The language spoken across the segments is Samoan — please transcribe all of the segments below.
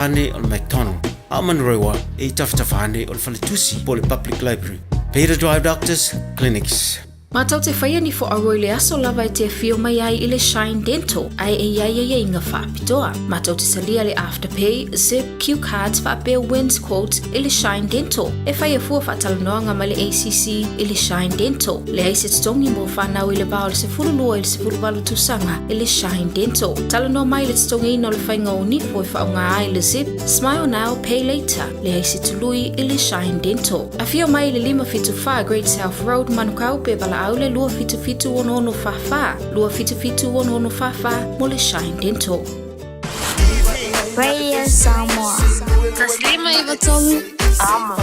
Ane o le McDonald, a o Manurewa e i tafatafa ane o le faletusi po o le Public Library. Peter Drive Doctors Clinics. Matou te faia ni foauro i le aso lava e te afio mai ai i le Shine Dental ae e i ai aiaiga faapitoa. Matou te talia le Afterpay, Zip, Q Cards faapea Wins Quotes i le Shine Dental. E faia fua faatalanoaga ma le ACC i le Shine Dental. Leai se totogi mo fanau i le va o le 12 i le 18 tausaga i le Shine Dental. Talanoa mai i le totogiina o le faiga o nifo e faaaoga ai le Zip, Smile Now, Pay Later, leai se tului i le Shine Dental. Afio mai i le 574 Great South Road, Manukau, pe valaau le 277 6644, 277 6644 mo le Shine Dental. Radio Samoa. 153 Amo.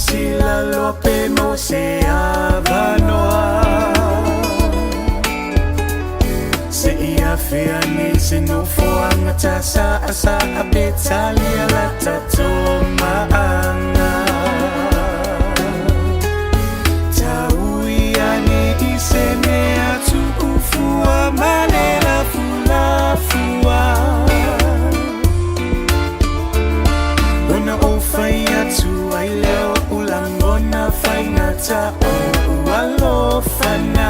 silasila loa pe maua se avanoa. Seia afea nei se nofoaga tasaasaa pe talia la tatou maaga. Taui ane i se mea tuufua ma le lafulafua. Ona ou fai atu ai lea o o'u lagona faigata o'u alofana.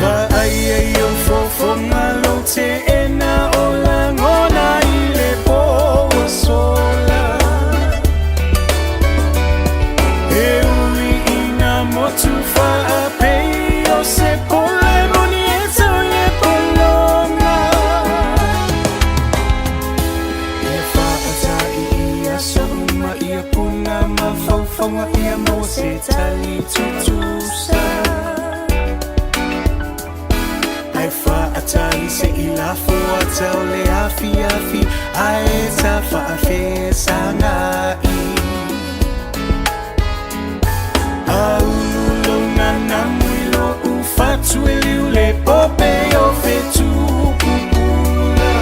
Vaaia i ou fofoga lou teena o lagona i le po ua sola. E ui ina motu faapei o se pole moni e tau i le pologa. Ia faatai i aso uma ia puna mafaufauga ia maua se tali tutusa. Ae faatai se'i lafo ata o le afiafi ae ta faafesaga'i. Aulu lou nanamu i lo'u fatu e liu le pope o fetu pupula.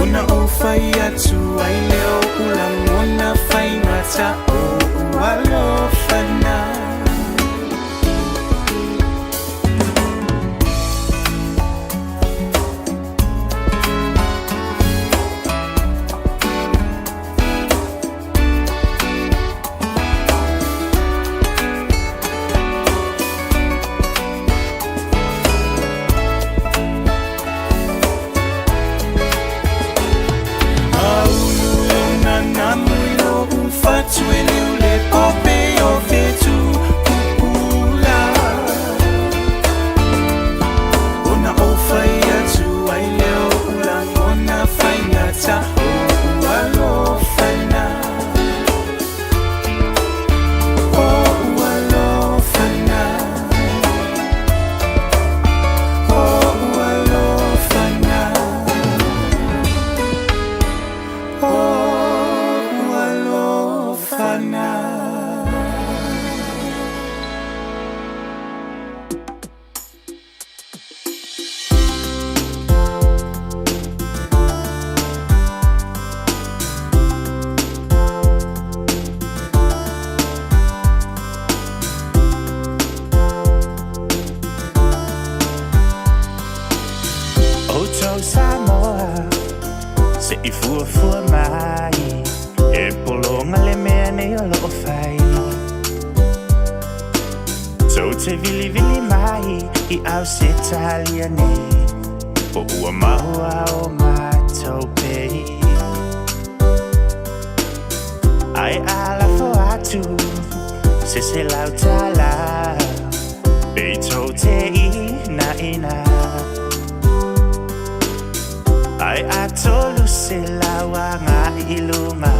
Ona ou fai atu ai lea o o'u lagona faigata o'u alofana. Aulu lou nanamu i lo'u fatu e liu le pope o fetu pupula. Ona ou fai atu ai lea o o'u lagona faigata o'u alofana. O'u alofana. O'u alofana. O'u alofana. Outou Samoa, se i fuafua mai, e pologa le mea nei o loo fai. Tou te vilivili mai i Ausetalia nei, po ua maua o matou pei. Ae a lafo atu se $100, pe tou te inaina. Ae a $300 agai i luma,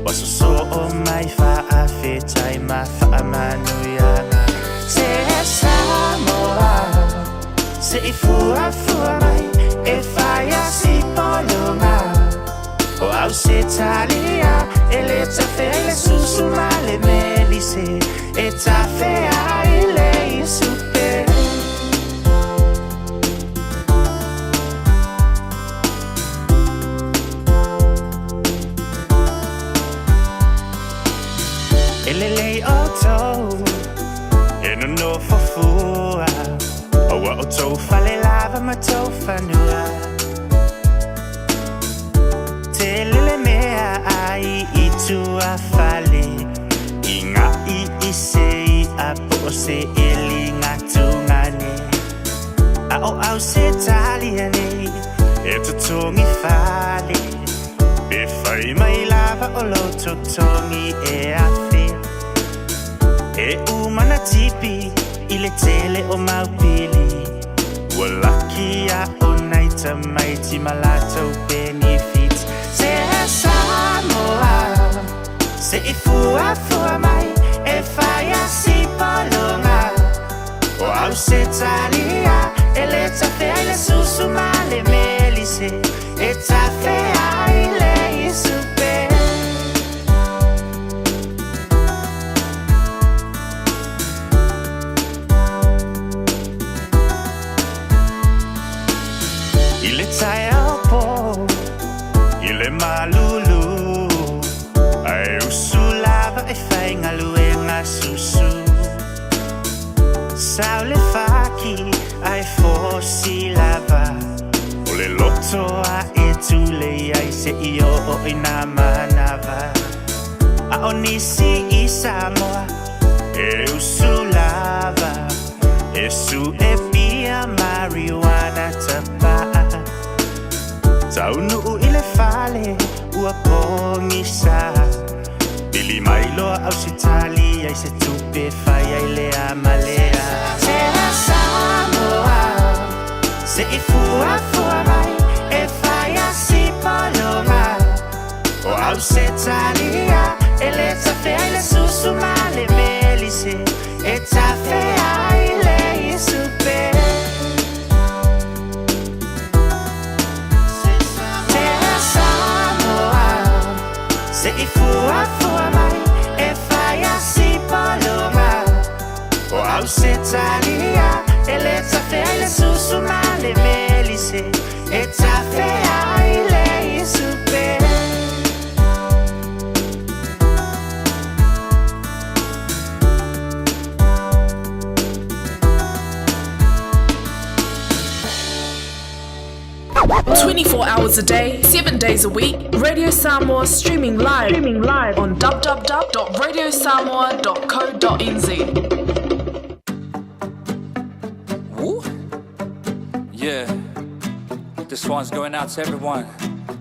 ua sosoo mai faafetai ma faamanuiaga. Se Samoa, se i fuafua mai, e fai a si pologa. O Ausetalia e le tafea i le susu ma le melise, e tafea i le isupe. E lelei outou e nonofo fua, aua o tou fale lava ma tou fanua. Tele le mea ai i tua fale, i ngā i i se i a po o se eli ngā tungane. A o Ausetalia nei, e totogi fale, pe fai mai lava o lou totogi e 1,000. E uma na tipi i le tele o mau pili, ua laki a o nai tamaiti ma latou benefits. Se Samoa, se i fuafua mai, e fai a si pologa. O Ausetalia e le tafea i le susu ma le melise, e tafeai le isupe. I le taeao po i le malulu, Ae usu lava e faigaluega susu. Sau le faki ae fosi lava, O le loto a e tulei ai se i oo i nā manava. A o nisi i Samoa e usu lava, E su e pia marijuana tapaa. Taunuu i le fale ua pogisa, Pili mai loa Ausetalia i se tupe fai ai lea ma lea. Tera Samoa, se i fuafua mai e fai a si pologa. O Ausetalia e le tafeai le susu ma le melise, E tafeai le isupe. Tera Samoa, se i fuafua mai e fai a si pologa. O Ausetalia e le tafeai le susu ma le melise, E tafeai le isupe. 24 hours a day, 7 days a week, Radio Samoa streaming live, on www.radiosamoa.co.nz. Woo. Yeah. This one's going out to everyone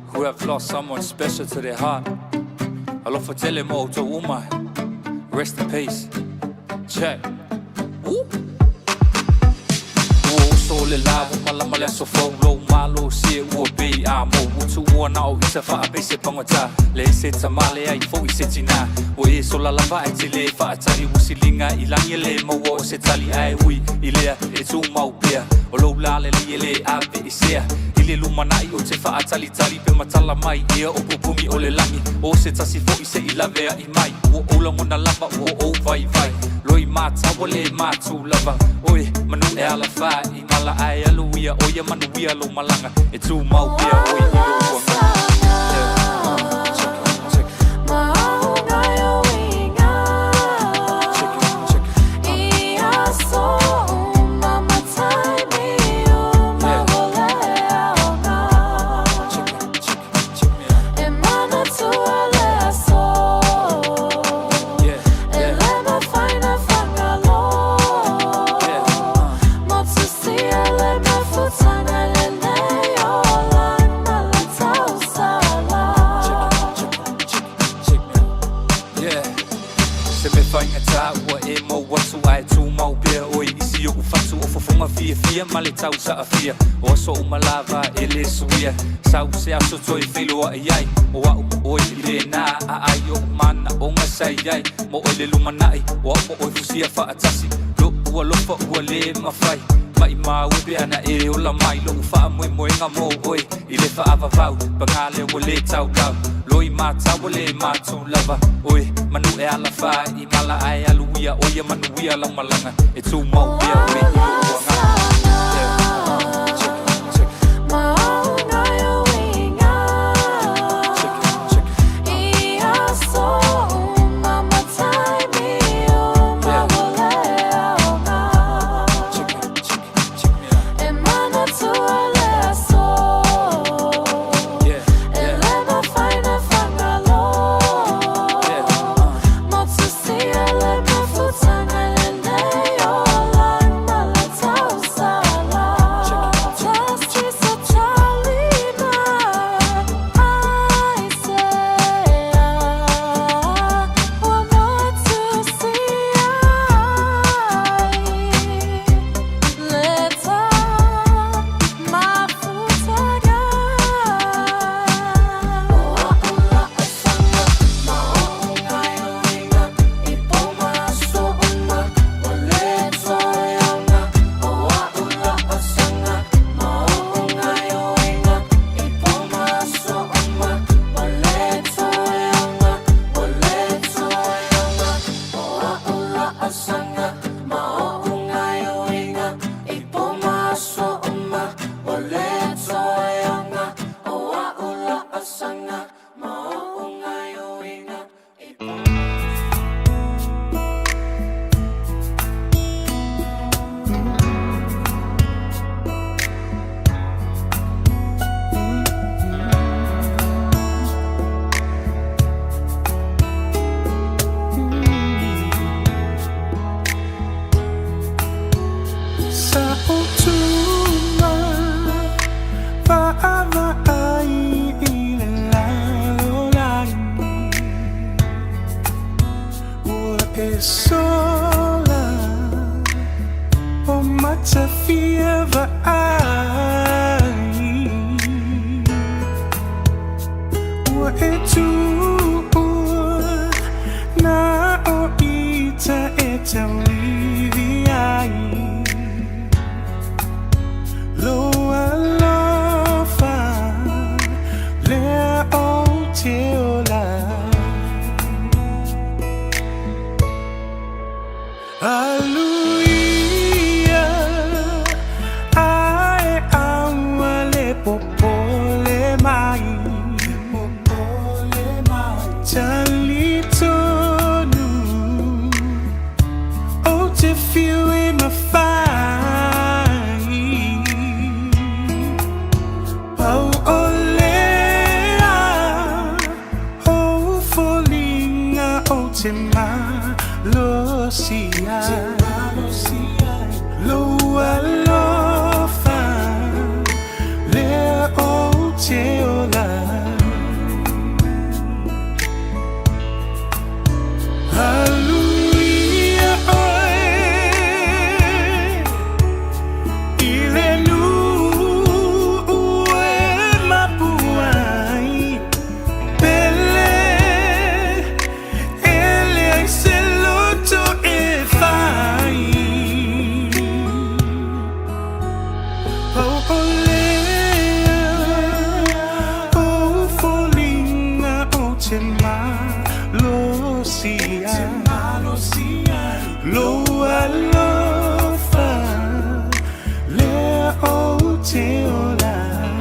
who have lost someone special to their heart. Alofa tele mo to uma. Rest in peace. Check. Woo. Ua uso le la ua malama le aso fou lou malosi e ua pei a mou ua tuua na o isa faapei se pagata leai se tamā leai foʻi se tinā ua e sola lava ae te lē faatali ua siliga i lagi e lē maua o se tali ae ui i lea e tumau pea o lou lalelei e lē aveesea i le lumanai o te faatalitali pe matala mai ea o pupumi o le lagi o se tasi foʻi seʻi laveai mai ua ou lagona lava ua ou vaivai loi mata ua lē matu lava oe manu e alafā i mala ae alu ia o ia manuia lou malaga e tumau pea oe i lou agaga. Yeah, check it, check it. Check it, check it. Check it, check it, check me out. Yeah, yeah, yeah. Check it, check it, check it, check me out. Yeah. Se mea faigata ua e mou atu ae tumau pea oe i si oʻu fatu o fofoga fiafia ma le tausaafia o aso uma lava e lē suia sau se aso toe feiloaʻi ai o aʻu ma oe i lēnā aai oʻu manaʻoga sa iai mo oe le lumanaʻi o aʻu ma oe fusia faatasi loʻu alofa ua lē mafai maʻimau e pe ana e ola mai loʻu faamoemoega mo oe i le faavavau pagā lea ua lē taulau loi mata ua lē matu lava oe manu e alafā i mala ae alu ia o ia manuia lau malaga e tumau pea oe i lou agaga. Yeah, check it, check it. Check it, check it. Check it, check it, check me out. Yeah, yeah, yeah. fia vaai Ua e tuua na o ita e tauivi ai Lou alofa lea ou te ola ai. Aluia ae aua le popole mai. Talitonu ou te fiu e mafai. Pau o lea o foliga ou te malosi ai. Lou alofa lea ou te ola ai. Aluia oe i le nuu e mapu ai. Pele e leai se loto e fai. Pau o lea o foliga ou te malosi ai. Lou alofa lea ou te ola ai.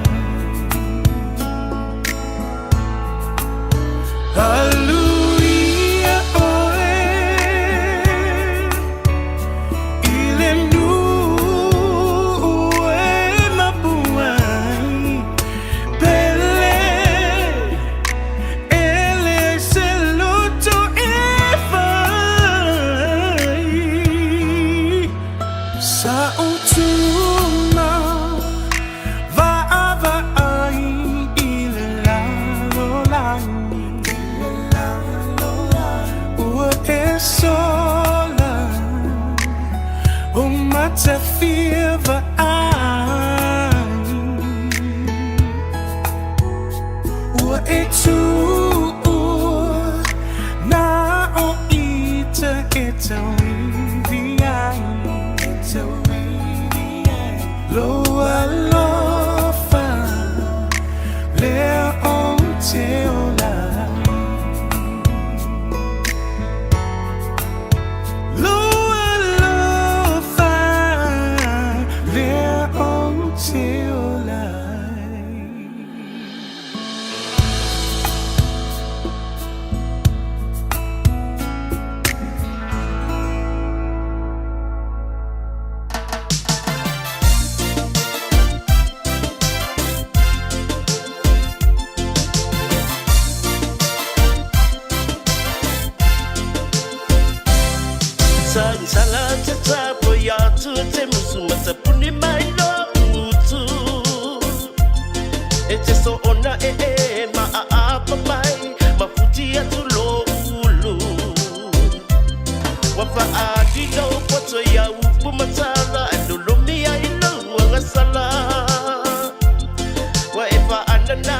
Aluia oe i le nuu e mapu ai. Pele e leai se loto e fai. Sa ou tuma vaavaai i le lalolagi. Ua e sola o matafia vaai. Ua e tuua na o ita e tauivi ai. Lou alofa lea ou te ola ai. Lou alofa lea ou te ola ai. Sagisala te tapo ia tu te musu matapuni mai lo utu. E te so ona e e ma a apa mai mafuti atu lo ulu. Wa fa a di lo poto ia upu matala e lolomi ai lo angasala. Wa e fa anana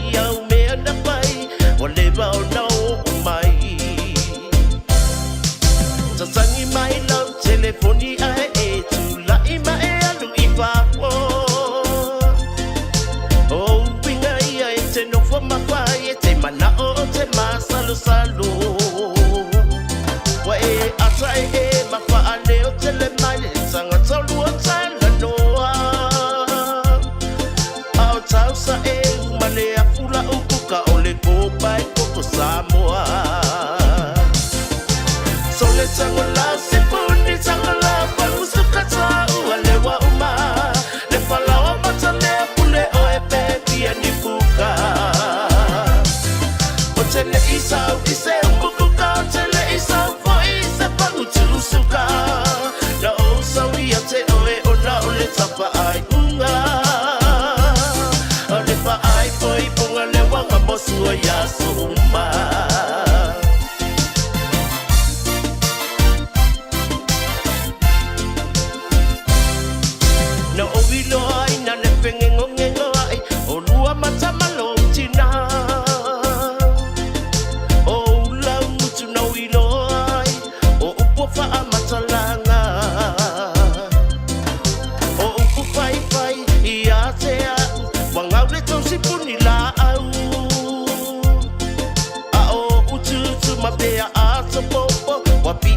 ia umea na pai wa leva ona o mai. Tatangi mai lau telefoni ae e tula'i ma e alu i fafo. O uiga ia e te nofo mafai e te mana'o o te masalosalo. Ua e ata e e mafa'aleo tele mai le tagata lua talanoa. A o tausa e uma le afu la'u kuka o le kopa e koko Samoa. Sole tango la se puni tango la.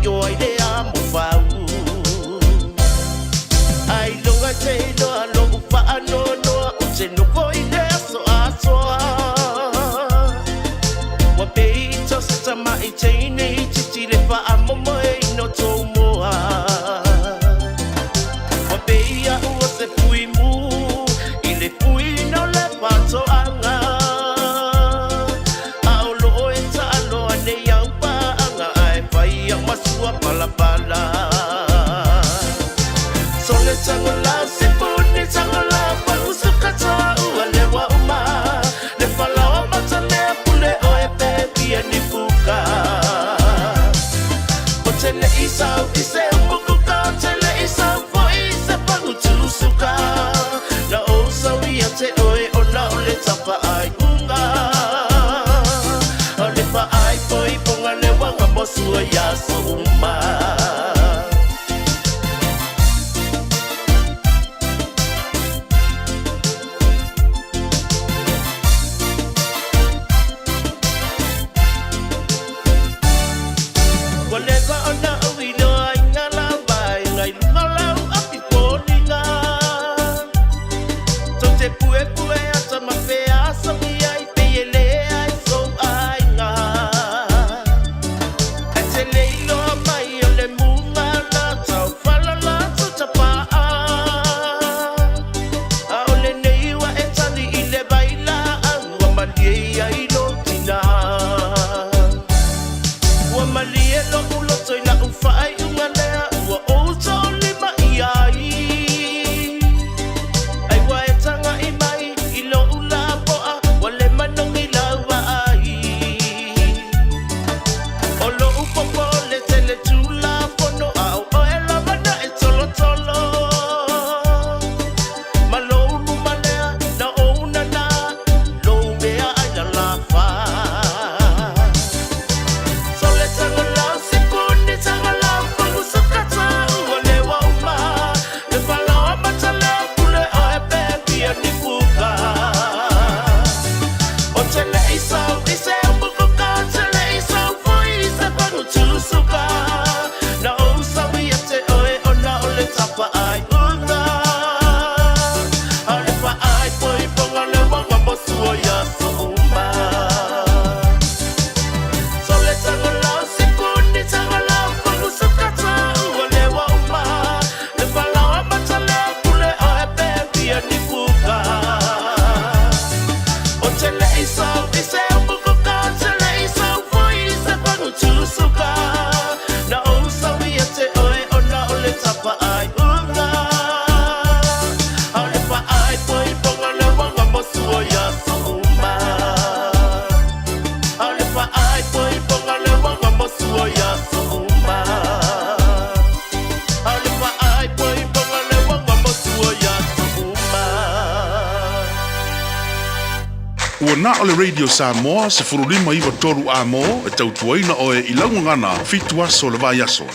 io ai le amo fau. Ai loga te iloa lo'u faanoanoa o te nofo i le aso atoa. Ua pei i se tama'i teine itiiti le faamomoeina o tou moa. Ua pei a'u o se fuimu i le fuiina o le faatoaga. A o loo e taaloa nei au paaga ae fai au ma sua palapala. Sole tagola se puni tagola pausukatoa ua lewa uma. Le falaoa matamea pule oe pe pia ni puka. O te le isau i se umukuka, o te le isau fo i se pagutusuka. Na o sau ia te oe o na o le tapa ai unga. O le fa ai poi ponga le wanga mosua ya so uma. Ua leva ona ou iloa i ngā lava i ngai luga o lau api foliga. Tou te puepue ata ma feasogi ai pei e leai sou aiga. Ae te le iloa mai o le muga la taufala la tutapaa. A o lenei ua e tali i le vailaau ua malie ai lo tina. Ua malie lo'u loto i la'u faaiuga lea ua ou to'olima i ai. Ai ua e taga'i mai i lo'u lapo'a ua le manogi lau vaai. O lo'u popole tele tulafono a o oe lava na e tolotolo. Ma lou luma lea na ou nana lou mea ai lalafa. Sole tagola se puni tagola pagusukata ua lewa uma. Le falaoa matalea pule oe pe pia ni puka. O te le isau i se umukuka, o te le isau foi i se pagutusuka. Na ou sau ia te oe o na o le tapa ai unga. A o le fa ai poi ponga le wanga mosua ya so uma. Sole tagola se puni tagola pagusukata ua lewa uma. Le falaoa matalea pule oe pe pia ni puka. O te le isau i se umukuka, o te le isau foi i se pagutusuka. Na ou sau ia te oe o na o le tapa ai unga. A o le fa ai poi ponga le wanga mosua ya so uma. A o le fa ai poi ponga le wanga mosua ya so uma. A o le fa ai poi ponga le wanga mosua ya so uma. Ua na o le Radio Samoa 1593 amo e tautuaina oe i laugagana 7 aso le vai aso.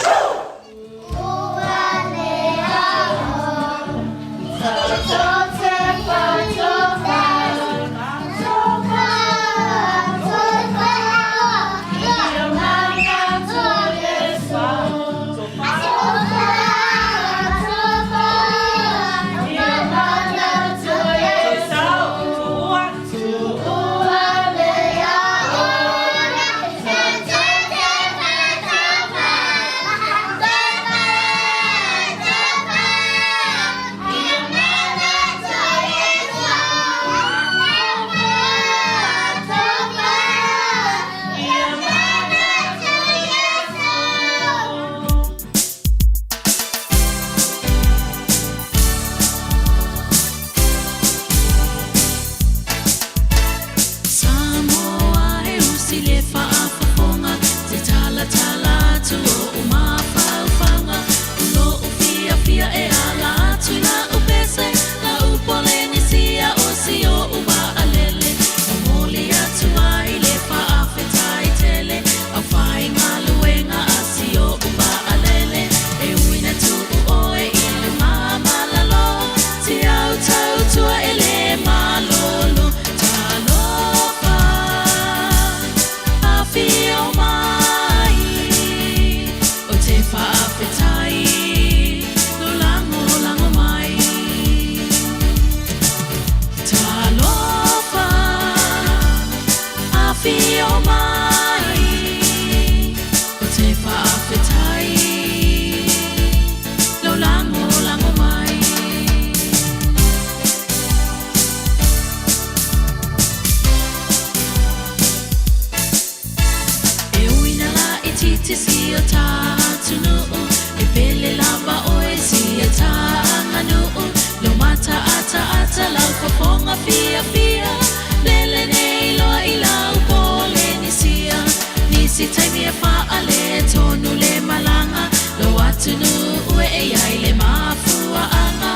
ue e ai le mafuaanga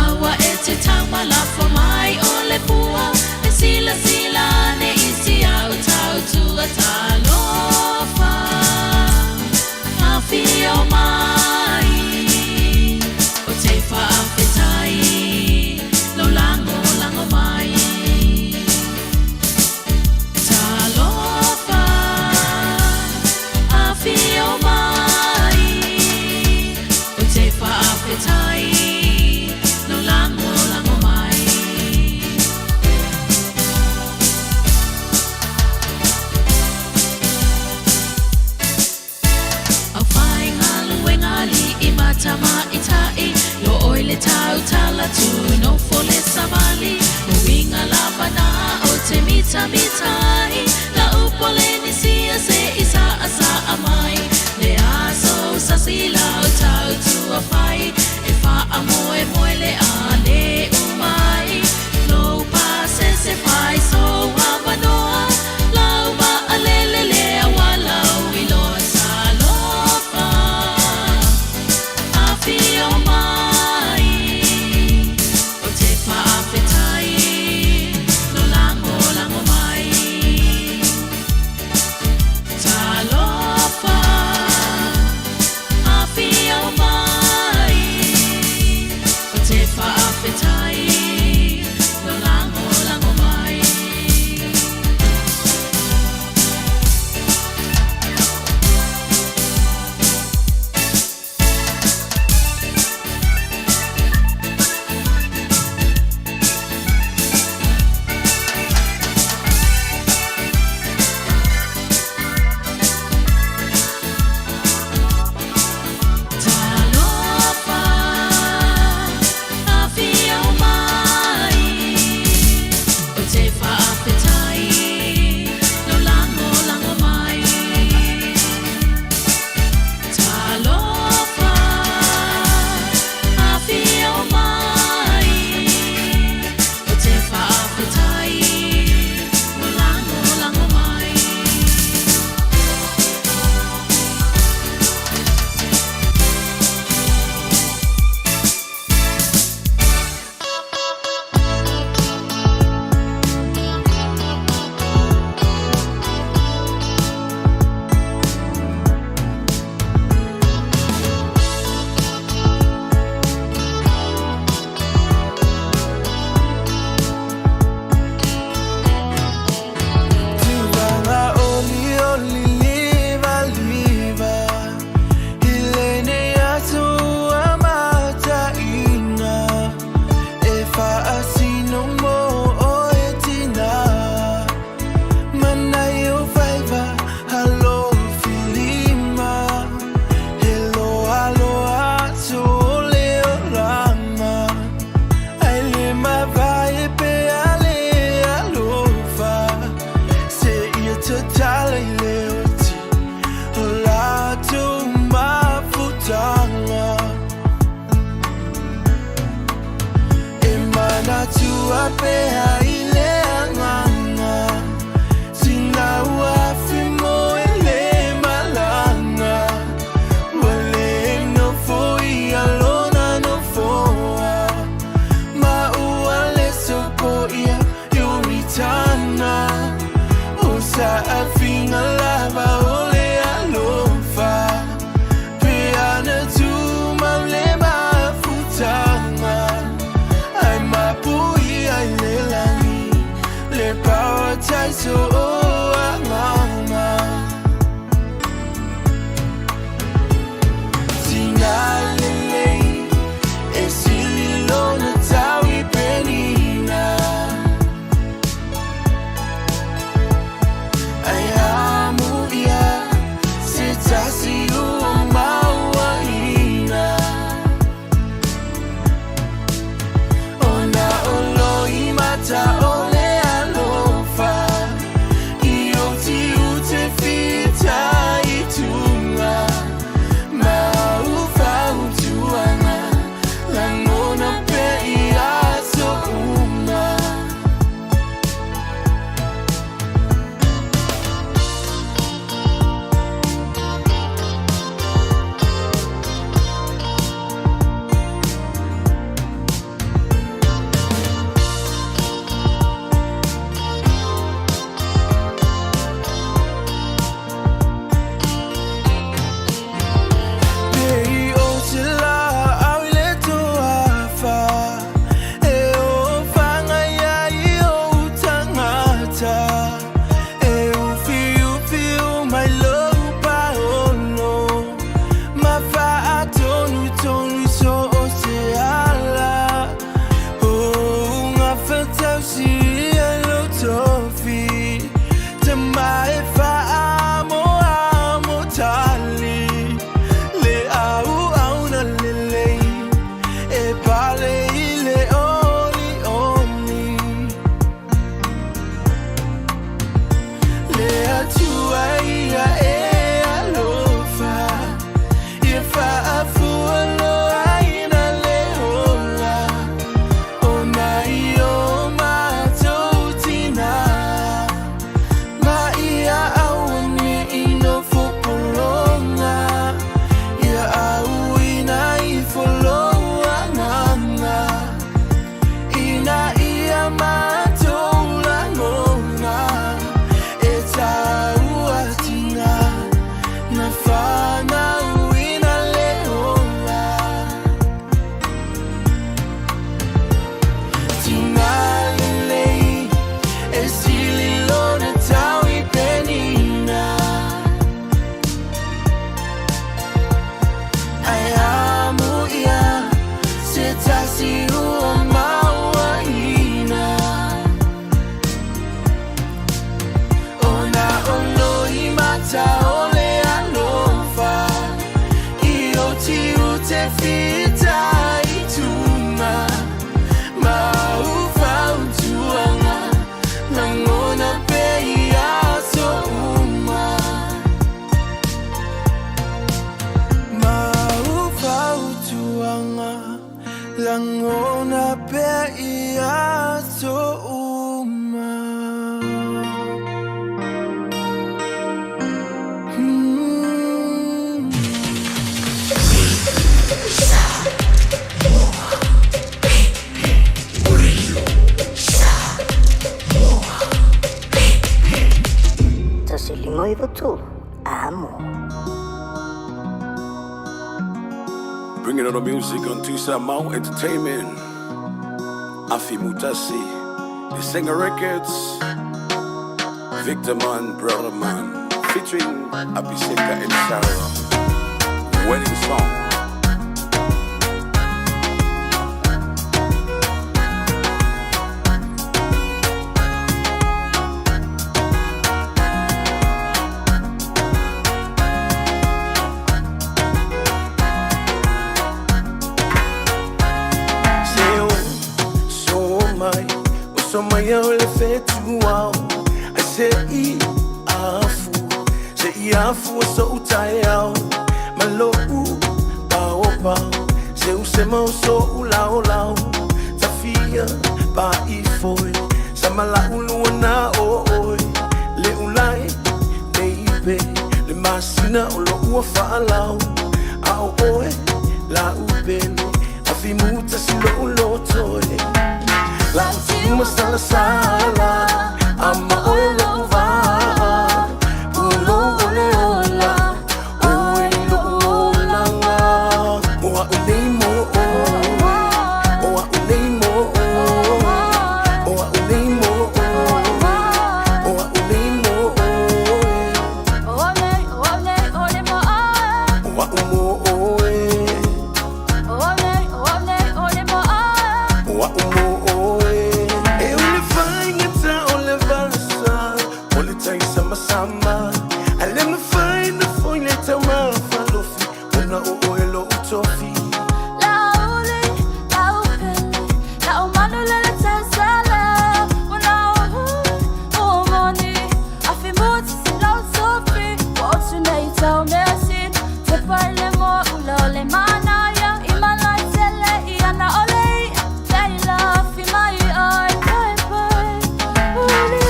Aua e te taumalafo mai o le pua E sila sila ne isi au tau tua talofa Awhio mai o te whaawhetai Lo lango lango mai Talofa Awhio mai o te whaawhetai Lo lango lango mai. Au whai ngā luenga li i matama i tai Lo oi le tau tala tu no fo le savali Mo winga la mana o te mita mitai La upole ni sia se i sa asa amai Le aso sa si lau tau tua whai E wha a moe moe le a le umai Lo pa se se whai so wamanoa Lau ma a le le le a walau i loa talofa Awhio mai o te whaawhetai Lo lango lango mai Talofa Awhio mai o te whaawhetai Lo lango lango mai. Talofa, awhio mai o te whaawhetai Lo lango lango mai Talofa, awhio mai o te whaawhetai Lo lango lango mai. Tuvanga oli oli liva liva Ilene atu amataina E faasino mo o e tina Mana yo faiva halo filima Hello alo atu le olanga Ai le mavae pe ale alofa Se ia tatala i le oti O latou mafutanga E manatua pea i le agaga Sina ua afe mo e le malaga Ua le nofoia lona nofoa Ma ua le sopoia Ioritana O saafiga lava o le alofa Pe ana tumau le mafutaga Ai mapuia i le lagi Le parataiso o agaga Tina lelei E sili lona tau i penina Ai amu ia Se tasi ua mauaina Ona o loimata o le alofa. fitaituga ma o fautuaga lagona pea i aso uma. Ma o fautuaga lagona pea i aso uma. 95 3 Amo. Bringing on the music on Tusamau Entertainment. Afi Mutasi, The Singer Records, Victor Man, Brother Man, featuring Abiseka and Sarah. Wedding song. Se o so mai o so mai au le fetu au ai se i afu se i afu o so utai au ma lo u pao pao se u se mau so u lao lao tafia pa i foi sa mala ulu na o oi le ulai baby le masina o lo ua faalau a o oe la upele afimuta si lo ulotoe la utima sala sala ama oe lo vaa pulo ole ola oe lo olanga oa unei mo oe oa unei mo oe oa unei mo oe oa unei mo oe oa umo oe oa umo oe e o le faigata o le valasa o le taisamasama a le mafai na foi le taumafalofi ona o oe lou tofi.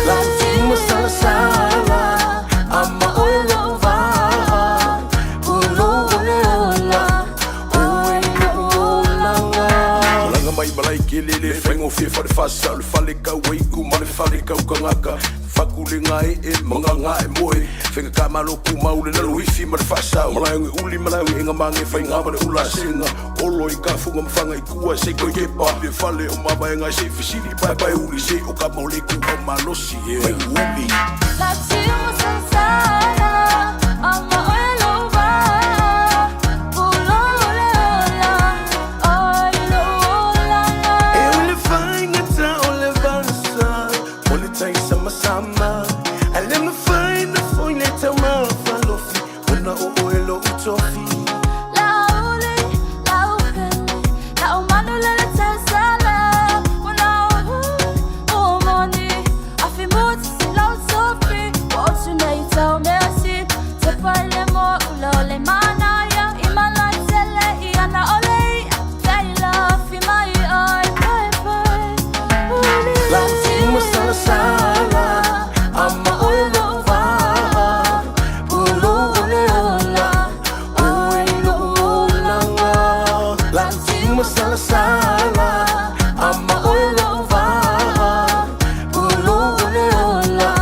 La utima salasala ama oe lou vaa pulo ole ola oe lou olaga. Malaga mai malai ke lele faigofie falefasa o le fale kauaiku ma le fale kaukagaka fakulega e e magaga e moe faigakamalo kumau le laloifi ma le faasau malaeoge uli malaeoge egamage faiga ma le ulasega olo i kafuga ma faga i kua se koikepa le fale o mavaega se fesili paepae uli se o kamaoleku au malosi e uli. E o le faigata o le valasa o le taisamasama a le mafai na foi le taumafalofi ona o oe lou tofi. La utima salasala ama oe lou vaa pulo ole ola oe lou olaga la utima salasala ama oe lou vaa pulo ole ola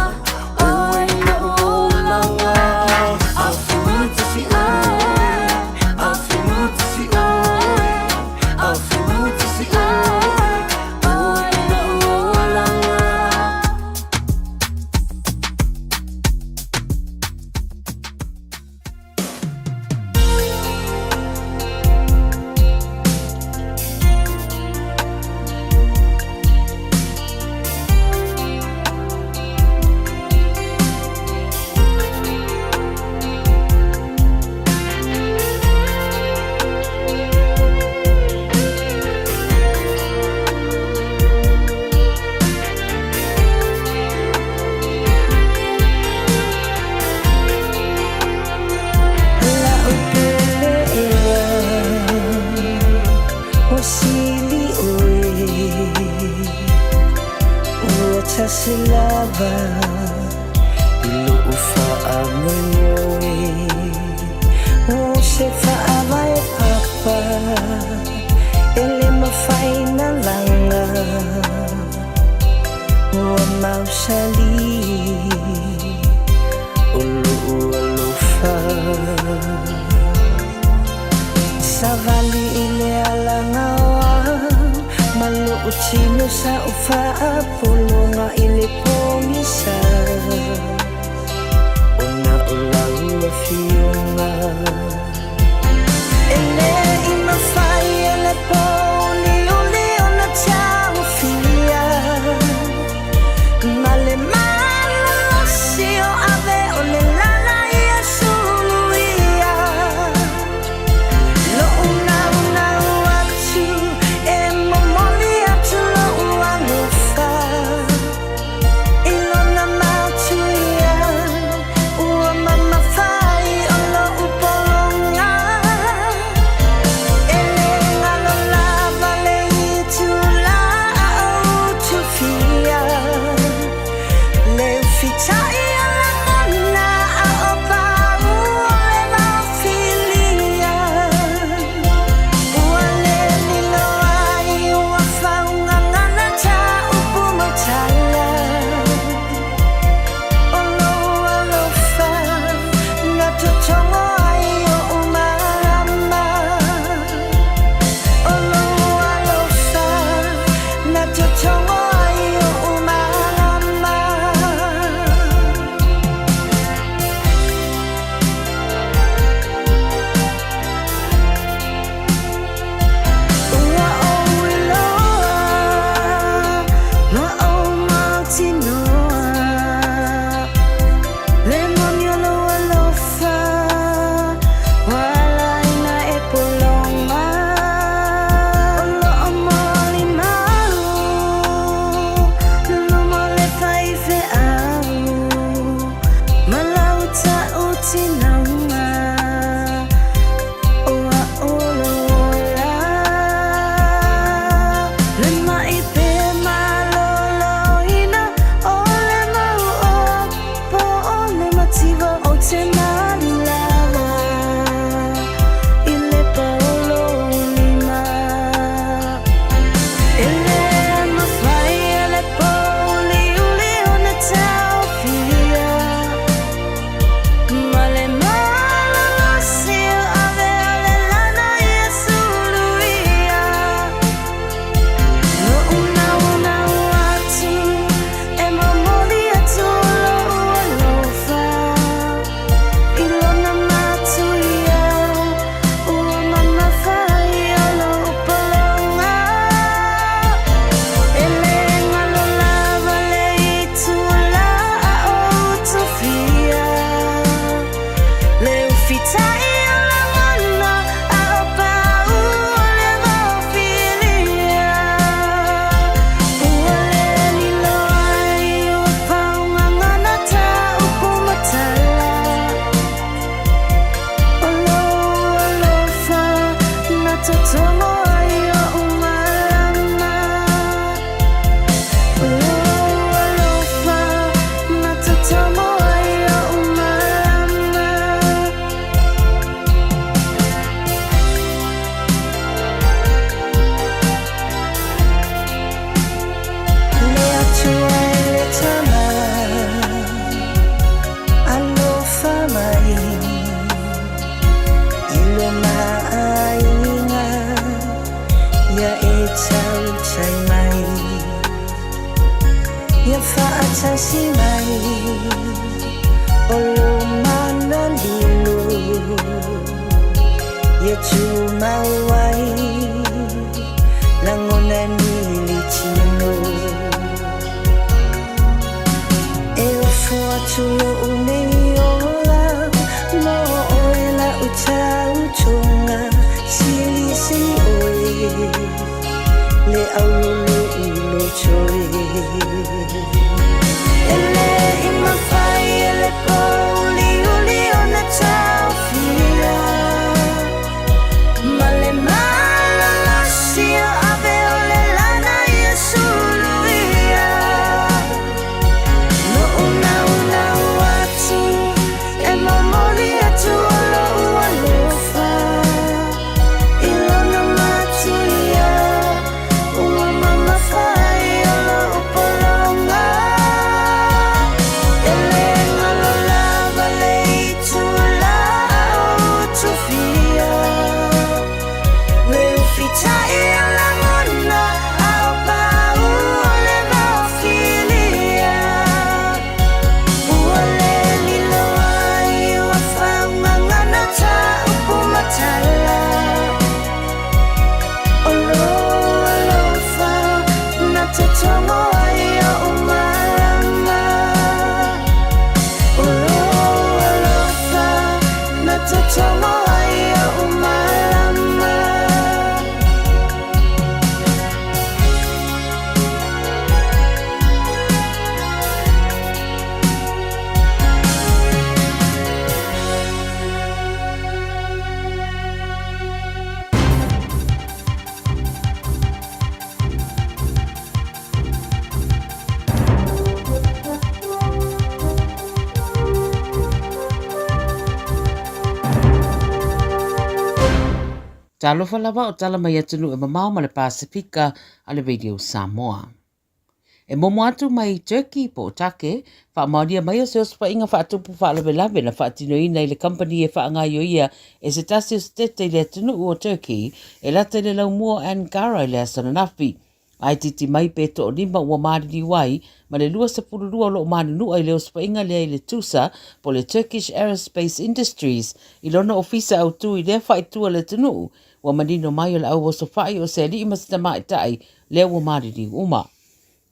oe lou olaga afimutasi oe afimutasi oe afimutasi oe oe lou olaga. tasi lava i lo'u fa'amoemoe o se fa'avae papa e le mafaina laga ua mausalī o lo'u alofa. Savali i le alagaoa ma lo'u tino sa o fa'apologa i le pogisa ona o lau afioga. E lē i mafai e le pouliuli ona taofia ma le malolosi o ave o le lala ia suluia. Lo'u naunau atu e momoli atu lo'u alofa i lona matuia ua mamafa ai o lo'u pologa. E lē galo lava le itulā ou tufia le ufita'i o lagona a o paū o le vaofilia. Ua lē lilo ai ua faugagana tāupu mautala o lou alofa na totogo ai o'u malama. O lou alofa na totogo ai o'u malama. Ua ou iloa ma ou mautinoa le moni o lou alofa ua ala ai na e pologa. O loo molimau luma o le faifeau ma lau ta'utinauga o a'u lou ola. Le ma'i pe malōlōina o le mau'oa po o le mativa ou te malu lava i le paolo lima. E lē mafai e le pouliuli ona taofia ma le malolosi o ave o le lana ia suluia. Lo'u naunau atu e momoli atu lo'u alofa i lona matuia ua mamafa ai o lo'u pologa. E lē galo lava le itulā ou tufia le ufita'i o lagona a o paū o le vaofilia. Ua lē lilo ai ua faugagana tāupu matala o lou alofa na totogo ai o'u malama. O lou alofa na totogo ai o'u malama. Le Atua e le Tama alofa mai i lo maaiga ia e tautai mai ia fa'atasi mai o lo mana lilo ia tumau ai lagona ni le tino. E ofo atu lo'u nei ola mo oe la'u tautoga silisili oe le aulolo i lotoe. E lē i mafai e le pouliuli ona taofia ma le malolosi o ave o le lana ia suluia. Talofa lava o tala mai atunuu e mamao ma le Pasefika a le Radio Samoa. E momo atu mai Turkey po o Take, faamaonia mai o se osofaiga faatupu faalavelave na faatinoina i le kamupani e faagaioia e se tasi o setete i le atunuu o Turkey e lata i le laumua o Ankara i le aso ananafi. Ae titi mai pe toalima ua maliliu ai ma le 22 o lo o manunua i le osofaiga lea i le TUSA po o le Turkish Aerospace Industries i lona ofisa autu i lea faaitua o le atunuu. Ua manino mai o le au osofai o se alii ma se tamaitai lea ua maliliu uma.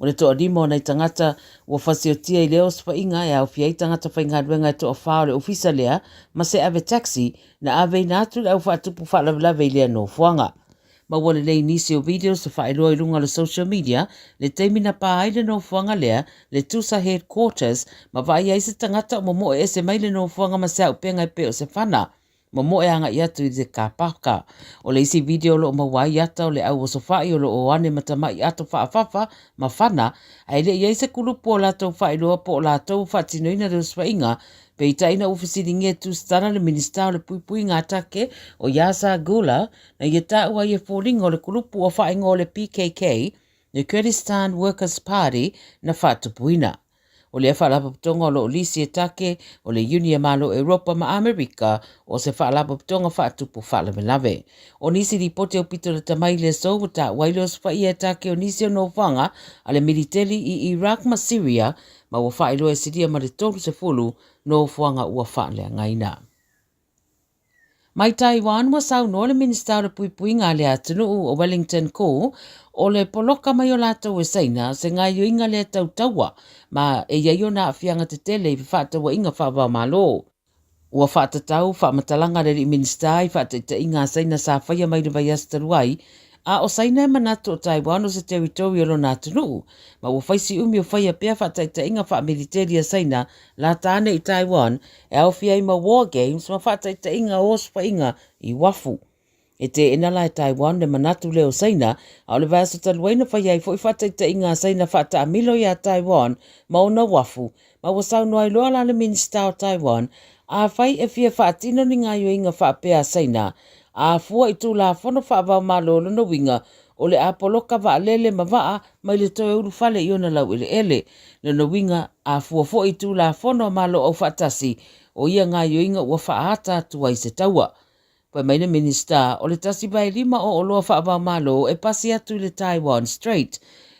O le toalima o nai tagata ua fasiotia i lea osofaiga e aofia ai tagata faigaluega e toafā o le ofisa lea ma se ave taxi na aveina atu i le au faatupu faalavelave i lea nofoaga. Maua lelei nisi o videos na faailoa i luga o le social media le taimi na pā ai le nofoaga lea, le Tusa Headquarters, ma vaaia ai se tagata o momoe ese mai le nofoaga ma se aupenga e pei o se fana momoe agai atu i le kapaka. O le isi video o lo o maua ai ata o le au osofa'i o lo o ane ma tama'i ato faafafa ma fana, ae le i ai se kulupu o latou faailoa po o latou ua faatinoina le osofaiga. Peitai ina ua fesiligia e Tusitala le Minisita o le Puipuiga a Take o Yasar Guler na ia taua ai e foliga o le kulupu ua faaigoa o le PKK, le Kurdistan Workers Party, na faatupuina. O lea faalapotopotoga o lo o lisi e Take o le Iuni a Malo Europa ma Amerika o se faalapotopotoga faatupu faalavelave. O nisi lipoti aupito lata mai i le aso ua taua ai le osofaia e Take o nisi o nofoaga a le militeli i Iraq ma Syria ma ua faailoa e silia ma le 30 nofoaga ua faaleagaina. Mai Taiwan, ua saunoa le Minisita o le Puipuiga a le atunuu o Wellington Ko, o le poloka mai o latou e Saina se gaioiga lea tau taua ma e i ai ona aafiaga tetele i fefaatauaiga faava-o-Malo. Ua faatatau faamatalaga a le alii Minisita i faataitaiga a Saina sa faia mai le vaiaso talu ai, a o Saina e manatu o Taiwan o se territory o lona atunuu, ma ua fai si umi o faia pea faataitaiga faamiliteli a Saina lata ane i Taiwan e aofia ai ma war games ma faataitaiga o osofaiga i uafu. E teena la e Taiwan le manatu lea o Saina, a o le vaiaso talu ai na faia ai foi faataitaiga a Saina faataamilo iā Taiwan ma ona uafu, ma ua saunoa ai loa la le Minisita o Taiwan, afai e fia faatino ni gaioiga faapea a Saina, a fua i Tulafono Faavaomalo lona uiga o le a poloka vaalele ma vaa mai le toe ulufale i ona laueleele. Lona uiga, a fua foi i Tulafono a Malo Aufaatasi, o ia gaioiga ua faaata atu ai se taua. Fai mai le Minisita, o le 1/5 o oloa faava-o-Malo e pasi atu i le Taiwan Strait.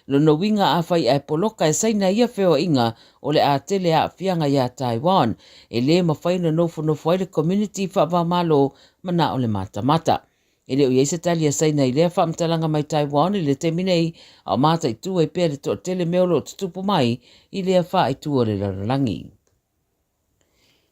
Lona uiga afai ae poloka e Saina ia feoaiga, o le a tele aafiaga iā Taiwan. E le mafai ona nofonofo ai le community faava-o-Malo manao le matamata. E le o i ai se tali a Saina i lea faamatalaga mai Taiwan i le taimi nei, a o mataitu ai pea le toatele mea o lo o tutupu mai i lea faaitu o le lalolagi.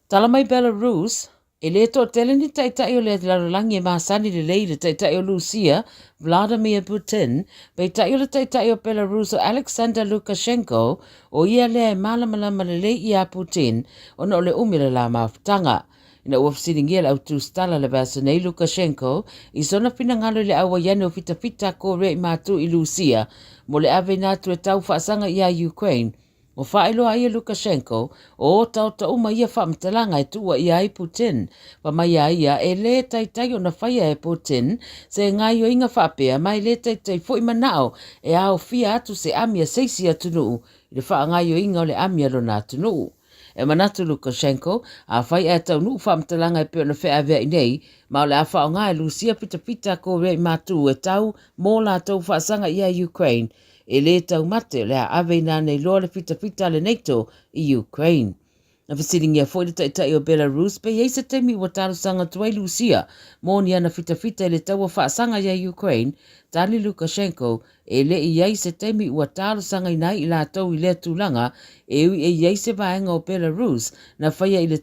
Tala mai Belarus, E le toatele ni taitai o le lalolagi e masani lelei i le taitai o Lusia, Vladimir Putin, peitai o le taitai o Belarus o Alexander Lukashenko, o ia lea e malamalama lelei iā Putin ona o le umi o le la mafutaga. Ina ua fesiligia le autusitala le vaiaso nei Lukashenko i sona finagalo i le auai ane o fitafita a Korea i matu i Lusia mo le aveina atu e tau faasaga iā Ukraine, ua faailoa ai e Lukashenko o otaota uma ia faamatalaga e tuua ia ai Putin. Fai mai a ia e lē taitai ona faia e Putin se gaioiga faapea ma e lē taitai foi manao e aofia atu se ami a seisi atunuu i le faagaioiga o le ami a lona atunuu. E manatu Lukashenko, afai ae taunuu faamatalaga e pei ona feaveai nei, ma o le a faaaoga e Lusia pitapita a Korea i matu e tau mō latou faasaga iā Ukraine, e lē taumate o le a aveina nei loa le fitafita a le NATO i Ukraine. Na fesiligia foi le taitai o Belarus pe i ai se taimi ua talosaga atu ai Lusia mō ni ana fitafita i le taua faasaga iā Ukraine, tali Lukashenko E le i ai se taimi ua talosagaina ai i latou i lea tulaga, e ui e i ai se vaega o Belarus na faia i le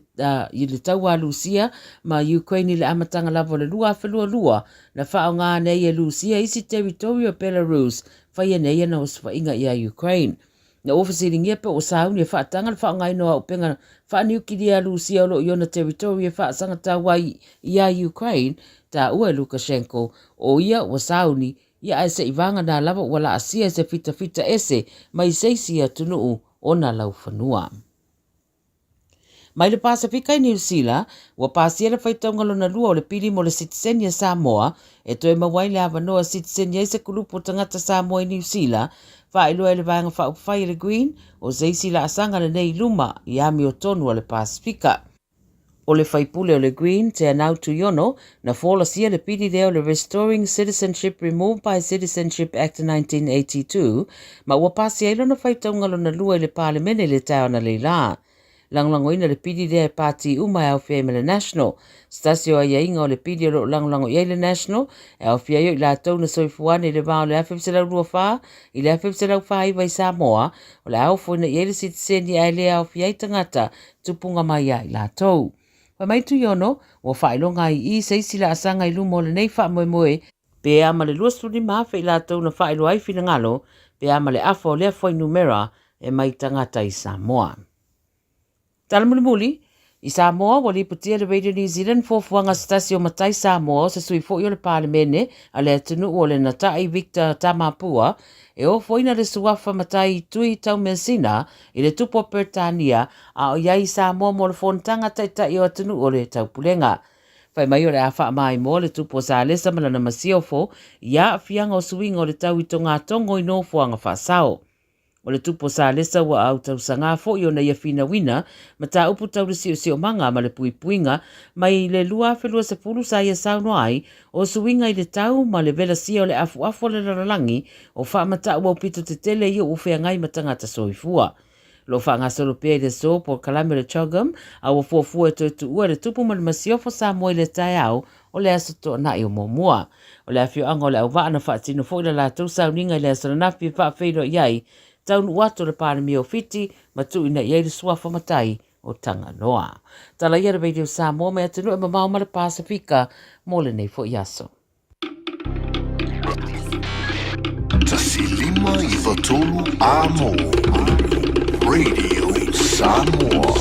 i le taua a Lusia ma Ukraine i le amataga lava o le 2022, na faaaoga nei e Lusia isi teritori o Belarus faia nei ana osofaiga iā Ukraine. Na ua fesiligia pe ua sauni e faataga le faaaogaina o auupega faaniukilia a Lusia o lo o i ona teritori e faasagatau ai iā Ukraine, taua e Lukashenko, o ia ua sauni Ia ae seʻi vāganā lava ua laasia e se fitafita ese mai se isi atunuu ona laufanua. Mai le Pasefika i Niu Sila, ua pasia le faitauga lona lua o le pili mo le sitiseni a Samoa e toe maua ai le avanoa e sitiseni ai se kulupu o tagata Samoa i Niu Sila, faailoa e le Vaega Faaupufai a le Green, o se isi laasaga lenei i luma i amiotonu a le Pasefika. O le faipule o le Green, Teanau Tuiono, na folasia le pili lea o le Restoring Citizenship Removed by Citizenship Act 1982, ma ua pasia ai lona faitauga lona lua i le Palemene i le taeao analeila. Lagolagoina le pili lea e pati uma e aofia ai ma le National. Se tasi o aiaiga o le pili o lo o lagolago i ai le National, e aofia ai o i latou na soifua ane i le va o le 1924 i le 1949 i Samoa, o le a ofoina i ai le sitiseni ae le aofia ai tagata tupuga mai ia i latou. Fai mai Tuiono, ua faailoga ai i i se isi laasaga i luma o lenei faamoemoe, pe a ma le 25,000 i latou na faailoa ai finagalo, pe a ma le afa o lea fuainumera e mai tagata i Samoa. Tala mulimuli, I Samoa, ua lipotia e le Radio New Zealand fuafuaga se tasi o matai Samoa o se sui foi o le Palemene a le atunuu o le Nata'i Victor Tamapua e ofoina le suafa matai Tui Taumeasina i le tupu o Peretania a o i ai i Samoa mo le fonotaga taitai o atunuu o le Taupulega. Fai mai o le a faamaimoa le tupu o Salesa ma lana masiofo i aafiaga o suiga o le tau i togatogo i nofoaga faasao. O le tupu o Salesa ua autausagā foi ona ia finauina mataupu tau le siosiomaga ma le puipuiga mai le 2020 sa ia saunoa ai o suiga i le tau ma le velasia o le afuafu o le lalolagi o faamatau aupito tetele ia ua feagai ma tagata soifua. O lo o faagasolo pea i le aso polokalame o le CHOGM a ua fuafua e toe tuua le tupu ma le masiofo Samoa i le taeao o le Aso Toonai o muamua. O le afioaga o Leauvaa na faatino foi le latou sauniga i le aso ananafi e faafeiloai ai taunuu atu o le Palemia o Fiti ma tuuina i ai le suafa matai o Tagaloa. Tala ia le Radio Samoa mai atunuu e mamao ma le Pasefika mo lenei foi aso. 1 5 9 3 Amo Radio Samoa.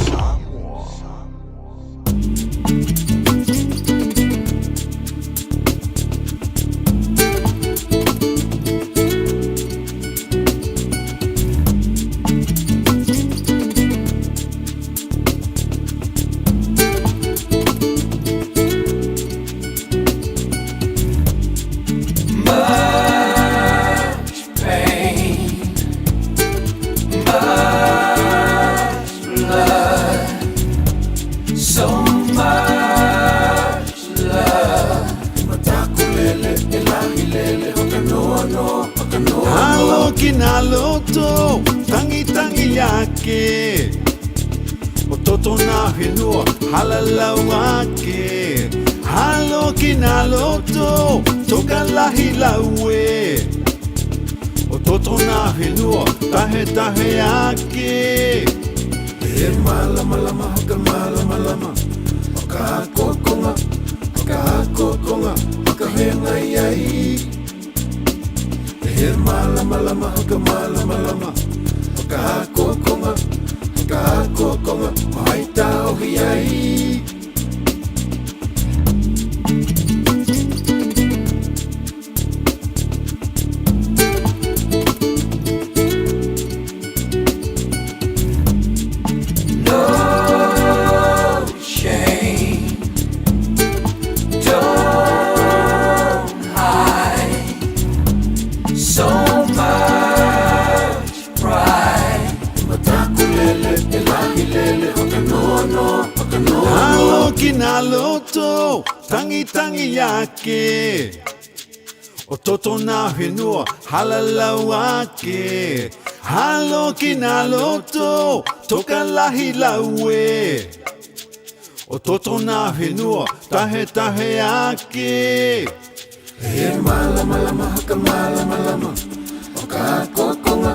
Alo ki nā loto, tangitangi ake. O toto nā whenua, halalau ake. Alo ki nā loto, toka lahi laue. O toto nā whenua, tahe tahe ake. E malama lama, haka malama lama. O ka kokonga, o ka kokonga, o ka henga iai. E malama lama, haka malama lama. O ka kokonga, o ka kokonga, mai tau iai. No shame. Don't hide so much pride. Matakulele, elahilele, hakanono, hakanono. Alo ki nā loto, tangitangi ake. O toto nā whenua, halalau ake. Alo ki nā loto, toka lahi laue. O toto nā whenua, tahe tahe ake. E malama lama, haka malama lama. O ka kokonga,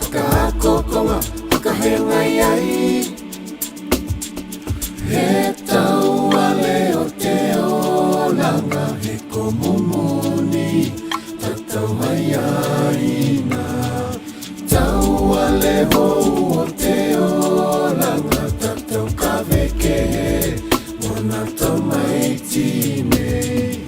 o ka kokonga, o ka henga iai. He tauale o te olanga, he komomoni, tatau hai aina. Tauale hou o te olanga, tatau kaveke, mona tamaiti nei.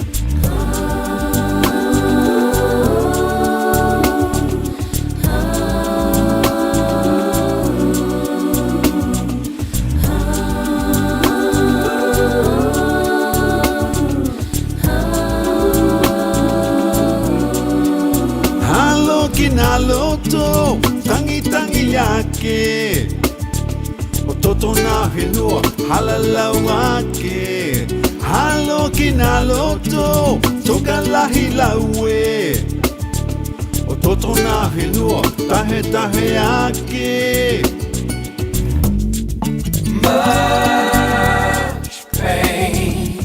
ki nā loto, tangitangi ake. O toto nā whenua, halalau ake. Halo ki nā loto, toka lahi laue. O toto nā whenua, tahe tahe ake. Much pain,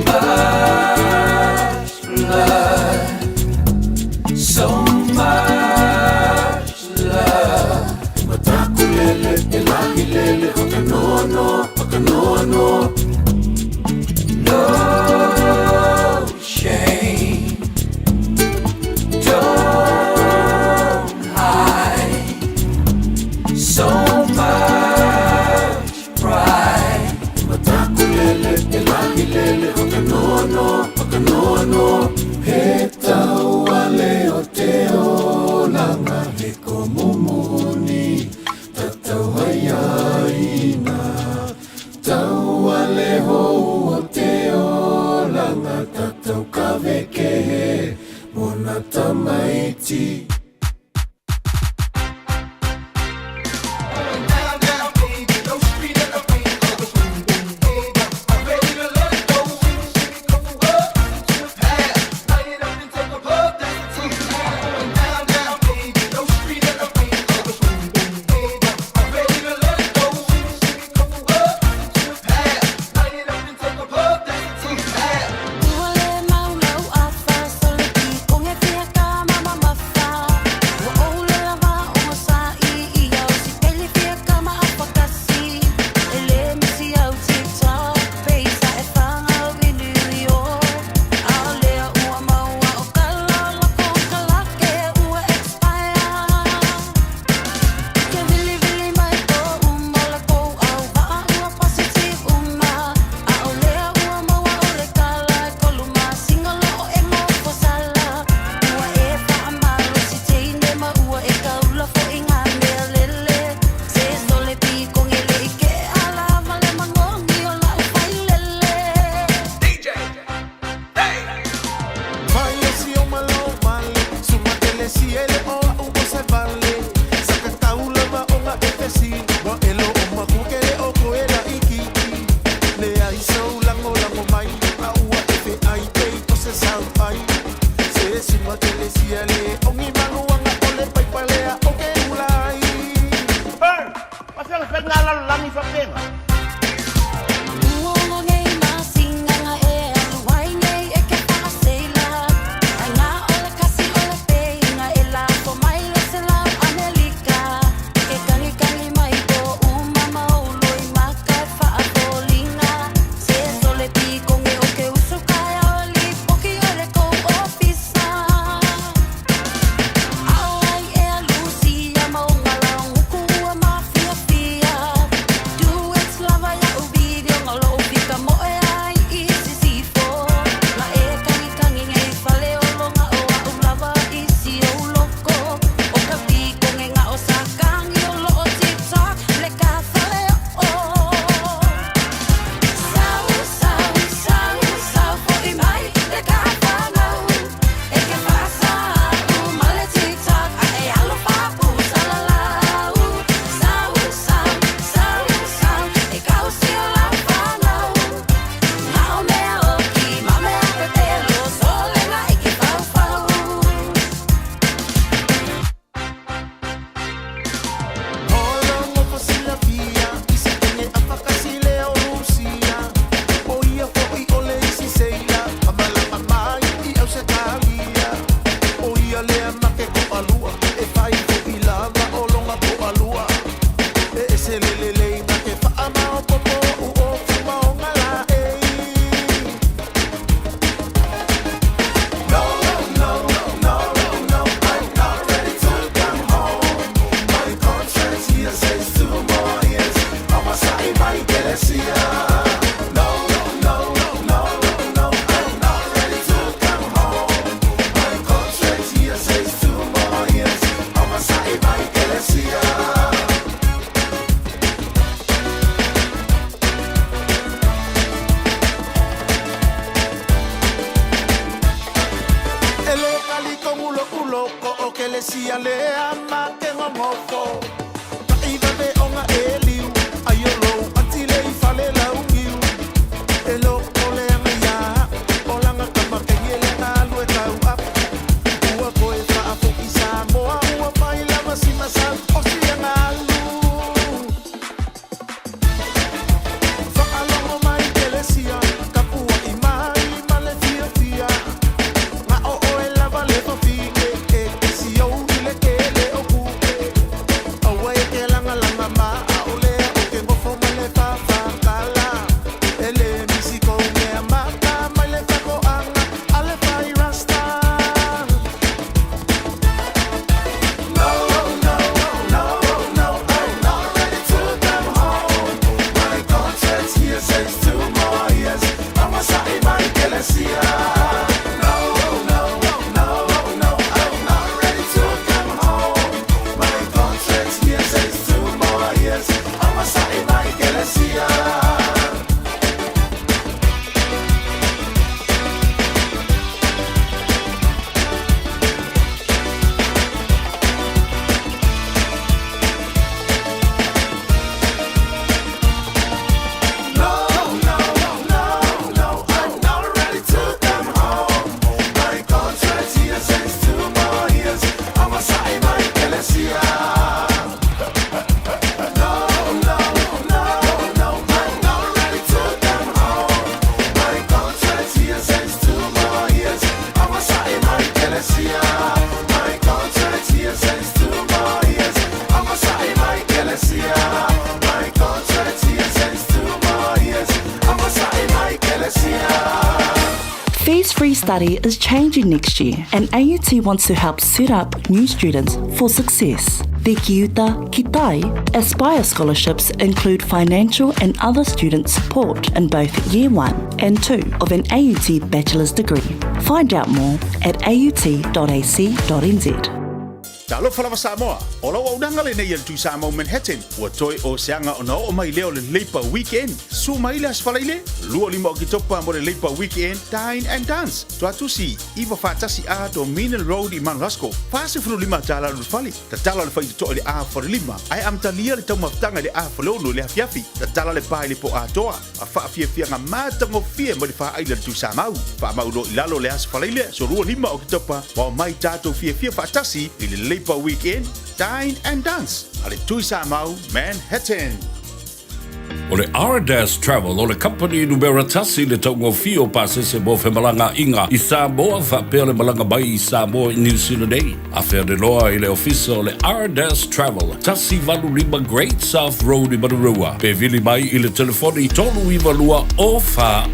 much blood, so much love. Matakulele, e lahilele, hakanoano, hakanoano. No shame, don't hide. So much pride. Matakulele, e lahilele, hakanoano, hakanoano. He tauale o te olanga, he komumuni, tatau hai aina. Tauale hou o te olanga, tatau kavekehe, mona tamaiti. Ua le maulau afa sole pi konge fia ka mama mafa. Ua ou le lava o masai i au si pele fia ka ma afakasi. E le misi au TikTok, peisa e whanga au i New York. A o lea ua maua o kalala ko kalake ua expire. Ke vili vili mai ko uma la kou au waa ua positive uma. A o lea ua maua o le kala e kolu masinga lo o e mofo sala. Ua e whaamalo si teine ma ua e kaula fo i ngā mea lele. Se sole pi kongele i ke ala wale mangongi o lau whailele. Mai si o malo vale, sumatele si ele o a u se vale. Saka taula ma o nga efesi, wa elo o makukele o ko ela iki. Le ai so lango lango mai, a ua efe ai te to se sau ai. Se sumatele si ele, ongi maluanga o le paipalea o ke ula ai. Hey, pasal pengalan langi fapenga. Ua olo nei masinga nga e alu ai nei e ke whakaseila. Ai ngā ole kasi ole peinga e la fo mai le se lau Amelika. Ke kangi kangi mai ko uma maulo i maka e whaafolinga. Se sole pi konge o ke usu kai o li poki o le kou ofisa. talitongu lo'u loko o kelesia lea ma ke gogofo taʻivave oga e liu ai o lou atile i fale laugiu e loko leaga iā o laga kamakei e lega alu e tau apu ua koe faafoʻi Samoa ua mai lava sina sau osi aga alu faalogo mai kelesia kapuaʻi mai ma le fiafia ga o oe lava le fafine e kesiou i le kele o kuke aua e ke lagalaga ma aʻolea o ke gofo ma le fafakala e lē misi kou mea maka mai le takoʻaga a le fai rasta. No, no, no, no, I'm not ready to come home. My contract here says 2 more years. I'm a sa'i mai kelesia. No, no, no, no, I'm not ready to come home. My contract here says 2 more years. I'm a sa'i mai kelesia. No, no, no, no, I'm not ready to come home. My contract here says 2 more years. I'm a sa'i mai kelesia. No, no, no, no, I'm not ready to come home. My contract here says 2 more years. I'm a sa'i mai kelesia. My contract here says 2 more years. I'm a sa'i mai kelesia. My contract here says 2 more years. I'm a sa'i mai kelesia. Fees Free Study is changing next year, and AUT wants to help set up new students for success. The Kiuta Kitai Aspire scholarships include financial and other student support in both Year 1 and 2 of an AUT bachelor's degree. Find out more at aut.ac.nz. Talofa lava Samoa, o lau auaunaga lenei a le Tuisamau Manhattan, ua toe o se aga ona oo mai lea o le Labour Weekend. Susu mai le Aso Faraile, 25 o Oketopa mo le Labour Weekend Dine and Dance. Tuatusi, 941 A Dominion Road i Mount Roskill. $45 le ulufale. Tatala le faitotoa i le 4:30, ae amatalia le taumafataga i le 4:60 i le afiafi. Tatala le pa i le po atoa. A faafiafiaga matagofie mo le faaila le Tuisamau. Faamauloa i lalo le Aso Faraile, aso 25 o Oketopa, ma omai tatou fiafia faatasi i le Labour Weekend Dine and Dance a le Tuisamau Manhattan. O le Ardas Travel o le kamupani numera tasi i le taugofie o pasese mo femalagaaiga i Samoa faapea le malaga mai i Samoa i Niu Sila nei. Afea le loa i le ofisa o le Ardas Travel, 185 Great South Road i Manurewa, pe vili mai i le telefoni 392 0400,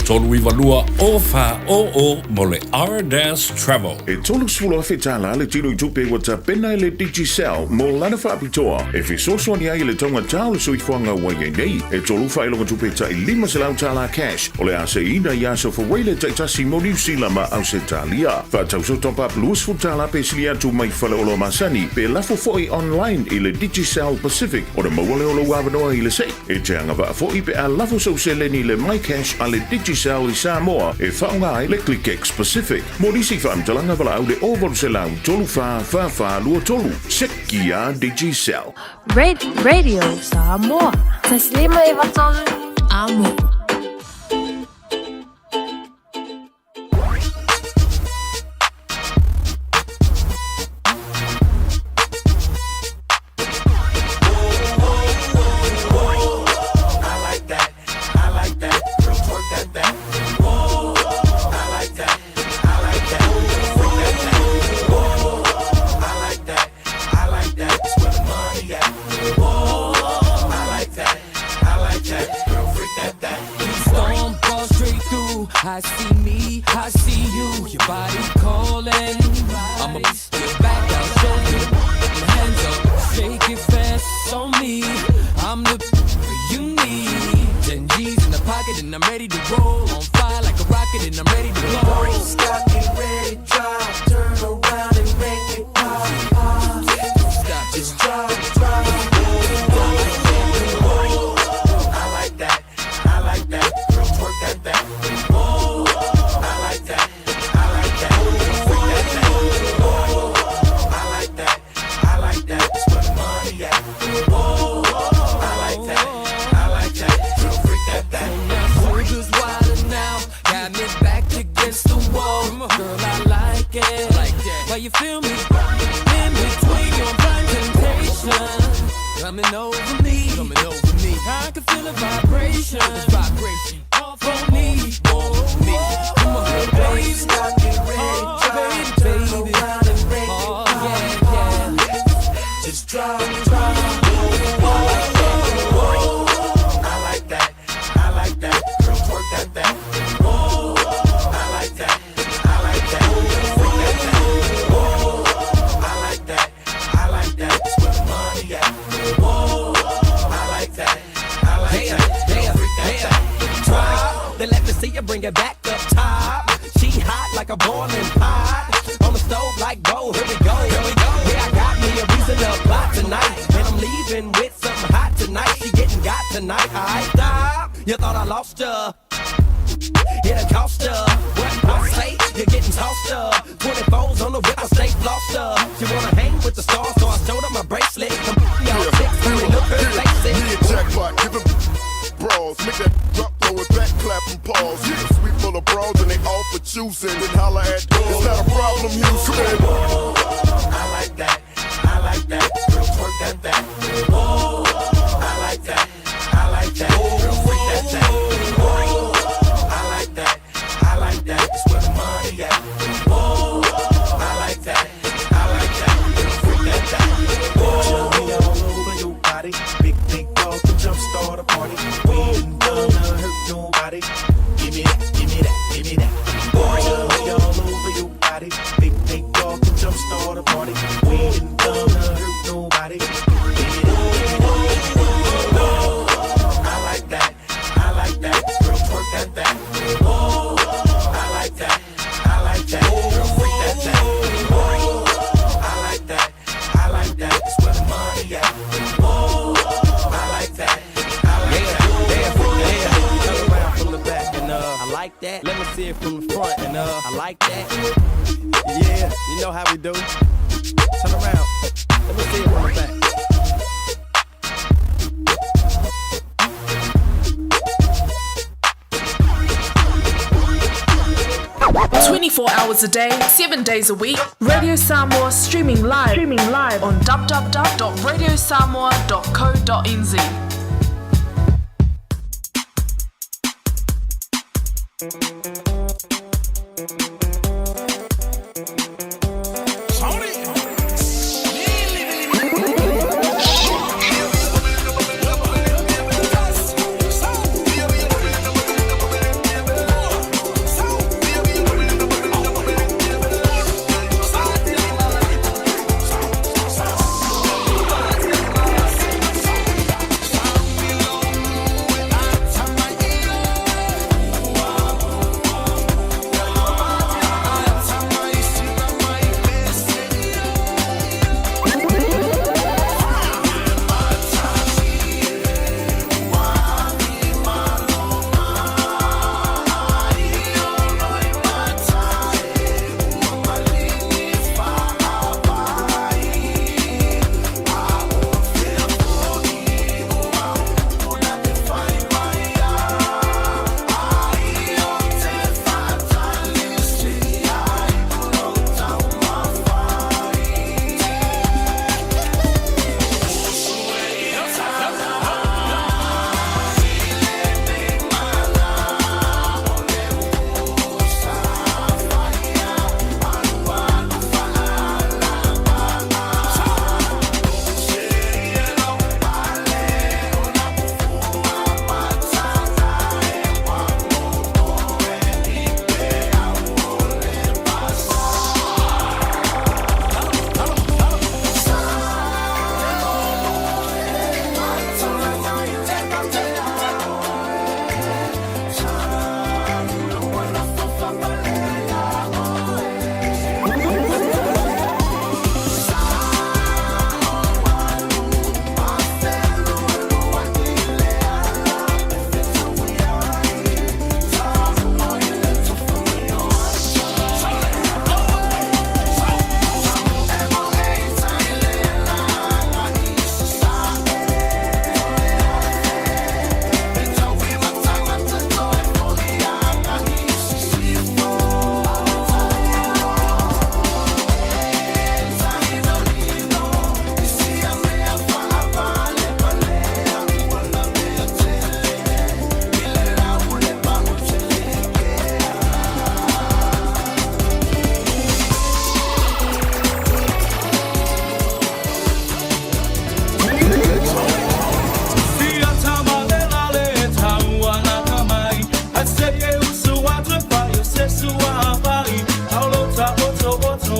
392 0400 mo le Ardas Travel. E $30,000 le tino i tupe ua tapena e le Digicel mo lana faapitoa e fesoasoani ai i le taugata o le soifuaga ua i ai nei. E tolu faailoga tupe tai $500 cash o le a seiina i aso fauaile taitasi mo Niu Sila ma Ausetalia. Faatau sau top up $20 pe sili atu mai faleoloa masani pe lafo foi online i le Digicel Pacific ona maua lea o lou avanoa i le sei. E te agavaa foi pe a lafo sau seleni i le MyCash a le Digicel i Samoa e faaaoga ai le ClickX Pacific. Mo nisi faamatalaga valaau le 0800 34 44 23. Seki a Digicel. Radio Samoa. 153 Amo. I see me, I see you, your body calling. I'ma get back, I'll show you. Hands up, shake it fast on me. I'm the you need. 10 G's in the pocket and I'm ready to roll. On fire like a rocket and I'm ready to blow. Got me ready, drive, turn around and make it pop, pop. Stop, Just drop, drop. I like that, I like that. Girl, twerk that back. I like that, I like that. Girl, freak that. like it. I like that. But you feel me? In between your blind temptation coming over me, coming over me. I can feel a vibration, vibration. All for me, all for me. Come on, baby, stop, get ready, oh, drive, baby, turn baby. around and break Oh, it. yeah, yeah. Just drive, drive. Whoa, whoa, I like that. I like that. Girl, twerk that back. Whoa, I like that. I like that. Girl, freak that back. Whoa, I like that. I like that. That's where the money at. Whoa, I like that. I like that. Girl, freak that back. Drop. Then let me see you bring it back up top. She hot like a boiling pot. On the stove like whoa, here we go. Here we go. Yeah, I got me a reason to plot tonight. And I'm leaving with something hot tonight. She getting got tonight. I stop. You thought I lost ya. It done cost ya. What I say, you're getting tossed up. 24s on the whip, I stay flossed up. She wanna hang with the stars, so I showed her my bracelet. Come y'all chicks, honey, look her face it. Me a jackpot, give him bras, make that drop, throw it back, clap and pause. Yeah, sweet full of bras and they all for choosing. Then holla at doors. It's not a problem, Houston. I like that. I like that. Girl, twerk that back. Whoa, I like that. I like that. Girl, freak that back. Whoa, I like that. I like that. That's where the money at. Whoa, I like that. I like that. Girl, freak that back. Whoa, me all over your body. Big, big dog to jumpstart a party. We ain't gonna hurt nobody. Give me that, give me that, give me that. Picture me all over your body. Big, big dog to jumpstart a party. We ain't gonna hurt nobody. Give me that, give me that, give me that. Whoa, I like that. I like that. Girl, twerk that back. Whoa, I like that. I like that. Girl, freak that back. Whoa, I like that. I like that. That's where the money at. Whoa, I like that. I like that. Yeah, yeah. Turn around from the back and I like that. Let me see it from the front and I like that. Yeah, you know how we do. Turn around. Let me see it from the back. 24 hours a day, 7 days a week. Radio Samoa streaming live, on www.radiosamoa.co.nz. Tama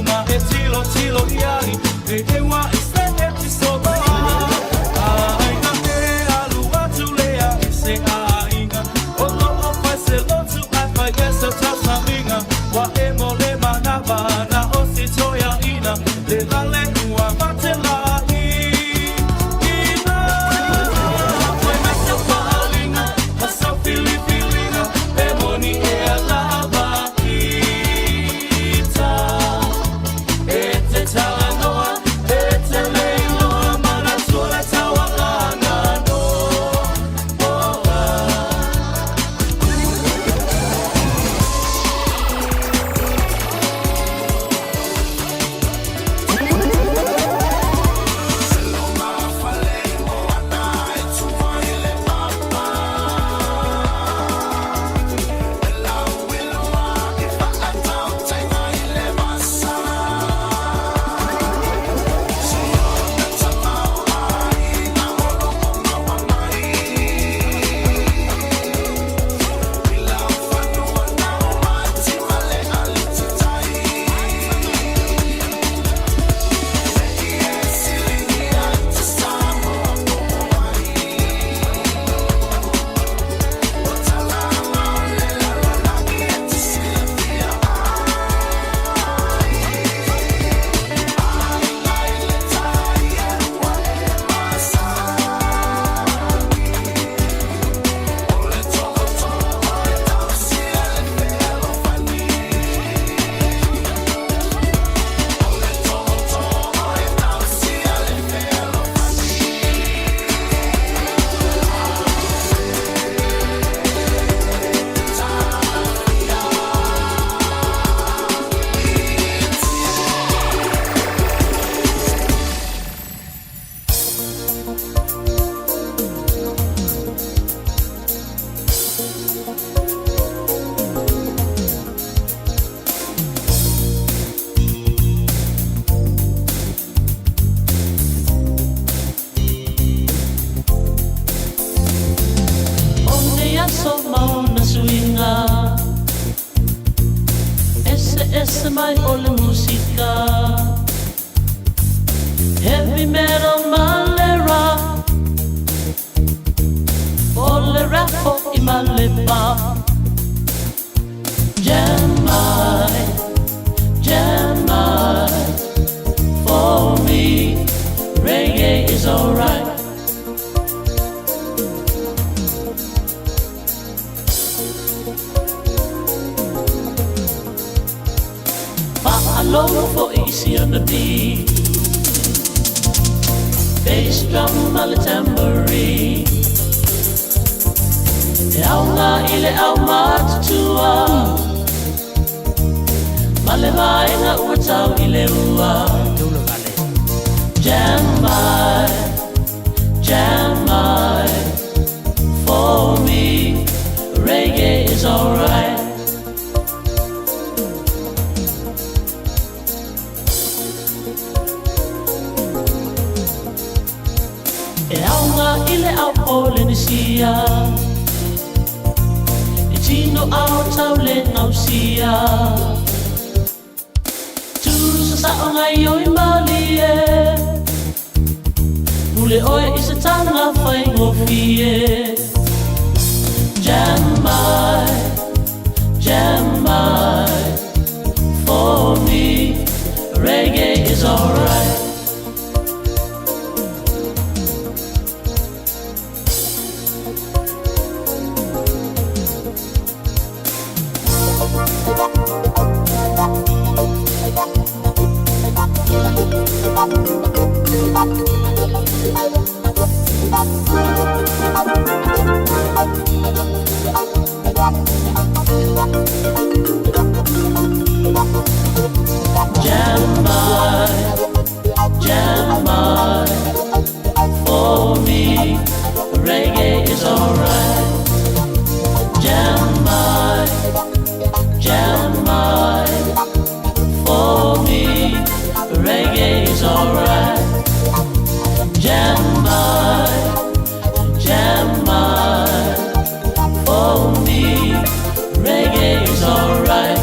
ma e tilo tilo iai E e wa i se e ti soa Aiga e alu atu lea i se aiga O lo o fai se lotu ai fai e se tausaminga Wa e mo le manava na o si toia ina Le lale ua mate la i ina Fai mai sa faalinga ma sa filifilinga E moni e alava ita E te talanoa, e te leiloa Mana tua le taualanga no O nei aso ma ona suiga Eseese mai o le musika Heavy metal ma le rock O le rap fo'i ma le pop Jam mai, jam mai For me, reggae is alright. Fa'alogo fo'i i siona beat Bass drum ma le tambourine E aoga i le aumatutua Ma le vaega ua tau i le ua Jam mai, jam mai For me, reggae is alright. E aoga i le ao Polenisia E tino ao tau le gausia Tusa sa'oga i oi malie Pule oe i se taga faigofie Jam mai, jam mai For me, reggae is alright. Jam mai, jam mai For me, reggae is alright. Jam mai, jam mai For me, reggae is alright. Jam mai, jam mai For me, reggae is alright.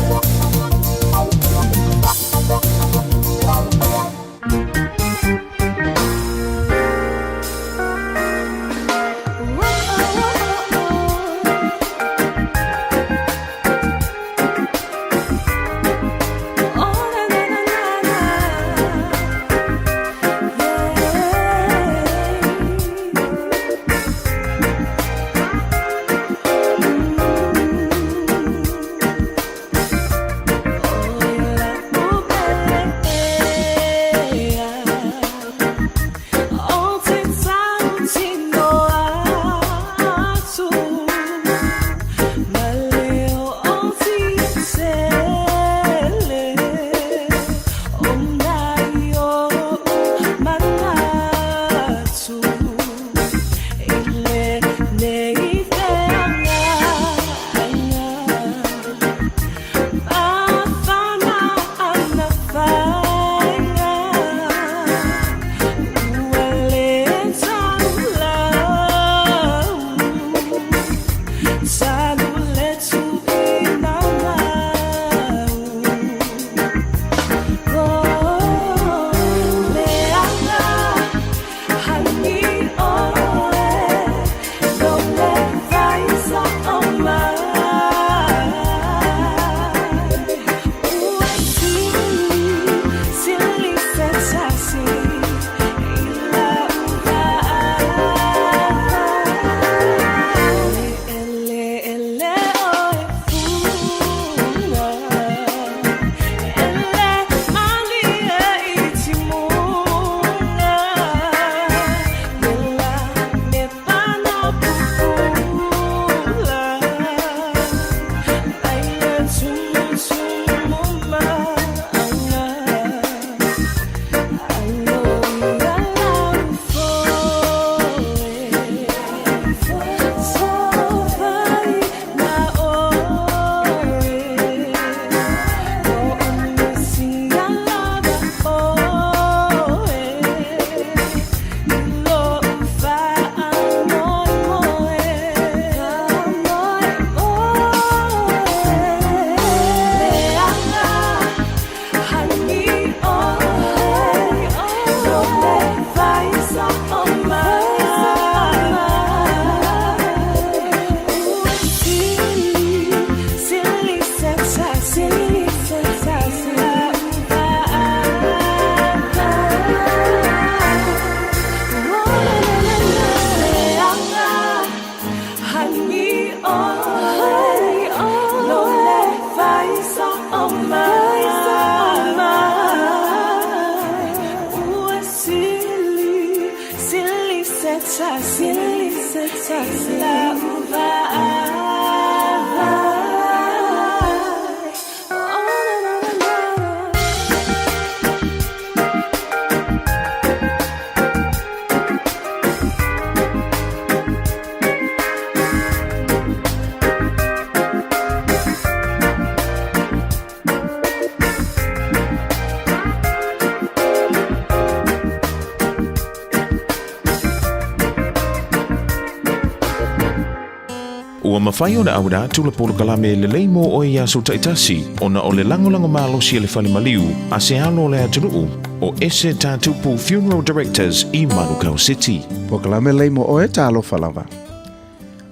Ua mafai ona auina atu le polokalame lelei mo oe i aso taitasi ona o le lagolago malosi a le Fale Maliu a se alo o le atunuu o Ese Tatupu Funeral Directors i Manukau City. Polokalame lelei mo oe, talofa lava.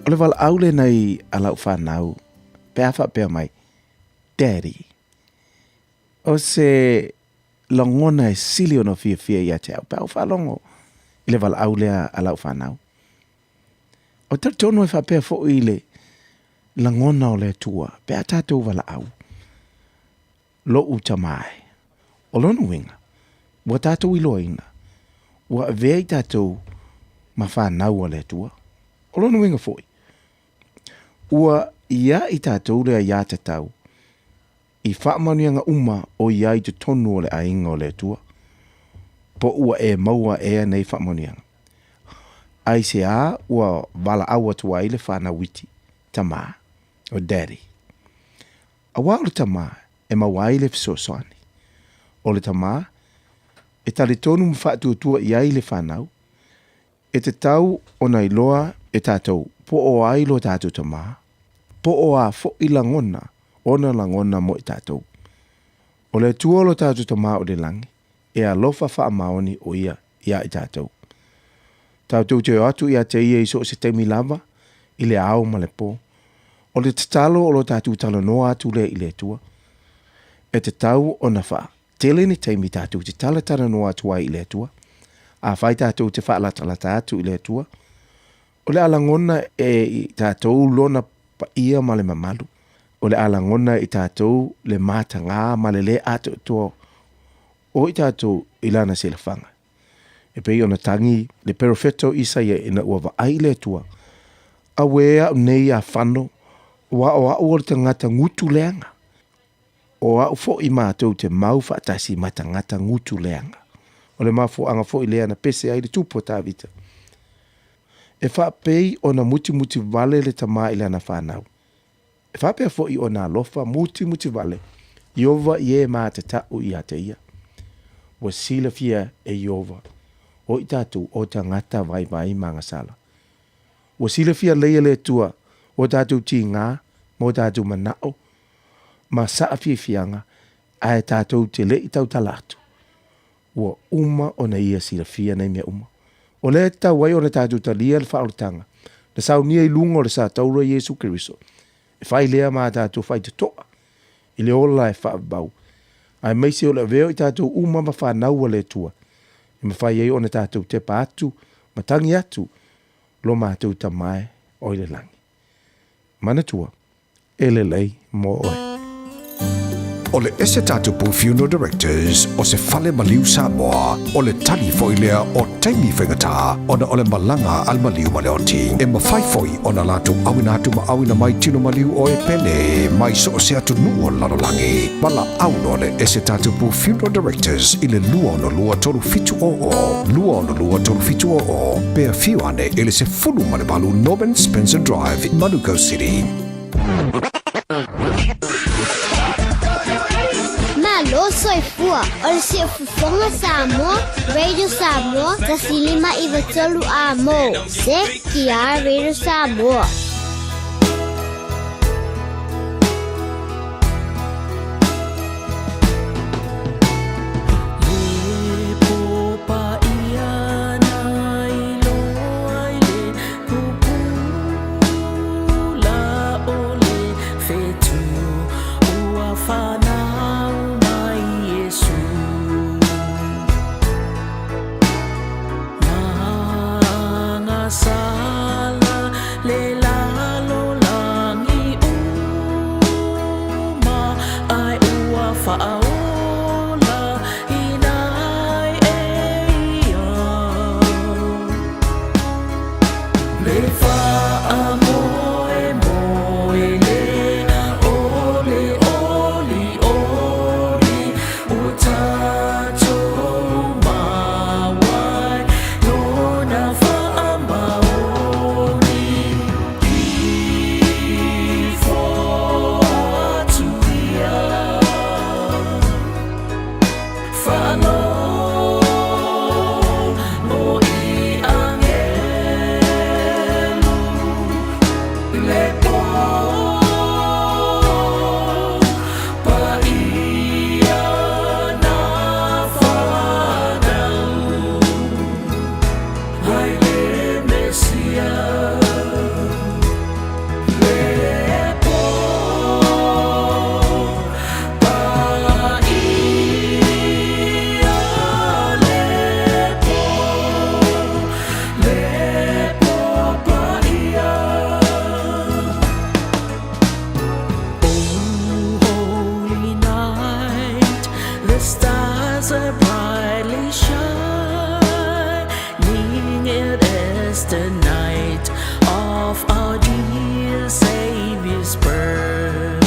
O le valaau lenei a lau fanau pe a faapea mai, Daddy, o se lagona e sili ona fiafia ia te au pe a ou faalogo i le valaau lea a lau fanau. O talitonu e faapea foi i le lagona o le Atua pe a tatou valaau, Lo'u tama e. O lona uiga, ua tatou iloaina, ua avea i tatou ma fanau a le Atua. O lona uiga foi, ua ia i tatou le aiatatau i faamanuiaga uma o i ai i totonu o le aiga o le Atua, po ua e maua ea nei faamanuiaga. Aisea ua valaau atu ai le fanau iti, Tama, o Daddy. Auā o le tama e maua ai le fesoasoani. O le tama e talitonu ma faatuatua i ai le fanau, e tatau ona iloa e tatou po o ai lo tatou tama, po o a foi lagona ona lagona mo i tatou. O le Atua o lo tatou Tama o i le lagi, e alofa faamaoni o ia iā i tatou. Tatou te o atu ia te ia i so o se taimi lava, i le ao ma le po. O le tatalo o lo tatou talanoa atu lea i le Atua, e tatau ona faa tele ni taimi tatou te talatalanoa atu ai i le Atua. Afai tatou te faalatalata atu i le Atua, o le a lagona e i tatou lona paia ma le mamalu. O le a lagona e i tatou le matagā ma le lē atoatoa o i tatou i lana silafaga. E pei ona tagi le perofeta o Isaia ina ua vaai i le Atua, Auē a'u nei a fano, aua o a'u o le tagata gutu leaga. O a'u fo'i matou te mau faatasi ma tagata gutu leaga. O le mafuaaga fo'i lea na pese ai le tupu a Tavita. E faapei ona mutimuti vale le tama i lana fanau. E faapea fo'i ona alofa mutimuti vale Ieova i e matata'u ia te ia. Ua silafia e Ieova o i tatou o tagata vaivai ma agasala. Ua silafia lelei e le Atua o tatou tigā ma o tatou mana'o ma saafiafiaga ae tatou te le i tautala atu. Ua uma ona ia silafia nei mea uma. O lea e tatau ai ona tatou talia le faaolataga na saunia i luga o le satauro e Iesu Keriso, e fai lea ma a tatou faitotoa i le ola e faavavau, aemaise o le avea o i tatou uma ma fanau a le Atua, e mafai ai ona tatou tepa atu ma tagi atu lo matou Tama e o i le lagi. Manatua, e lelei mo oe. O le Ese Tatupu Funeral Directors o se fale maliu Samoa, o le tali foi lea o taimi faigata ona o le malaga a le maliu ma le oti. E mafai foi ona latou auina atu ma auina mai tino maliu o e pele mai so o se atunuu o le lalolagi. Valaau loa le Ese Tatupu Funeral Directors i le 262 3700, 262 3700, pe afio ane i le 18 Norman Spencer Drive, Manukau City. Malo soifua, o le Siufofoga Samoa, Radio Samoa, 105 93 A mo, CKR Radio Samoa. Faalogo i angelu i le pō Paia na whanau Hai le Mesia Le pō Paia le pō Le pō paia Oh, holy night, the stars are brightly shining. It is the night of our dear Savior's birth.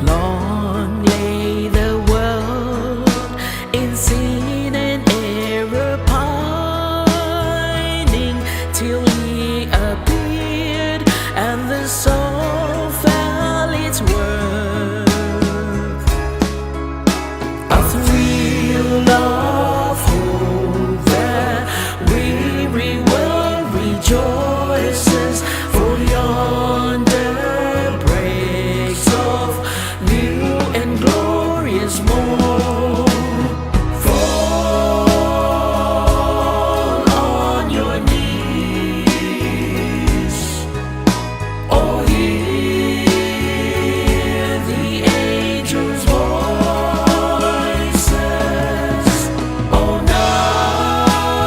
Long lay the world in sin and error pining till he appeared and the soul felt its worth. A thrill of hope that weary world rejoices, for yonder breaks of new and glorious morn. Fall on your knees. Oh, hear the angels' voices. Oh,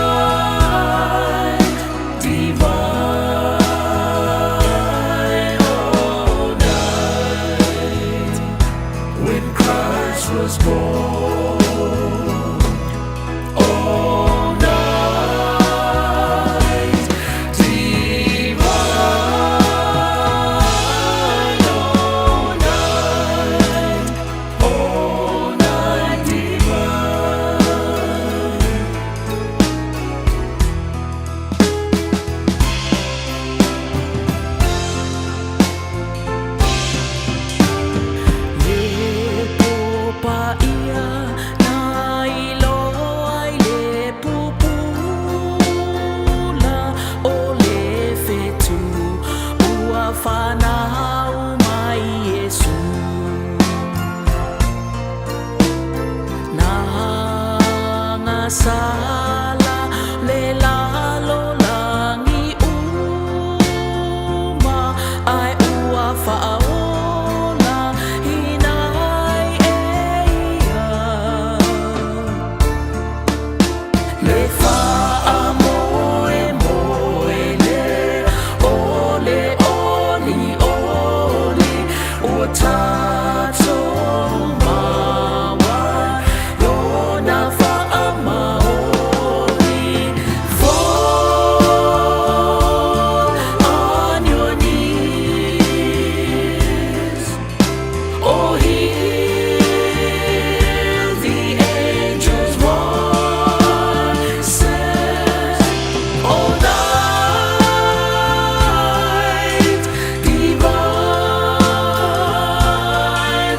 night divine. Oh, night when Christ was born. Oh, night divine. Oh, night. Oh, night divine. Le pō paia na iloa ai le pupula o le fetu ua fanau mai Iesu. Na gasala le lalolagi uma ae ua faaolaina ai e ia. Le faamoemoe lea o le olioli ua tatou maua lona faamaoni. Fall on your knees. Oh, hear the angels' voices. Oh, night divine.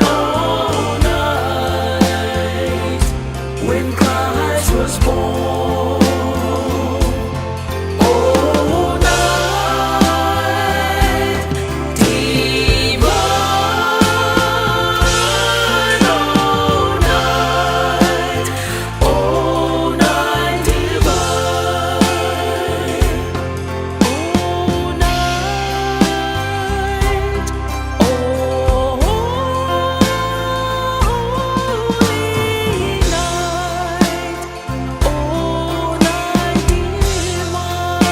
Oh, night when Christ was born. Oh, night divine. Oh, night. Oh, night divine. Oh, night. Oh, holy night. Oh, night divine.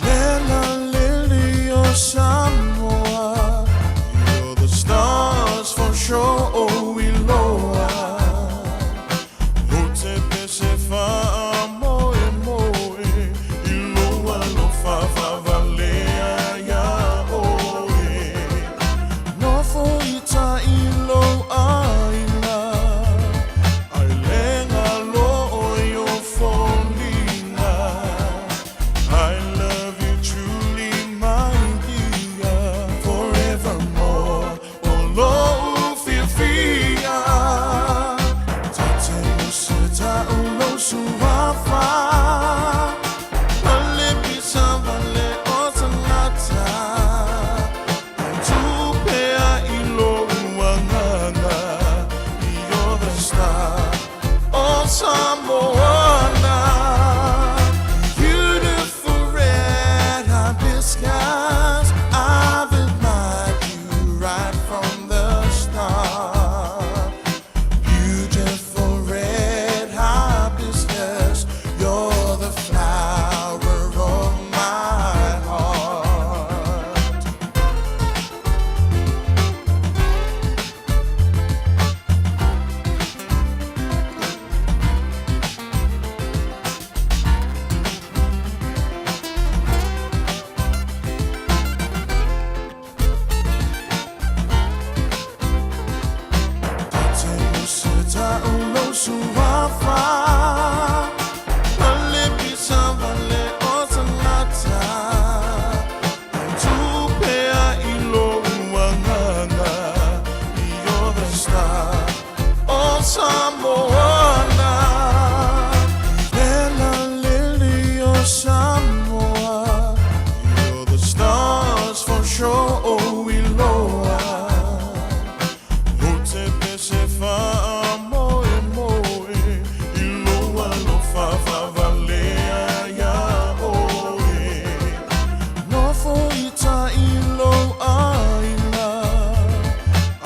Lela lily o Samoa, you're the stars for sure, oh Iloa. O te pese wha moe moe, iloa lo wha wha valea ia oe. Nofo i ta ilo Samoana. Ela lily o Samoa. You're the stars for sure, oh, we loa. O te pese wha moe moe, i loa lo wha wha valea ia oe. Nofo i ta i lo aina,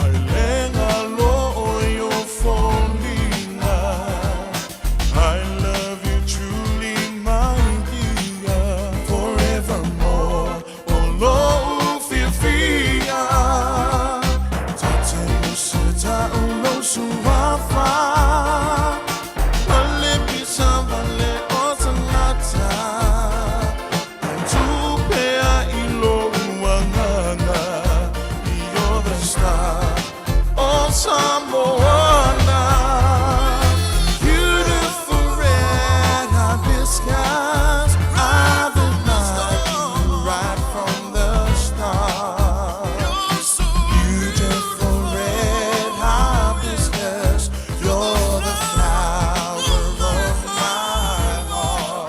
ai lenga lo o i o foliga. I love you truly, my dear, forevermore. O lo u fiafia, ta te usa ta ulo suafa. Vale pisa vale o tangata, ai tupea i lo uanganga. You're the star of Samoana. Beautiful red hibiscus, I the night right from the start. Beautiful red hibiscus, you're the flower of my heart.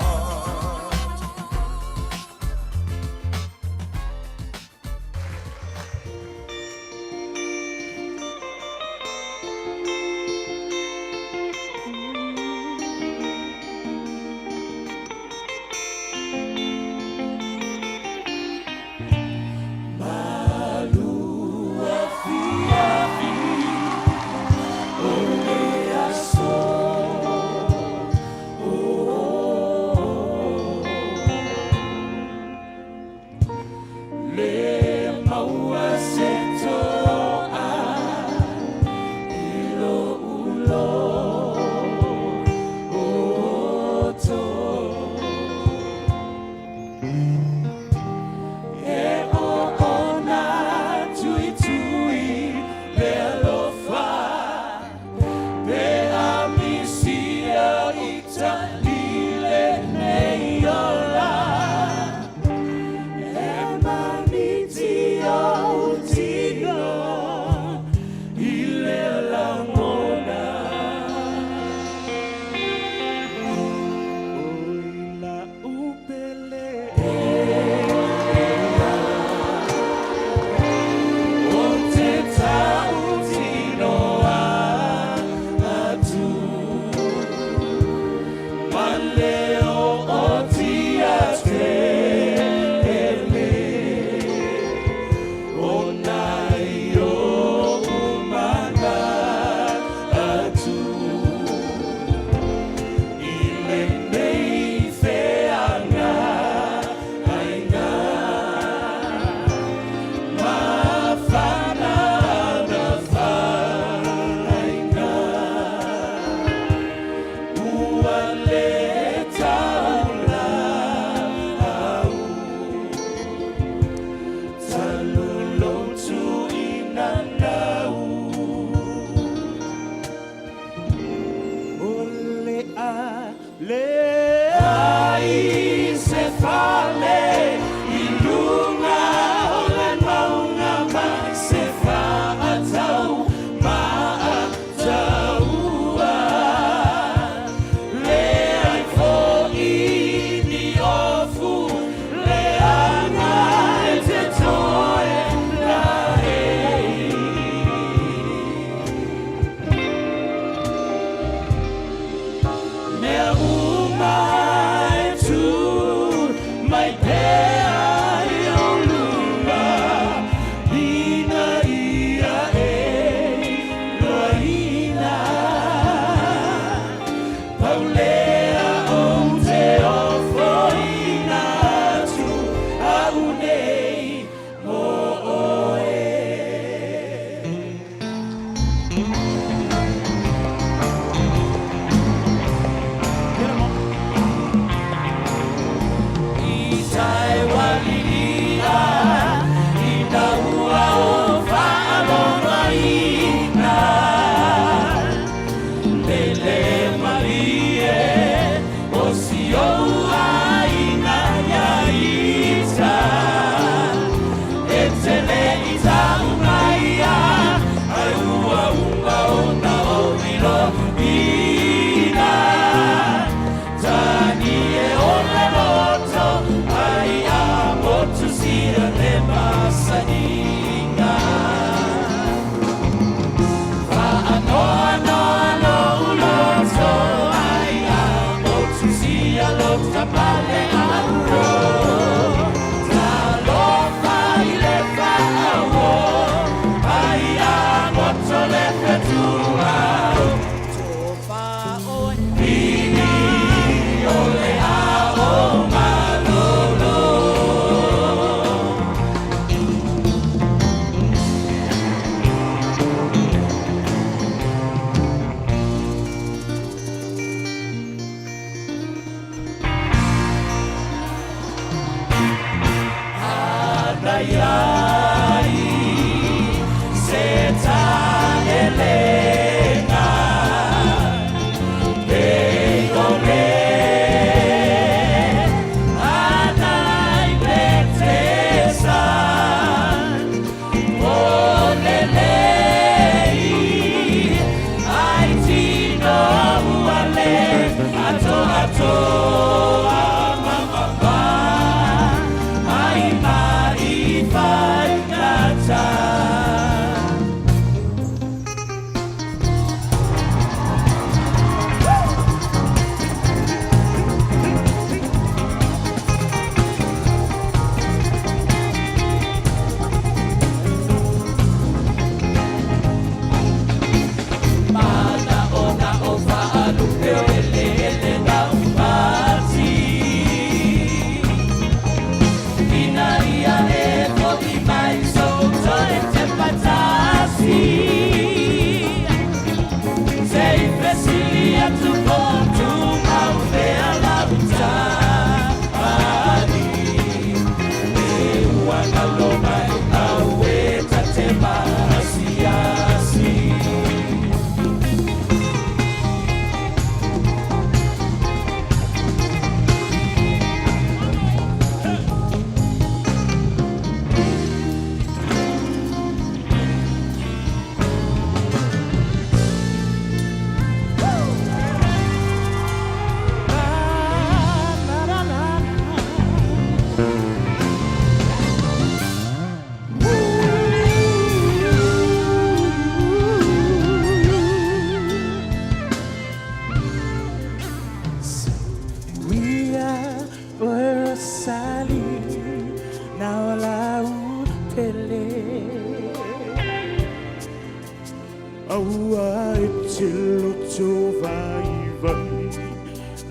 Atua e te loto vaivai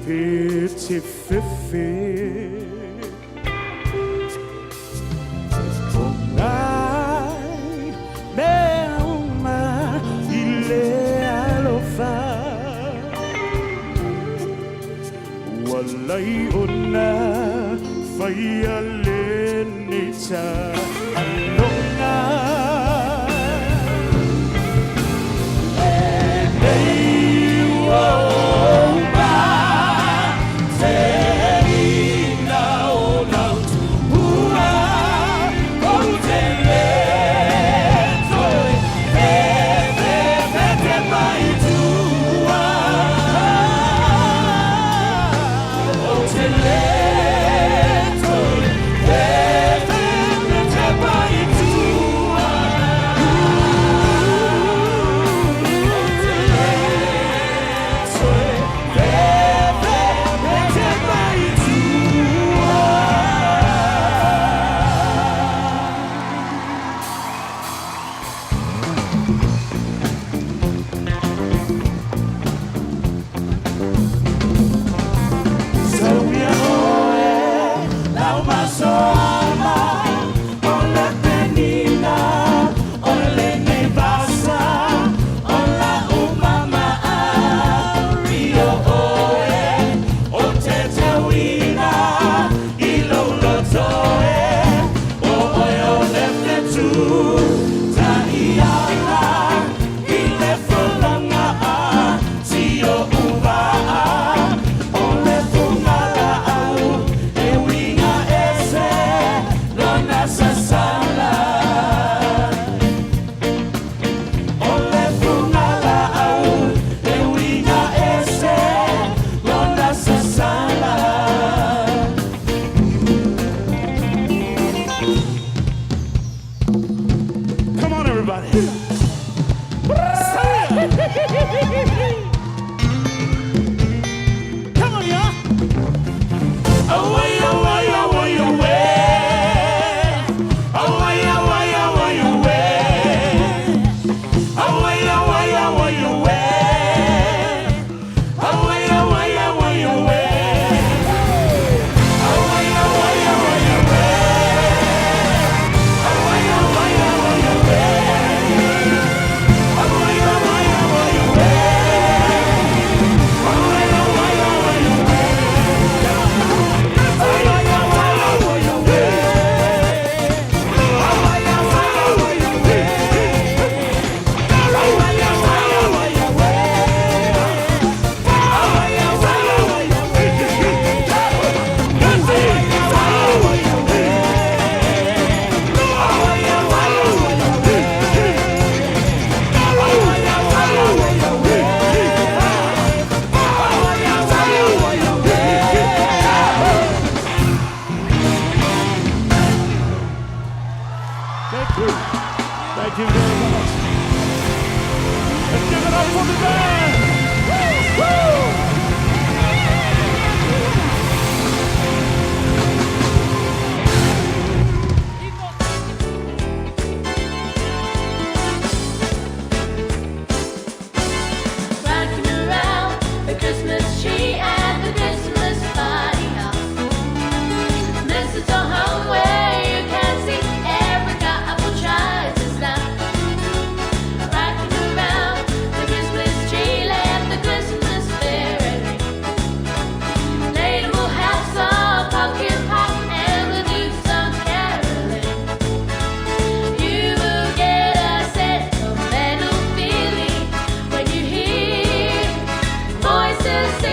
pe te fefe. O nai mea uma i le alofa Ua lai ona faia lenei taaloga. Lenei ua uma teina o lau tupua ou te le toe fefefe mai tua. Ou te le toe fefefe mai tua. Ou te le toe fefefe mai tua. Saumia oe, lau masoama, o le penina, o lenei vasa, o la umama rio oe, o te tauina, i lou loto e, o oe o le fetu, ta iala, i le folaga a, si o uvaa, o le fugalaau, e uiga ese, lona sasala. O le fugalaau, e uiga ese, lona sasala. Come on, everybody. Come on, y'all. Away, away, away, away. Away, away, away, away. Away, away, away, away. Away, away, away, away. Away, away, away, away. Away, away, away, away. Away, away, away, away. Away, away, away, away. Away, away, away, away. Away, away, away, away. Away, away, away, away. Away, away, away, Thank you. Thank you very much. Let's give it up for the band. Woo! Rocking around the Christmas tree at the Christmas party hop. Mistletoe hung where you can see every couple tries to stop. Rocking around the Christmas tree, let the Christmas spirit ring. Later we'll have some pumpkin pie and we'll do some caroling. You will get a sentimental feeling when you hear voices.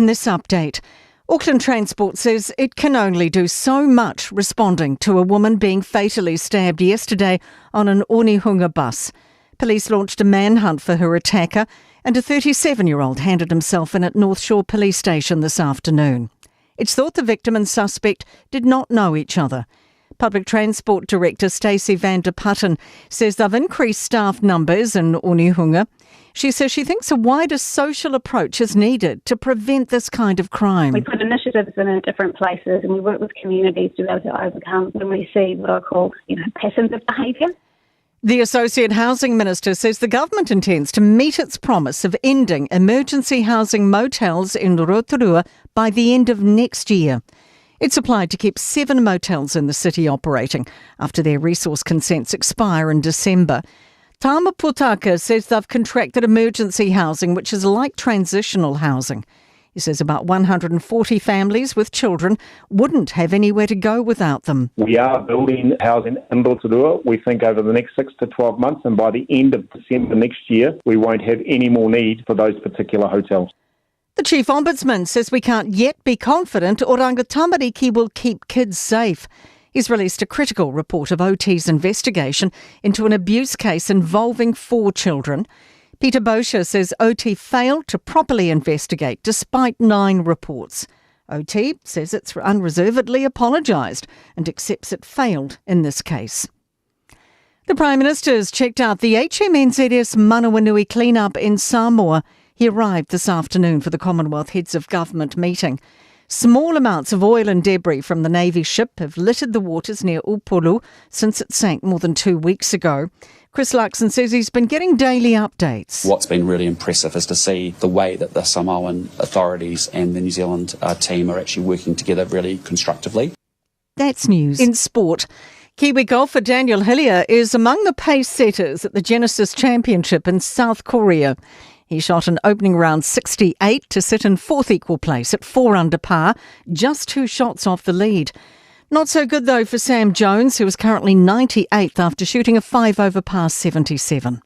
In this update, Auckland Transport says it can only do so much responding to a woman being fatally stabbed yesterday on an Onehunga bus. Police launched a manhunt for her attacker, and a 37 year old handed himself in at North Shore Police Station this afternoon. It's thought the victim and suspect did not know each other. Public Transport Director Stacey van der Putten says they've increased staff numbers in Onehunga. She says she thinks a wider social approach is needed to prevent this kind of crime. We put initiatives in in different places and we work with communities to be able to overcome when we see what I call, you know, patterns of behaviour. The Associate Housing Minister says the government intends to meet its promise of ending emergency housing motels in Rotorua by the end of next year. It's applied to keep seven motels in the city operating after their resource consents expire in December. Tama Potaka says they've contracted emergency housing, which is like transitional housing. He says about 140 families with children wouldn't have anywhere to go without them. We are building housing in Rotorua. We think over the next six to 12 months, and by the end of December next year, we won't have any more need for those particular hotels. The Chief Ombudsman says we can't yet be confident Oranga Tamariki will keep kids safe. He's released a critical report of OT's investigation into an abuse case involving four children. Peter Bosher says OT failed to properly investigate despite nine reports. OT says it's unreservedly apologised and accepts it failed in this case. The Prime Minister's checked out the HMNZS Manawanui cleanup in Samoa. He arrived this afternoon for the Commonwealth Heads of Government meeting. Small amounts of oil and debris from the Navy ship have littered the waters near Upolu since it sank more than two weeks ago. Chris Luxon says he's been getting daily updates. What's been really impressive is to see the way that the Samoan authorities and the New Zealand team are actually working together really constructively. That's news. In sport, Kiwi golfer Daniel Hillier is among the pace setters at the Genesis Championship in South Korea. He shot an opening round 68 to sit in fourth equal place at four under par, just two shots off the lead. Not so good though for Sam Jones, who is currently 98th after shooting a five over par 77.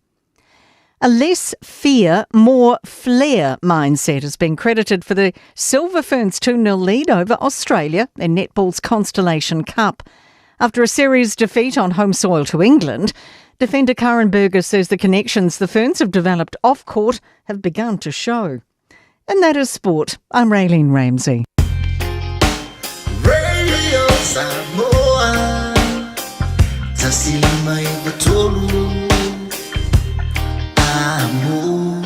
A less fear, more flair mindset has been credited for the Silver Ferns 2 0 lead over Australia in netball's Constellation Cup. After a series defeat on home soil to England, defender Karen Berger says the connections the Ferns have developed off court have begun to show. And that is sport. I'm Raylene Ramsey. Radio Samoa Tasilima Ivatolu Amo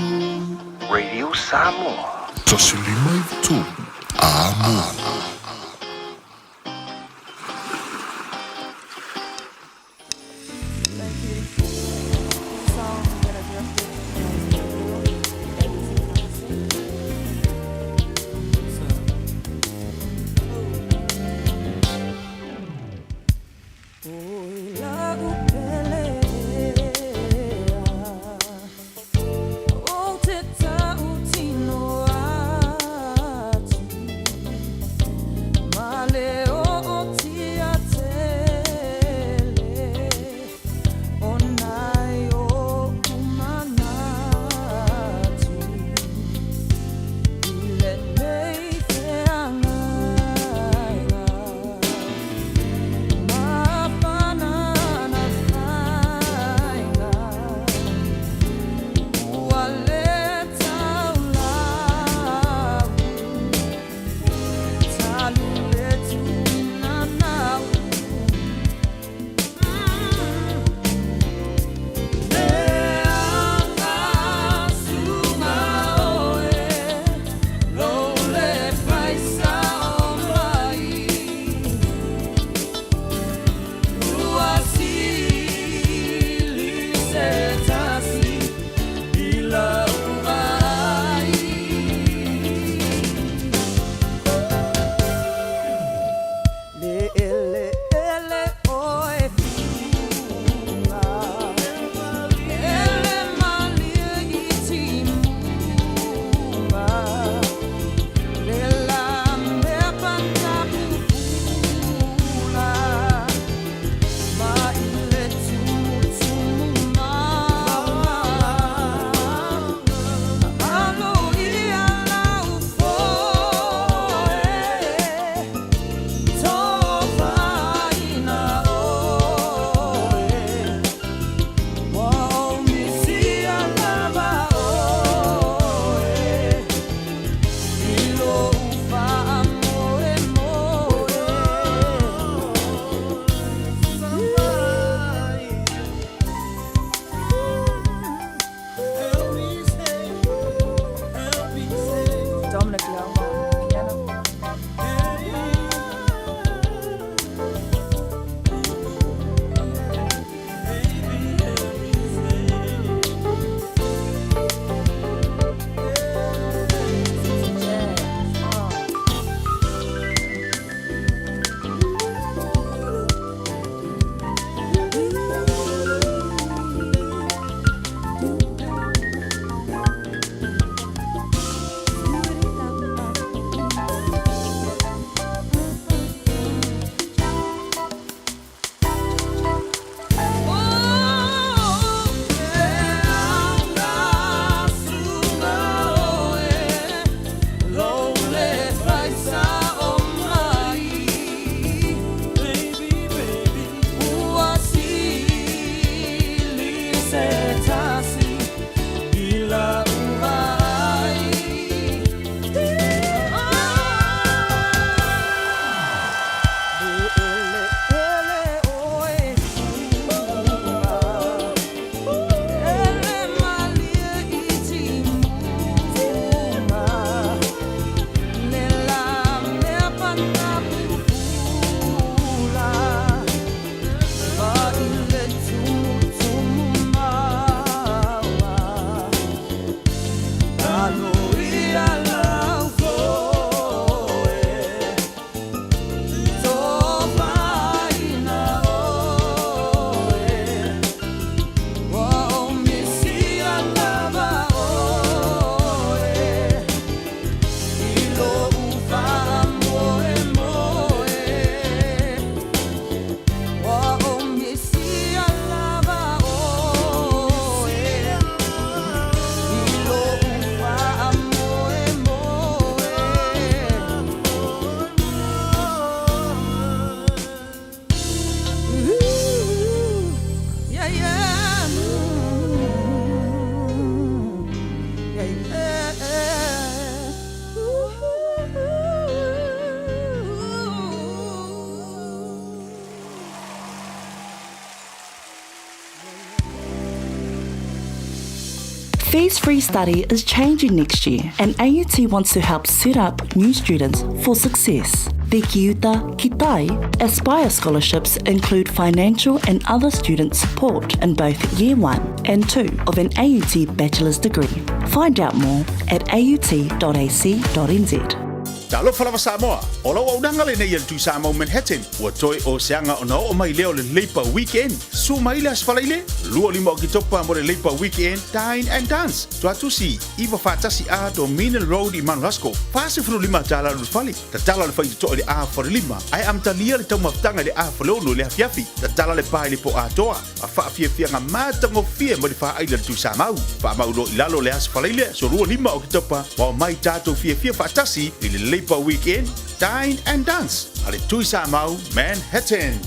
Radio Samoa. Tasilima Ivatolu Amo. O te tau tino atu. Fees free study is changing next year, and AUT wants to help set up new students for success. The Kiuta Kitai Aspire scholarships include financial and other student support in both year 1 and 2 of an AUT bachelor's degree. Find out more at aut.ac.nz. Talofa lava Samoa, o lau auaunaga lenei a le Tuisamau Manhattan, ua toe o se aga ona oo mai lea o le Labour Weekend. Susu mai le Aso Faraile, 25 o Oketopa mo le Labour Weekend Dine and Dance, Tuatusi, 941A Dominion Road i Mount Roskill, $45 le ulufale. Tatala le faitotoa i le 4:30, ae amatalia le taumafataga i le 4:60 i le afiafi. Tatala le pa i le po atoa, a faafiafiaga matagofie mo le faaila le Tuisamau. Faamauloa i lalo le Aso Faraile, aso 25 o Oketopa, ma omai tatou fiafia faatasi i le Labour Weekend Dine and Dance a le Tuisamau Manhattan.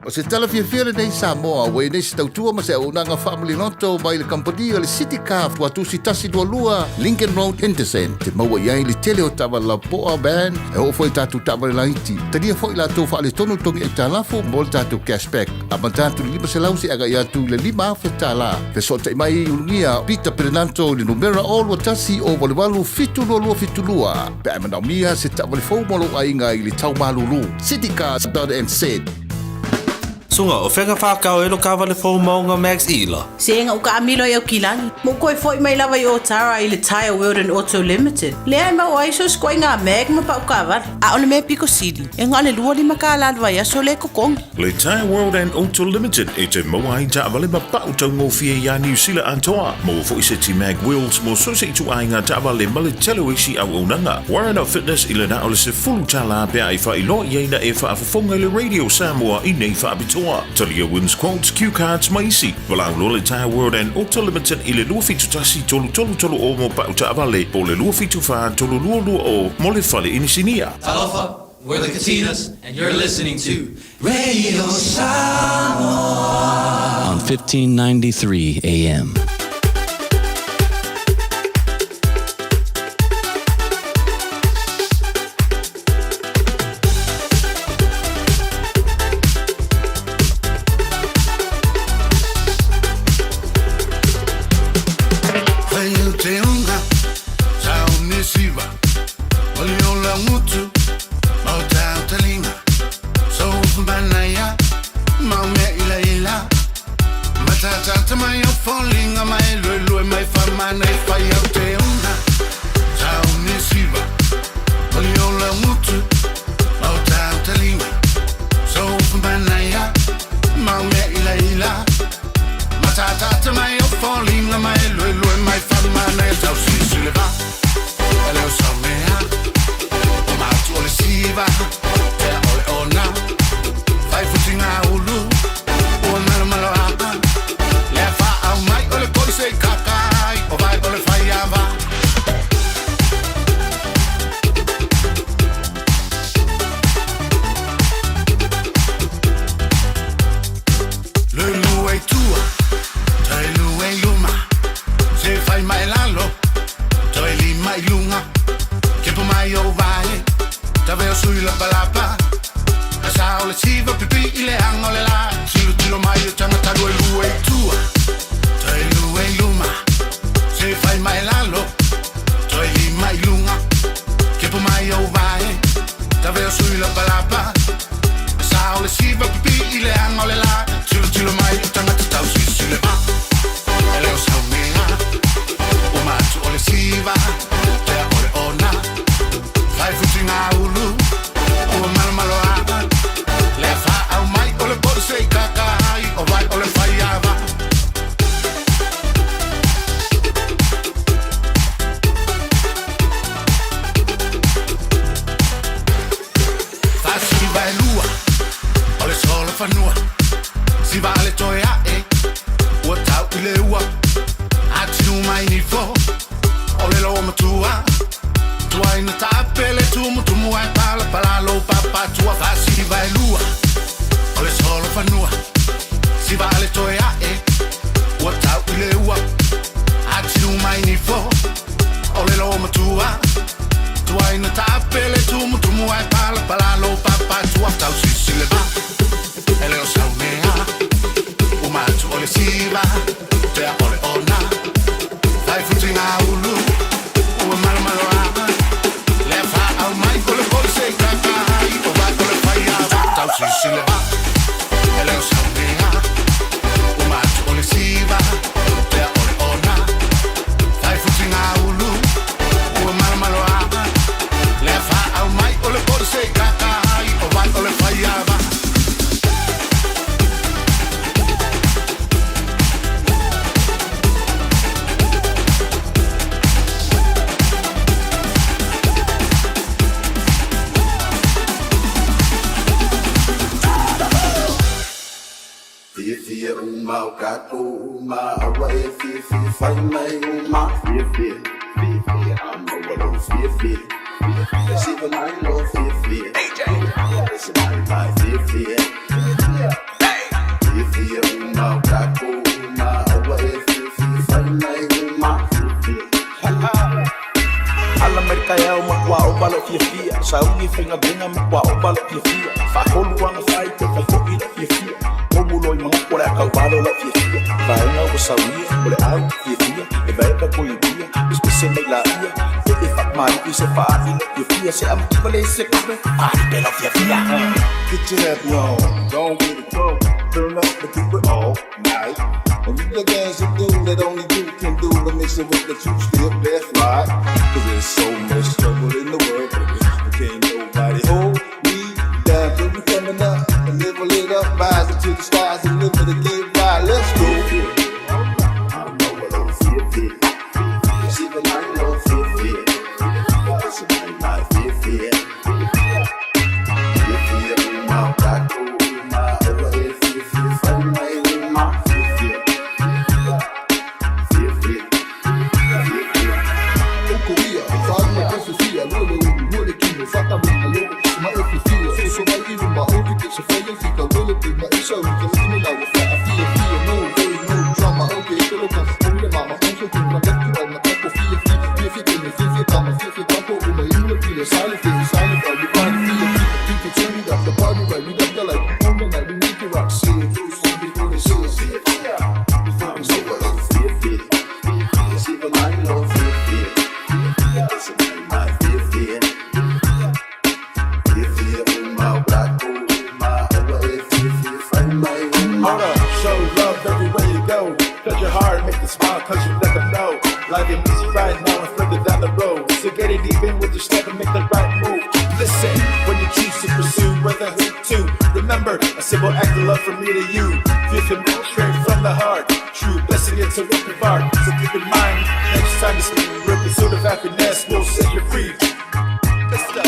O se tala fiafia lenei Samoa ua i ai nei se tautua ma se auaunaga faamaliloto mai le kamupani o le City Car Tuatusi 122 Lincoln Road Henderson e te maua i ai le tele o taavale lapoa van e oo foi i tatou taavale laiti. Talia foi latou faaletonu togi aitalafu mo le tatou cashback amata atu i le 500 seia agai atu i le $5,000. Fesootai mai i Ulugia Peter Perenanto i le numera 0 21 0 88 722 72 pe a e manaomia se taavale fou mo lou aiga i le tau malulu. Citycars.nz. Suga, o fea ga whakao e lo kawale fou maunga Max Ila? Se ga uka amilo i au kilagi. Mo koe foi mai lava i Otara i le Tyre World and Auto Limited. Lea e mau ai so skoe ngā mag ma pau kawale. A o le mea piko sili, e ngā le lua lima ka la vai aso le kokongi. Le Tyre World and Auto Limited e te maua ai taavale ma pau taugofie iā Niu Sila atoa. Maua foi se ti mag wheels mo so se ituaiga taavale ma le tele o isi auaunaga. Warren of Fitness i le na o le $10 pe a e faailoa i ai na e faafofoga i le Radio Samoa i nei faapitoa. Talia Wins Quotes, Cue Cards ma isi. Valaau loa le Tyre World and Auto Limited i le 271 3330 mo pau taavale po o le 274 3220 mo le fale inisinia. Talofa, we're the Katinas, and you're listening to Radio Samoa on 1593 AM. Siva, tea ole ona. uma o kākou uma Aua e fiafia fai mai uma Fiafia, fiafia, a maua lou fiafia Siva mai lou fiafia Ese mai mai fiafia Fiafia uma o kākou uma Aua e fiafia fai mai uma Fiafia Ala mai le taeao matua ova lou fiafia Sauni faigaluega matua ova lou fiafia Faatolu aga fai toe fai foi lou fiafia Omu loa i manatu o le a tauvalo lau fiafia Vaega ua sauia o le au fiafia E vaeva koe i uia Pesepese mai laia Ee faamalii se faaali lou fiafia Se amativa le se kope Paalipe lau fiafia Get your happy on, don't get it broke. Turn up and do it all night. And you the things you do that only you can do to mix it with the two step left right. Cause there's so much trouble in the world, baby. But can't nobody hold me down. Cause we coming up and live it up, rise up to the skies and live it again right. Let's go. Hold up, show love everywhere you go. Touch your heart, make it smile, cause you let them know. Life ain't easy right now and further down the road. So get it even with your step and make the right move. Listen, when you choose to pursue whether who to, remember a simple act of love from me to you. Feel from straight from the heart. True blessing, it's a work of art. So keep in mind, next time you speak, real pursuit of happiness will set you free. Let's go.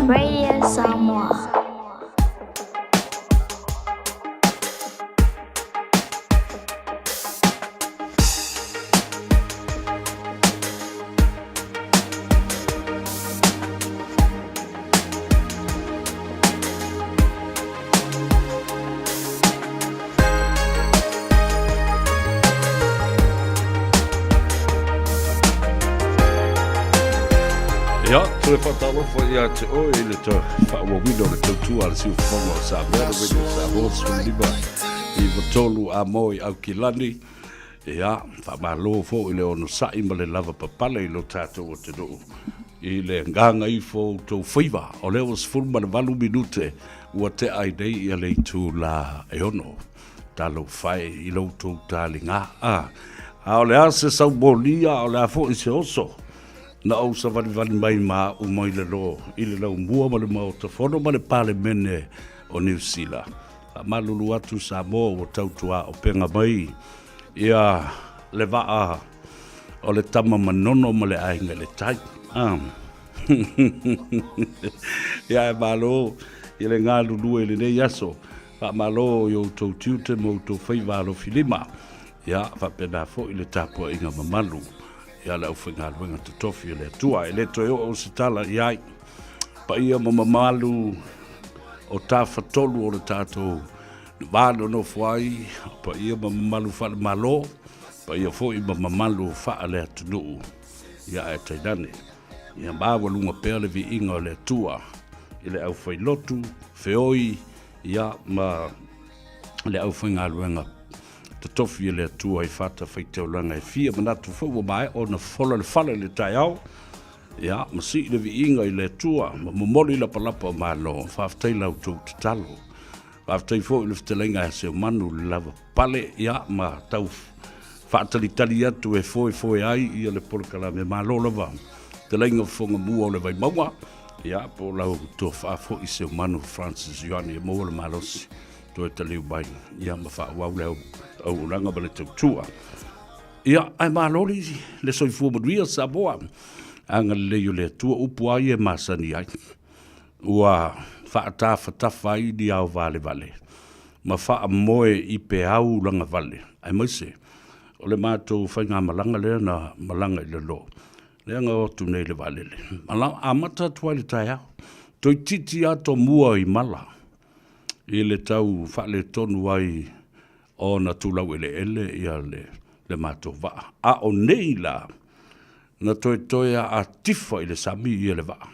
Radio Samoa. Ia, toe whakatalofa ia te oe i le tau whaawawina o le tautua a le siufofoga o Samoa, le Radio Samoa, 15 i 3 a mo i Aukilani. Ia, whamalo fo i le ono sa'i ma le lava papale i lo tātou o te nuu. I le nganga ifo tau whaiva, o leo o sefulu ma le valu minute, ua te ai nei ia le itu la e ono. Talo whae i lo tou tali ngā. A, a o le a se saumolia, o le a fo i se oso. Na ou savalivali mai ma a'u mai le lo i le laumua ma le Maota Fono ma le Palemene o Niu Sila. Faamalulu atu Samoa ua tautuaopega mai ia le vaa o le tama manono ma le aiga i le tai. Ah. Ia e malo i le galulue i lenei aso. Faamalo i outou tiute ma outou faiva alofilima. Ia faapena foi le tapuaiga mamalu ia le aufaigaluega totofi a le Atua. E le toe oo se tala i ai paia ma mamalu o Tafatolu o le tatou va nonofo ai, o paia ma mamalu faale-Malo, paia foi ma mamalu faale-atunuu, ia ae tainane, ia maualuga pea le viiga o le Atua i le aufailotu feoi, ia ma le aufaigaluega totofi e le Atua i fatafaitaulaga e fia. Manatu foi ua maea ona fola le fala i le taeao, ia, ma sii le viiga i le Atua ma momoli lapalapa o malo. Faafetai la outou tatalo. Faafetai foi i le fetalaiga a Seumanu le lava pale, ia, ma tau faatalitali atu e foefoe ai ia le polokalame. Malo lava fetalaiga fofoga mua o le Vaimauga, ia, po o lau tofa foi Seumanu Francis Ioane, ia maua le malosi toe taliu mai, ia, ma faaauau le auaunaga ma le tautua. Ia, ae malo le soifua manuia Samoa. Agalelei o le Atua, upu lava ia e masani ai. Ua faatafatafa ai ni ao valevale ma faamoe i peau lagavale, aemaise o le matou faigamalaga lea na malaga i lalo, lea na o atu nei i le vaalele. Amata atu ai le taeao, toeitiiti lava tomua i mala i le tau faaletonu ai ona tulau eleele ia le matou vaa. A o nei la, na toetoe a atifa i le sami ia le vaa.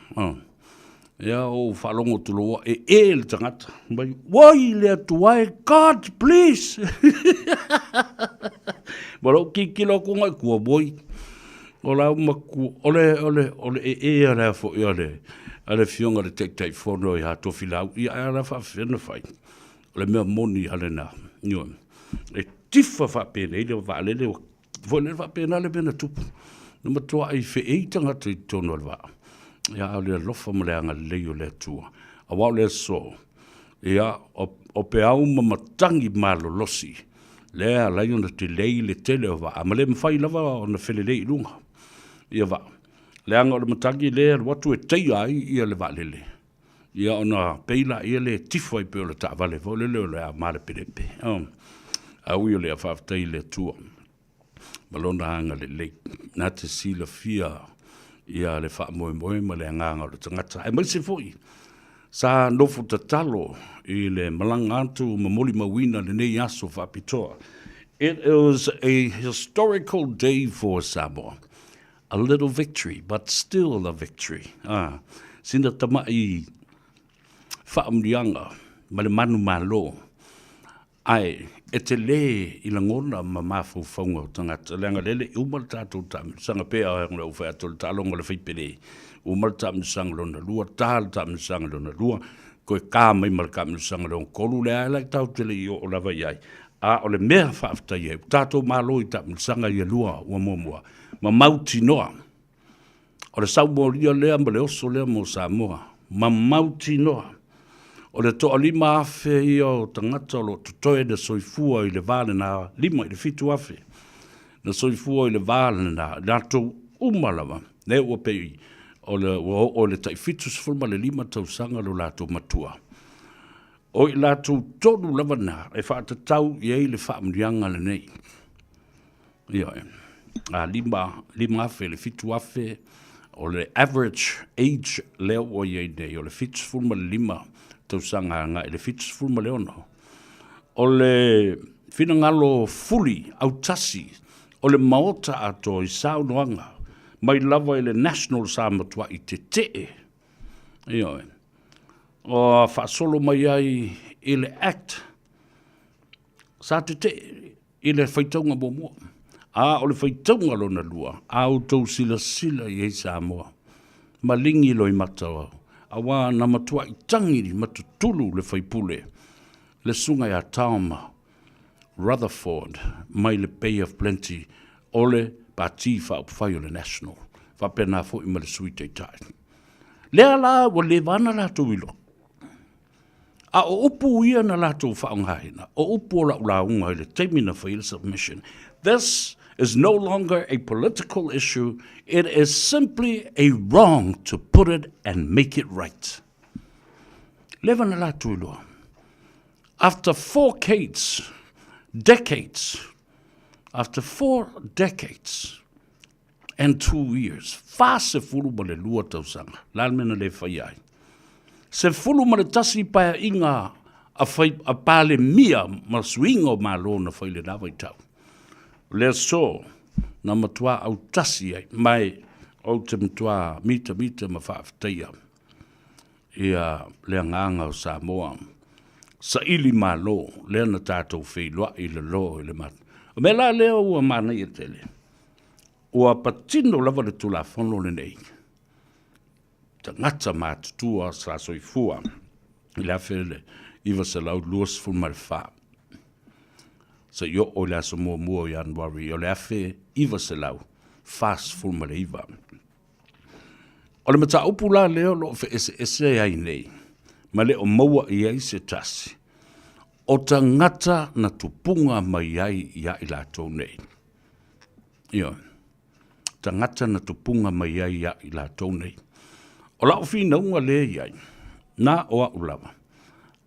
Ia ou faalogo atu loa ua ee le tagata, mai, Oi le Atua e, God please! Ma lou tilotilo atu agai i tua, oi, o la matua, o le, o le, o le ee a le foi a le, a le afioga i le Taitaifono ia Tofilau, ia ae a la faapefea ona fai? O le mea moni lava lena, ioe. E tifa faapenei le vaalele, foi lele faapena le mea na tupu. Na matuai feei tagata i totonu o le vaa. Ia, a o le alofa ma le agalelei o le Atua. Aua o le aso, ia, o peau ma matagi malolosi, lea e ala ai ona delay le tele o vaa, ma le mafai lava ona felelei i luga ia vaa. Leaga o le matagi lea e alu atu e teia ai ia le vaalele, ia ona pei laia le tifa ai pei o le taavale foi lele o le a malepelepe. A ui o lea, faafetai i le Atua ma Lona agalelei, na te silafia ia le faamoemoe ma le agaga o le tagata, aemaise foi sa nofo tatalo i le malaga atu ma molimauina lenei aso faapitoa. It is a historical day for Samoa. A little victory, but still a victory. Ah, sina tama'i faamuniaga ma le manumalo, ae e telē i lagona ma mafaufauga o tagata, leaga lele e uma le tatou taamilosaga, pei lava ona ou fai atu o le taaloga o le faipele, uma le taamilosaga lona lua, ta le taamilosaga lona lua, toe ta mai ma le taamilosaga lona tolu, lea la tatou te le i oo lava i ai. A o le mea faafetai ai, ua tatou malo i taamilosaga ia lua ua muamua, ma mautinoa o le saumolia lea ma le oso lea mo Samoa, ma mautinoa o le 5,000 ia o tagata o lo o totoe na soifua i le va lena, 5 i le 7,000 na soifua i le va lena, latou uma lava, lea ua pei o le, ua oo i le tai 75 tausaga lo latou matua. O i latou tonu lava na e faatatau i ai le faamanuiaga lenei. Ioe. A 5,000 i le 7,000 o le average age lea ua i ai nei, o le 75 tausaga agai i le 76. O le finagalo fuli autasi o le Maota atoa i saunoaga mai lava i le National sa matuai tetee. Ioe. O faasolo mai ai i le Act sa tetee i le faitauga muamua, a o le faitauga lona lua, a outou silasila i ai Samoa, maligi loimata o au, auā na matuai tagi ma tutulu le faipule, le susuga ia Tom Rutherford mai le Bay of Plenty o le Pati Faaupufai o le National, faapena foi ma le Sui Taitai. Lea la ua leva ona latou iloa. A o upu ia na latou faaaogaina, o upu o lau lauga i le taimi na fai ai le submission, This is no longer a political issue, it is simply a wrong to put it and make it right. Leva na latou iloa. After four decades, decades, after 4 decades and 2 years, 42 tausaga, la le mea na le faia ai. 11 paeaiga a, fai, a Palemia ma suiga o Malo na fai lena vaitau. O le aso na matuā autasi ai, mai ou te matuā mitamita ma faafetaia ia le agaga o Samoa. Saili malo lea na tatou feiloai i le lo i le mat. O mea la lea ua manaia tele, ua patino lava le Tulafono lenei, tagata matutua sa soifua i le 1924 seia oo i le aso muamua o Ianuari o le 1949. O le mataupu la lea o lo o feeseese ai nei ma le o maua i ai se tasi, o tagata na tupuga mai ai ia i latou nei. Ioe. Tagata na tupuga mai ai ia i latou nei. O lau finauga lea i ai, na o au lava,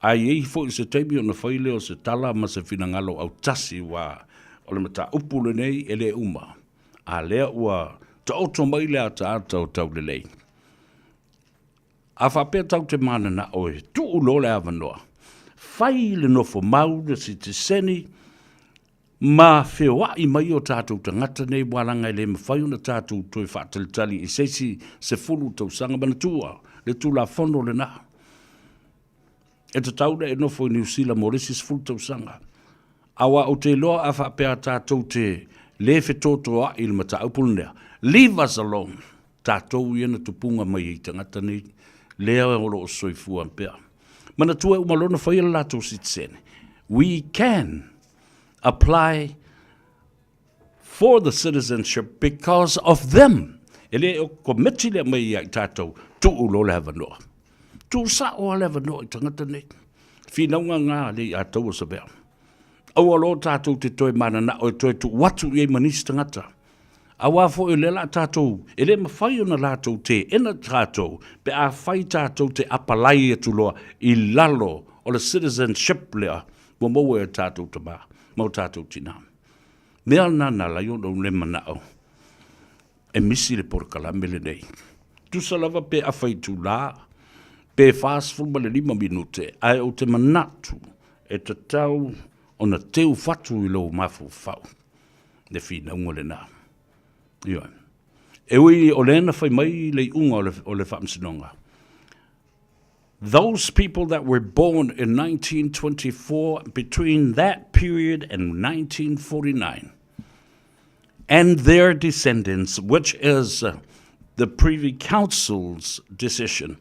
a i ai foi se taimi ona fai lea o se tala ma se finagalo autasi aua o le mataupu lenei e le uma, a lea ua taoto mai le ataata o taulelei. A faapea tatou te mananao e tuu loa le avanoa, fai le nofo mau le sitiseni ma feoai mai o tatou tagata nei ua laga e le mafai ona tatou toe faatalitali i se isi 10 tausaga. Manatua le Tulafono lena, e tatau ona e nofo i Niu Sila mo le isi 10 tausaga. Aua ou te iloa a faapea tatou te le fetotoai i le mataupu lenea, leave us alone, tatou ia na tupuga mai ai tagata nei lea o lo o soifua pea. Manatua e uma loa ona faia le latou sitiseni, we can apply for the citizenship because of them. E le o komiti lea mai ia i tatou, tuu loa le avanoa. Tuu sao lava le avanoa i tagata nei. Finauga ngā le i a taua savea. Aua loa tatou te toe mananao e toe tuu atu i ai ma nisi tagata. Aua foi o lea la tatou, e le mafai ona latou teena tatou pe a fai tatou te apalai atu loa i lalo o le citizenship lea ua maua e o tatou tama ma o tatou tina. Mea lena na ala ai ona ou le manao e misi le polokalame lenei. Tusa lava pe afa itula pe 45 minute, ae ou te manatu e tatau ona teu fatu i lou mafaufau le finauga lena. Ioe. E ui o lea na fai mai le iuga o le Faamasinoga, Those people that were born in 1924, between that period and 1949, and their descendants, which is the Privy Council's decision,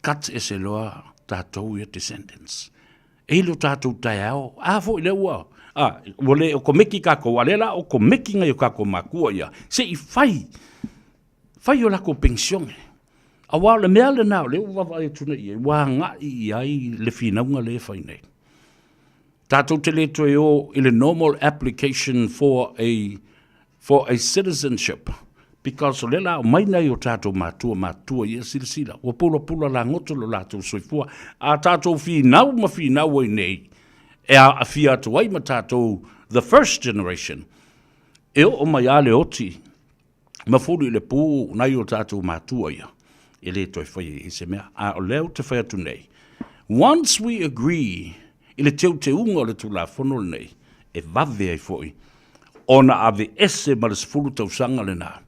kat ese loa tatou ia descendants. E lo tatou taeao, a foi lea ua, a, ua le o komeki kakou, a lea la o komeki ngai o kakou makua ia, se i fai, Fai o lakou penisione. Aua o le mea lena o lea ua vaavaai atu nei i ai, ua agai i ai le finauga lea e fai nei. Tatou te le toe o i le normal application for a, for a citizenship because o lea la aumai nai o tatou matua matua ia silasila, ua pulapula lagoto lo latou soifua. A tatou finau ma finau ai nei, e aafia atu ai ma tatou the first generation, e oo mai lava le oti mafuli i le pū nai o tatou matua ia, e le toe fai ai se mea. A o lea ou te fai atu nei, once we agree i le teuteuga o le Tulafono lenei, e vave ai foi ona aveese ma le 10 tausaga lena,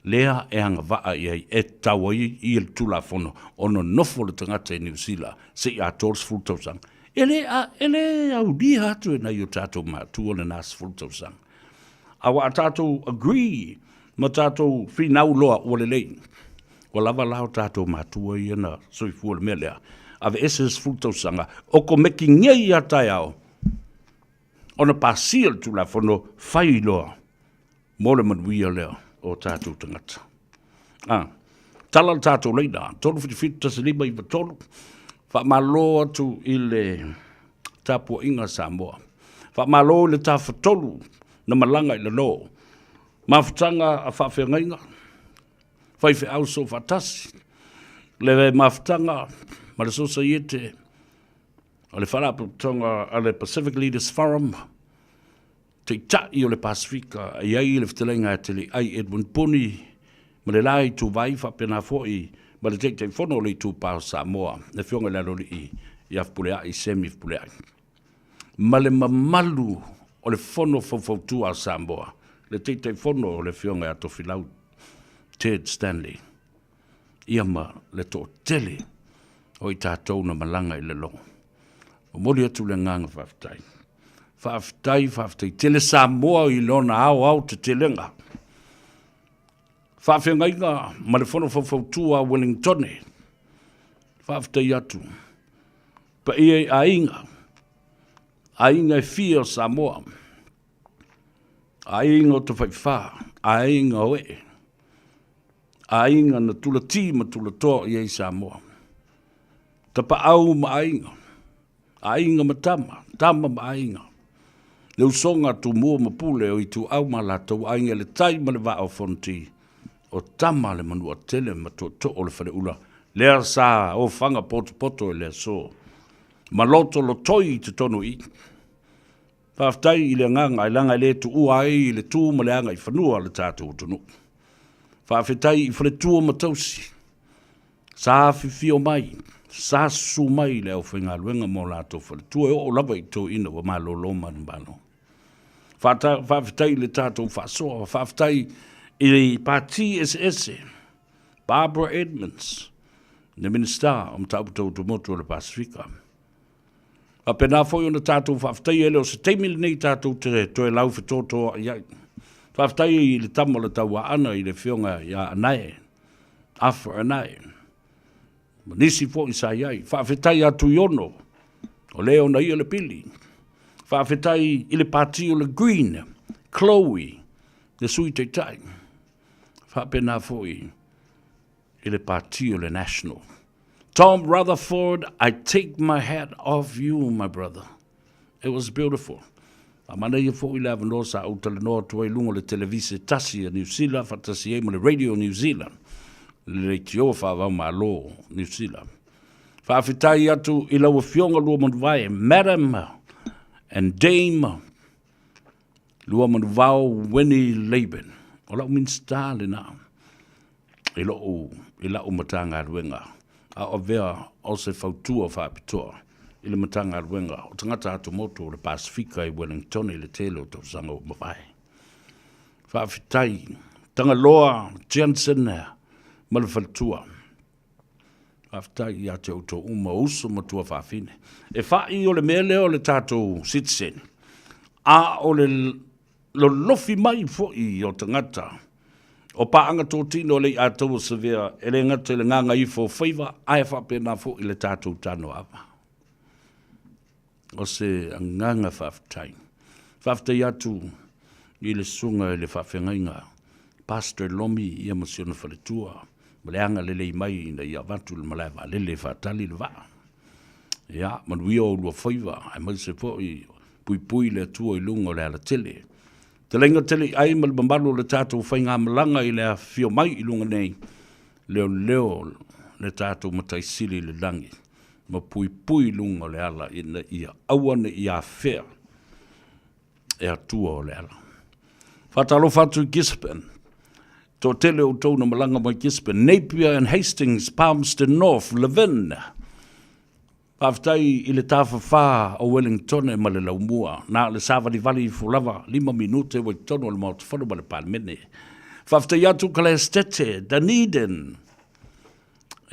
lea e agavaa i ai, e tatau ai i le Tulafono ona nofo le tagata i Niu Sila seia atoa le 10 tausaga. E le, e le aulia atu e nai o tatou matua lena 10 tausaga. Aua a tatou agree ma tatou finau loa ua lelei, ua lava la o tatou matua ia na soifua i le mea lea, aveese le 10 tausaga, o komeki nei a taeao, ona pasia le Tulafono, fai loa mo le manuia lea o tatou tagata. A, tala le tatou laina, 377 1593, faamalo atu i le tapuaiga a Samoa. Faamalo i le Tafatolu na malaga i lalo, mafutaga a faafeagaiga, faifeau soofaatasi, le mafutaga ma le Sosaiete o le Faalapotopotoga a le Pacific Leaders Forum, Taitai o le Pasefika, e i ai le fetalaiga ia Teleai Edwin Puni ma le la ituvai faapena foi ma le Taitaifono o le Itupa o Samoa, le Afioga i le Aloalii ia Fepuleai Semi Fepuleai, ma le mamalu o le Fono Faufautua a Samoa, le Taitaifono o le Afioga ia Tofilau Ted Stanley, ia ma le toatele o i tatou na malaga i le logo. Momoli atu le agaga faafetai. Faafetai, faafetai tele Samoa i lona aoaotetelega. Faafeagaiga ma le Fono Faufautua a Ueligitone. Faafetai atu. Paia i aiga, aiga e fia o Samoa, aiga o Tafaifa, aiga o Ee, aiga na tulati ma tulatoa i ai Samoa. Tapaau ma aiga, aiga ma tama, tama ma aiga, le usoga a Tumua ma Pule o Ituau ma latou aiga i le tai ma le vaa o Fonoti, o tama a le Manuatele ma tootoo o le Faleula, lea sa ofaga potopoto i le aso, ma loto lotoi i totonu i i. Faafetai i le agaga, leaga e le tuua ai le tu ma le agaifanua o le tatou atunuu. Faafetai i faletua ma tausi, sa afifio mai, sa susu mai le aufaigaluega ma o latou faletua e oo lava i toeaiina ua malolo manumalo. Faafetai i le tatou faasoa, faafetai i pati eseese, Barbara Edmonds, le Minisita o Mataupu Tau Tumotu o le Pasefika. Faapena foi ona tatou faafetaia, e le o se taimi lenei tatou te toe laufetotoai ai. Faafetai i le tama o le Tauaana i le afioga ia Anae, Arthur Anae, ma nisi foi sa i ai. Faafetai ia Tuiono, o le ona ia le pili. Faafetai i le pati o le Green, Chloe, le Sui Taitai. Faapena foi i le pati o le National. Tom Rutherford, I take my hat off you, my brother. It was beautiful. A manaia foi le avanoa sa ou talanoa atu ai i luga o le televise tasi a Niu Sila faatasi ai ma le Radio New Zealand, le leitioa faavao Malo Niu Sila. Faafetai atu i lau Afioga Luamanuvao, Madam and Dame Luamanuvao Winnie Laban. O lau Minista lena. i lou, i lau Matagaluega, a o avea o se fautua faapitoa i le Matagaluega o Tagata Atumotu o le Pasefika i Wellington i le tele o tausaga ua mavae. Faafetai Tagaloa Jensen ma le faletua. Faafetai ia te outou uma, o uso ma tuafafine. E fa'i o le mea lea o le tatou citizen, a o le lolofi mai foi o tagata o paaga totino e le i atoa sevea e le gata i le gagaifo o faiva ae faapena foi le tatou tanoava. O se agaga faafetai. Faafetai atu i le susuga i le faafeagaiga Pastor Lomi ia ma si ona faletua ma le agalelei mai ina ia avatu le malae vaalele e faatali le vaa. Ia, manuia oulua faiva, aemaise foi puipui le Atua i luga o le alatele. Talaiga tele i ai ma le mamalu o le tatou faigamalaga i le afifio mai i luga nei, leoleo le tatou Matai Sili i le lagi, ma puipui i luga o le ala ina ia aua ne i afea e Atua o le ala. Faatalofa atu i Gisborne, toatele o outou na malaga mai Gisborne, Napier and Hastings, Palmerston North, Levin. Faafetai i le tafafā o Wellingtone ma le laumua, na o le savalivali ifo lava, 5 minute ua i totonu o le Maota Fono ma le Palemene. Faafetai atu Kalaestete, Dunedin.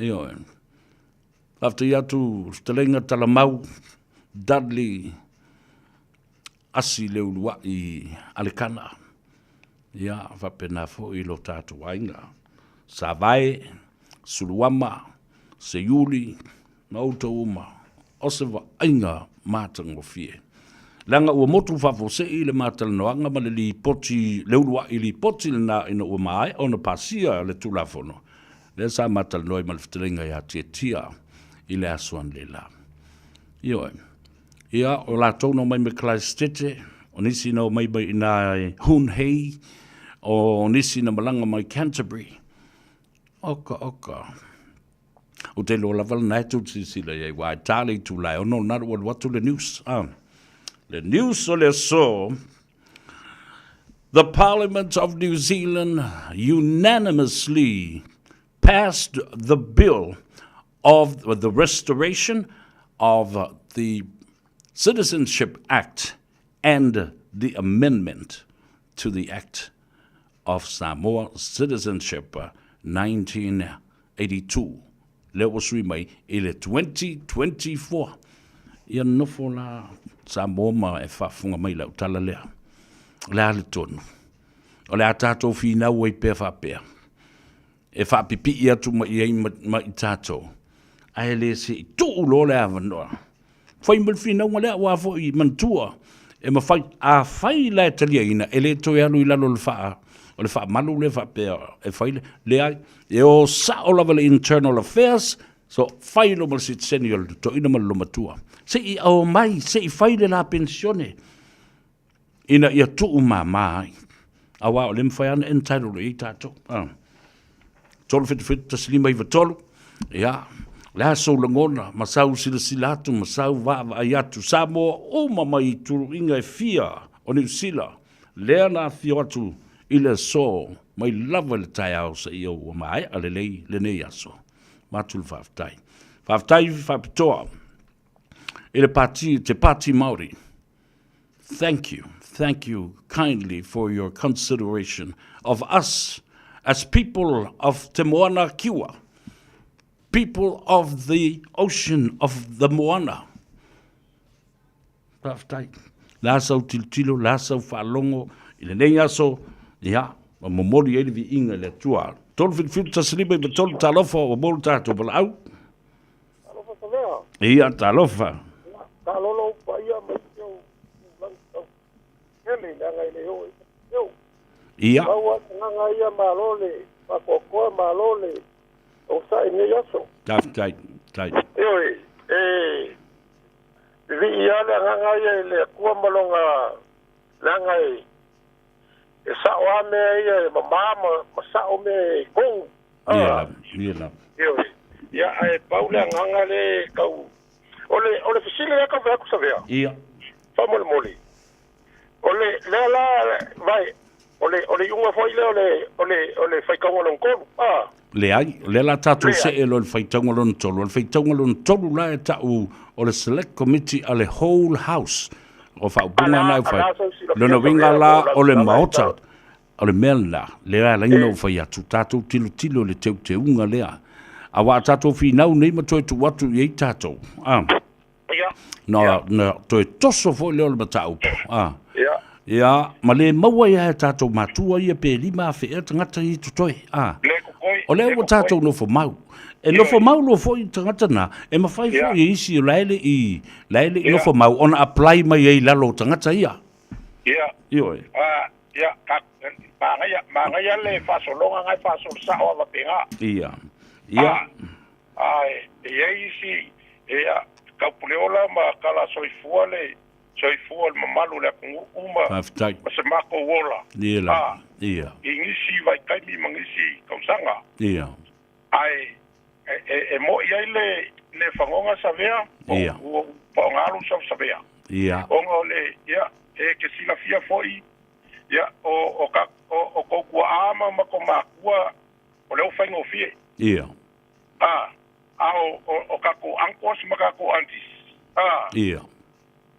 Ioe. Faafetai atu Fetalaiga Talamau, Dudley, asi le uluai Alekana, ia faapena foi lo tatou aiga, Savae, Suluama, Seiuli ma outou uma, o se vaaiga matagofie. Leaga ua motu faafuasei le ma talanoaga ma le lipoti, le uluai lipoti lena ina ua maea ona pasia le Tulafono, lea sa ma talanoa ai ma le fetalaiga ia Tiatia i le aso analeila. Ioe. Ia, o latou na omai mai Kalaesetete, o nisi na omai mai i ina i Hoon Hay, o nisi na malaga mai Canterbury. Oka, oka. Ou te iloa lava lena e tou te silasila i ai, aua e ta le itula e 6 na ua alu atu le news. Ah. Le news o le aso, The Parliament of New Zealand unanimously passed the bill of the restoration of the Citizenship Act and the amendment to the Act of Samoa Citizenship 1982 lea ua sui mai i le 2024. Ia nofo la Samoa ma e faafofoga mai i lau tala lea. O le a le tonu? O le a tatou finau ai pea faapea? E faapipii atu ma i ai ma i tatou, ae le se i tuu loa le avanoa. Fai ma le finauga lea, aua foi manatua, e mafai, afai la e taliaina, e le toe alu i lalo o le faa, o le faamalu lea faapea e fai le, leai, e o sao lava le Internal Affairs, so fai loa ma le sitiseni o le toeaina ma le olomatua. Se i aumai, se i fai le la penisione, ina ia tuumama ai, aua o lea e mafai lava ona entitle i ai tatou. 377 1593, ia, o le a sou lagona ma sau silasila atu ma sau vaavaai atu, Samoa uma mai i tuluiga e fia o Niu Sila, lea na afio atu i le aso mai lava i le taeao seia ua maea lelei lenei aso. Avatu le faafetai. Faafetai faapitoa i le Pati, te Pāti Māori. Thank you, thank you kindly for your consideration of us as people of Te Moana Kiwa, people of the ocean of the Moana. Faafetai. La sau tilotilo, la sau faalogo i lenei aso, ia, ma momoli ai le viiga i le Atua. 3 7 1 5 9 3 talofa ua maua lo tatou valaau. Talofa Savea. Ia, talofa. Taalolo ou paia ma isi ou tulaga tau tele leaga e le oo i se Ia. Pau a tagaga ia malo le faatoatoa malo le onosai i lenei aso. Faafetai, faafetai. Ioe, e vivii lava le agaga ia i le Atua ma lona leaga e e sao lava mea ia e mama ma sao mea e tonu. Ia lava, ia lava. Ioe. Ia, ae pau le agaga lea e tau... O le, o le fesili lea e tau fai atu Savea. Ia. Faamolemole. O le, lea la, vai, o le, o le iuga foi lea o le, o le, o le faitauga lona tolu, a? Leai, o lea la tatou see loa i le faitauga lona tolu. O le faitauga lona tolu la e tau o le Select Committee a le whole House. O faaupuga na e fai. Lona uiga la o le Maota, o le mea lena, lea e ala ai ona ou fai atu, tatou tilotilo i le teuteuga lea. Aua a tatou finau nei ma toe tuu atu i ai tatou, a, na, na toe toso foi lea o le mataupu, a, ia, ma le maua ai lava e tatou matua ia pe 5,000 ea tagata ia i totoe, a. O lea ua tatou nofo mau. E nofo mau loa foi tagata na, e mafai foi e isi o la e le i, la e le i nofo mau ona apply mai ai i lalo o tagata ia. Ia. Ioe. A, ia, ka, manaia, manaia le faasologa na e faasolo sao lava pena. Ia. Ia. A, a e, e i ai isi, ia, Kaupuleola ma Kala Soifua le soifua o le mamalu o le atunuu ma, Faafetai. ma se matou ola. Ia la. A, Ia. i nisi vaitaimi ma nisi tausaga. Ia. Ae, e, e, e mo'i ai le, le fagoga savea, Ia. ua paoga alu sau savea. Ia. Ona o le, ia, e te silafia foi, ia, o, o, ka, o, o kou tuaa ma ma kou makua, o lea ua faigofie. Ia. A, a o, o, o kakou uncles ma kakou aunties. A. Ia.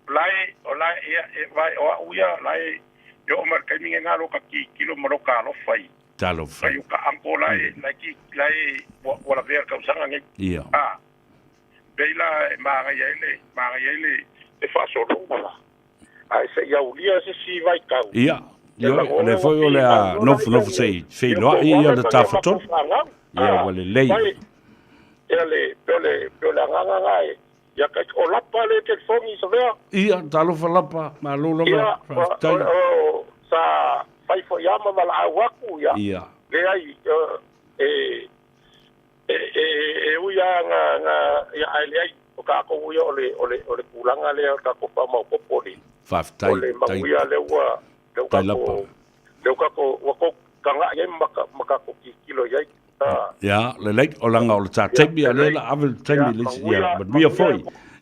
O la e, o la e, ia, e, vai, o a'u ia, o la e, e oo mai le taimi lenei na lo ka tilotilo ma lo ka alofa i, Talofa. i o ka uncle la e, la e ki, la e, ua, ua lavea le tausaga nei. Ia. A, pei la e manaia ai le, manaia ai le, le faasologa la. Ae se i aulia se isi vaitau. Ia, ioe, o lea foi o le a nofonofo se i feiloai ia le tafatolu. Ia, ua lelei. Ia le, pe o le, pe o le agaga na e, ia kai, o Lapa le telefoni Savea. Ia, talofa Lapa, malo lava, faafetai. Ia, o, sa fai foi lava ma valaau atu, ia. Ia. Leai, e, E, e, e ui lava na, na, ia, ae leai, o tatou ia o le, o le, o le tulaga lea o le tatou faamaopoopo o le, Faafetai, o le manuia lea ua, lea ua Tai lapa. tatou, lea ua tatou, ua tou taga'i ai ma, ma tatou tilotilo i ai. Ah. Ia, lelei, o laga o le ta taimi, a lea la ave le taimi i le isi, ia, manuia foi.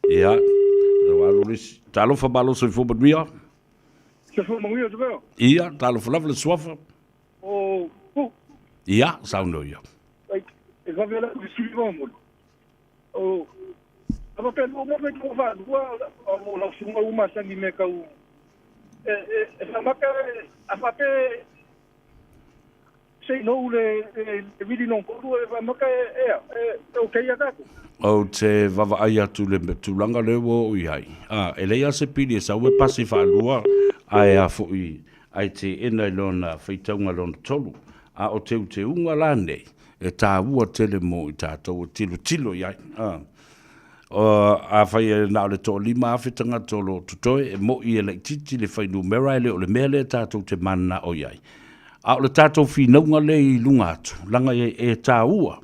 Ia, ua alu le isi. Talofa malo soifua manuia. Soifua manuia, Tupea. Ia, talofa lava le suafa. O, Ia, saunoa ia. E vave la ku sili mo mo. O ava pe lo mo me ko va lua o la sunga uma sangi me kau e e e maka a fa pe sei no le e vili non ko e fa maka e e o kei aka Ou te vaavaai atu i le tulaga lea ua oo i ai. A, e leai lava se pili e sau e pasi faalua, ae a foi, ae teena i lona faitauga lona tolu. A o teuteuga la nei, e taua tele mo i tatou e tilotilo i ai. A, o, afai e na o le 5,000 tagata o lo o totoe, e mo'i e laitiiti le fuainumera, e le o le mea lea tatou te mananao i ai. A o le tatou finauga lea i luga atu, leaga e taua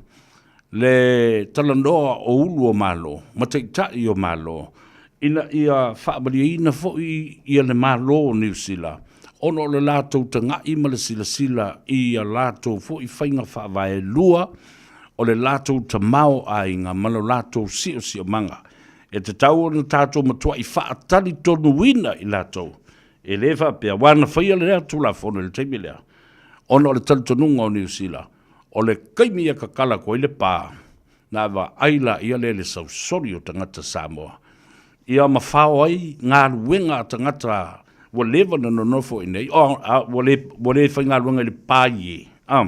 le talanoa o ulu o Malo ma taitai o Malo ina ia faamalieina foi ia le Malo o Niu Sila ona o le latou taga'i ma le silasila i a latou foi faiga faavae lua o le latou tamaoaiga ma lo latou siosiomaga. E tatau ona tatou matua'i faatalitonuina i latou e le faapea aua na faia lea Tulafono i le taimi lea ona o le talitonuga o Niu Sila O le taimi e tatala atu ai le pa, na vaai laia lea i le sausoli o tagata Samoa, ia ma fao ai galuega a tagata ua leva ona nonofo i inei, o, a, ua le, ua le faigaluega i le pa i e, a.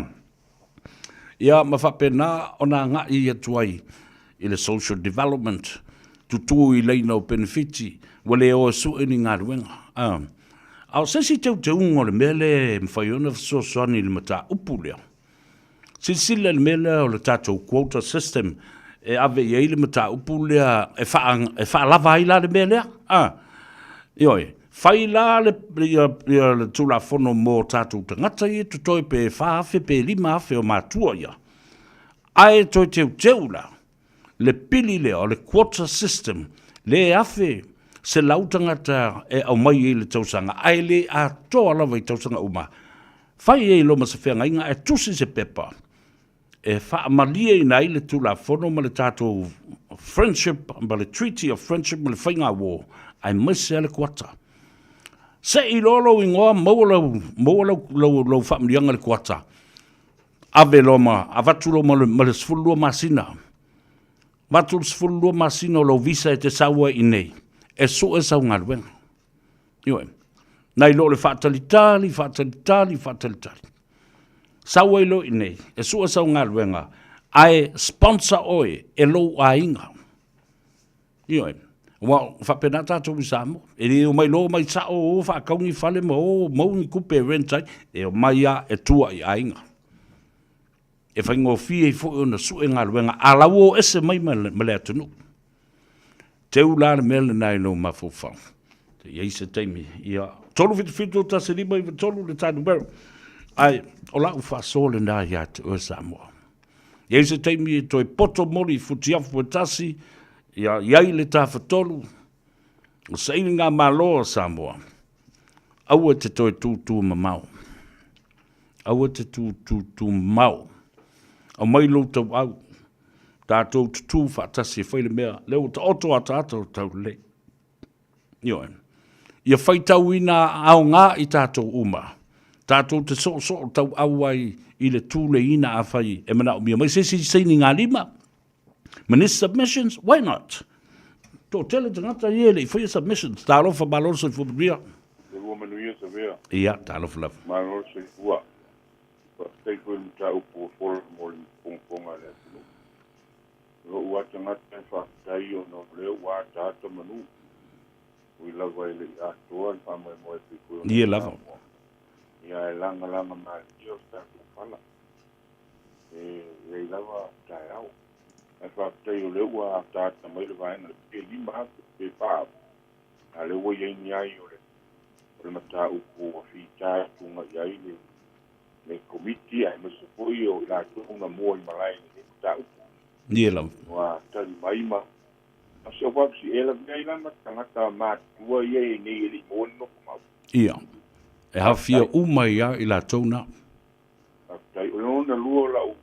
Ia ma faapena ona agai atu ai i le social development, tutu i laina o penefiti, ua le o e sue ni galuega, a. A o se isi teuteuga o le mea lea e mafai ona fesoasoani i le mataupu lea, silasila i le mea lea o le tatou quota system e ave i ai le mataupu lea e, faa, e faalava ai la le mea lea. A, ioe, fai la le, ia, ia le Tulafono mo tatou tagata ia totoe pe 4,000 pe 5,000 o matua ia. Ae toe teuteu la le pili lea o le quota system le 1,100 tagata e aumai ai i le tausaga ae le atoa lava i tausaga uma. Fai ai loa ma se feagaiga ae tusi se pepa e faamalieina ai le Tulafono ma le tatou friendship ma le Treaty of Friendship ma le faigauo aemaise lava le kuata. Sei loa lou igoa maua lau, maua lau, lau, lau faamanuiaga i le kuata. Ave loa ma avatu loa ma le, ma le 12 masina. Avatu le 12 masina o lou visa e te sau ai i inei, e sue sau galuega. Ioe. Nai lo le faatalitali, faatalitali, faatalitali. Sau ai loa i inei, e sue sau galuega, ae sponsor oe e lou aiga. Ioe. Aua faapena tatou i Samoa. E le omai loa omai sao o faatau ni fale ma o mau ni tupe e rent ai, e omai lava e tua i aiga. E faigofie ai foi ona sue galuega a la ua o ese mai ma le atunuu. Teu la le mea lena i lou mafaufau. Se i ai se taimi, ia, 377 1593 le ta numera. Ae o lau faasoa lena ia te oe Samoa. I ai se taimi e toe poto moli i futiafu e tasi, ia i ai le tafatolu, o saili ngā Malo o Samoa, aua te toe tūtū mamao. Aua te tūtū mamao. Aumai lou tauau, tātou tutū whaatasi e whai le mea, lea ua taoto ataata o taulelei. Ioe. Ia faitauina aoga i tātou uma. Tātou te soosoo tauau ai i le tūleiina afai e manaomia mai se isi saini ngā lima. Ma nisi submissions, why not? Toatele tagata ia e le i faia submissions. Talofa, malo le soifua manuia. Soifua manuia Savea. Ia, talofa lava. Malo le soifua. Faafetai foi i le mataupu ua fola mo le fogafoga a le atunuu. O lou lava tagata e faafetai ona o lea ua ataata manu. Ui lava e le i atoa le faamoemoe pei foi ona Ie lava. Samoa. Ia ae lagalaga malie o le tatou fala. E i ai lava taeao. Ae faafetai o lea ua ataata mai le vaega pe 5,000 pe 4,000. A o lea ua i ai ni ai o le o le mataupu ua fita e tuga i ai le le Komiti aemaise foi o i latou na mua i malae i lenei mataupu. Ie lava. Ua tali mai ma si au vavasi e lavea ai la ma tagata matutua ia e i nei e le i maua ni nofo mau. Ia. E hafia uma ai lava i latou na. Faafetai. O le lona lua o lau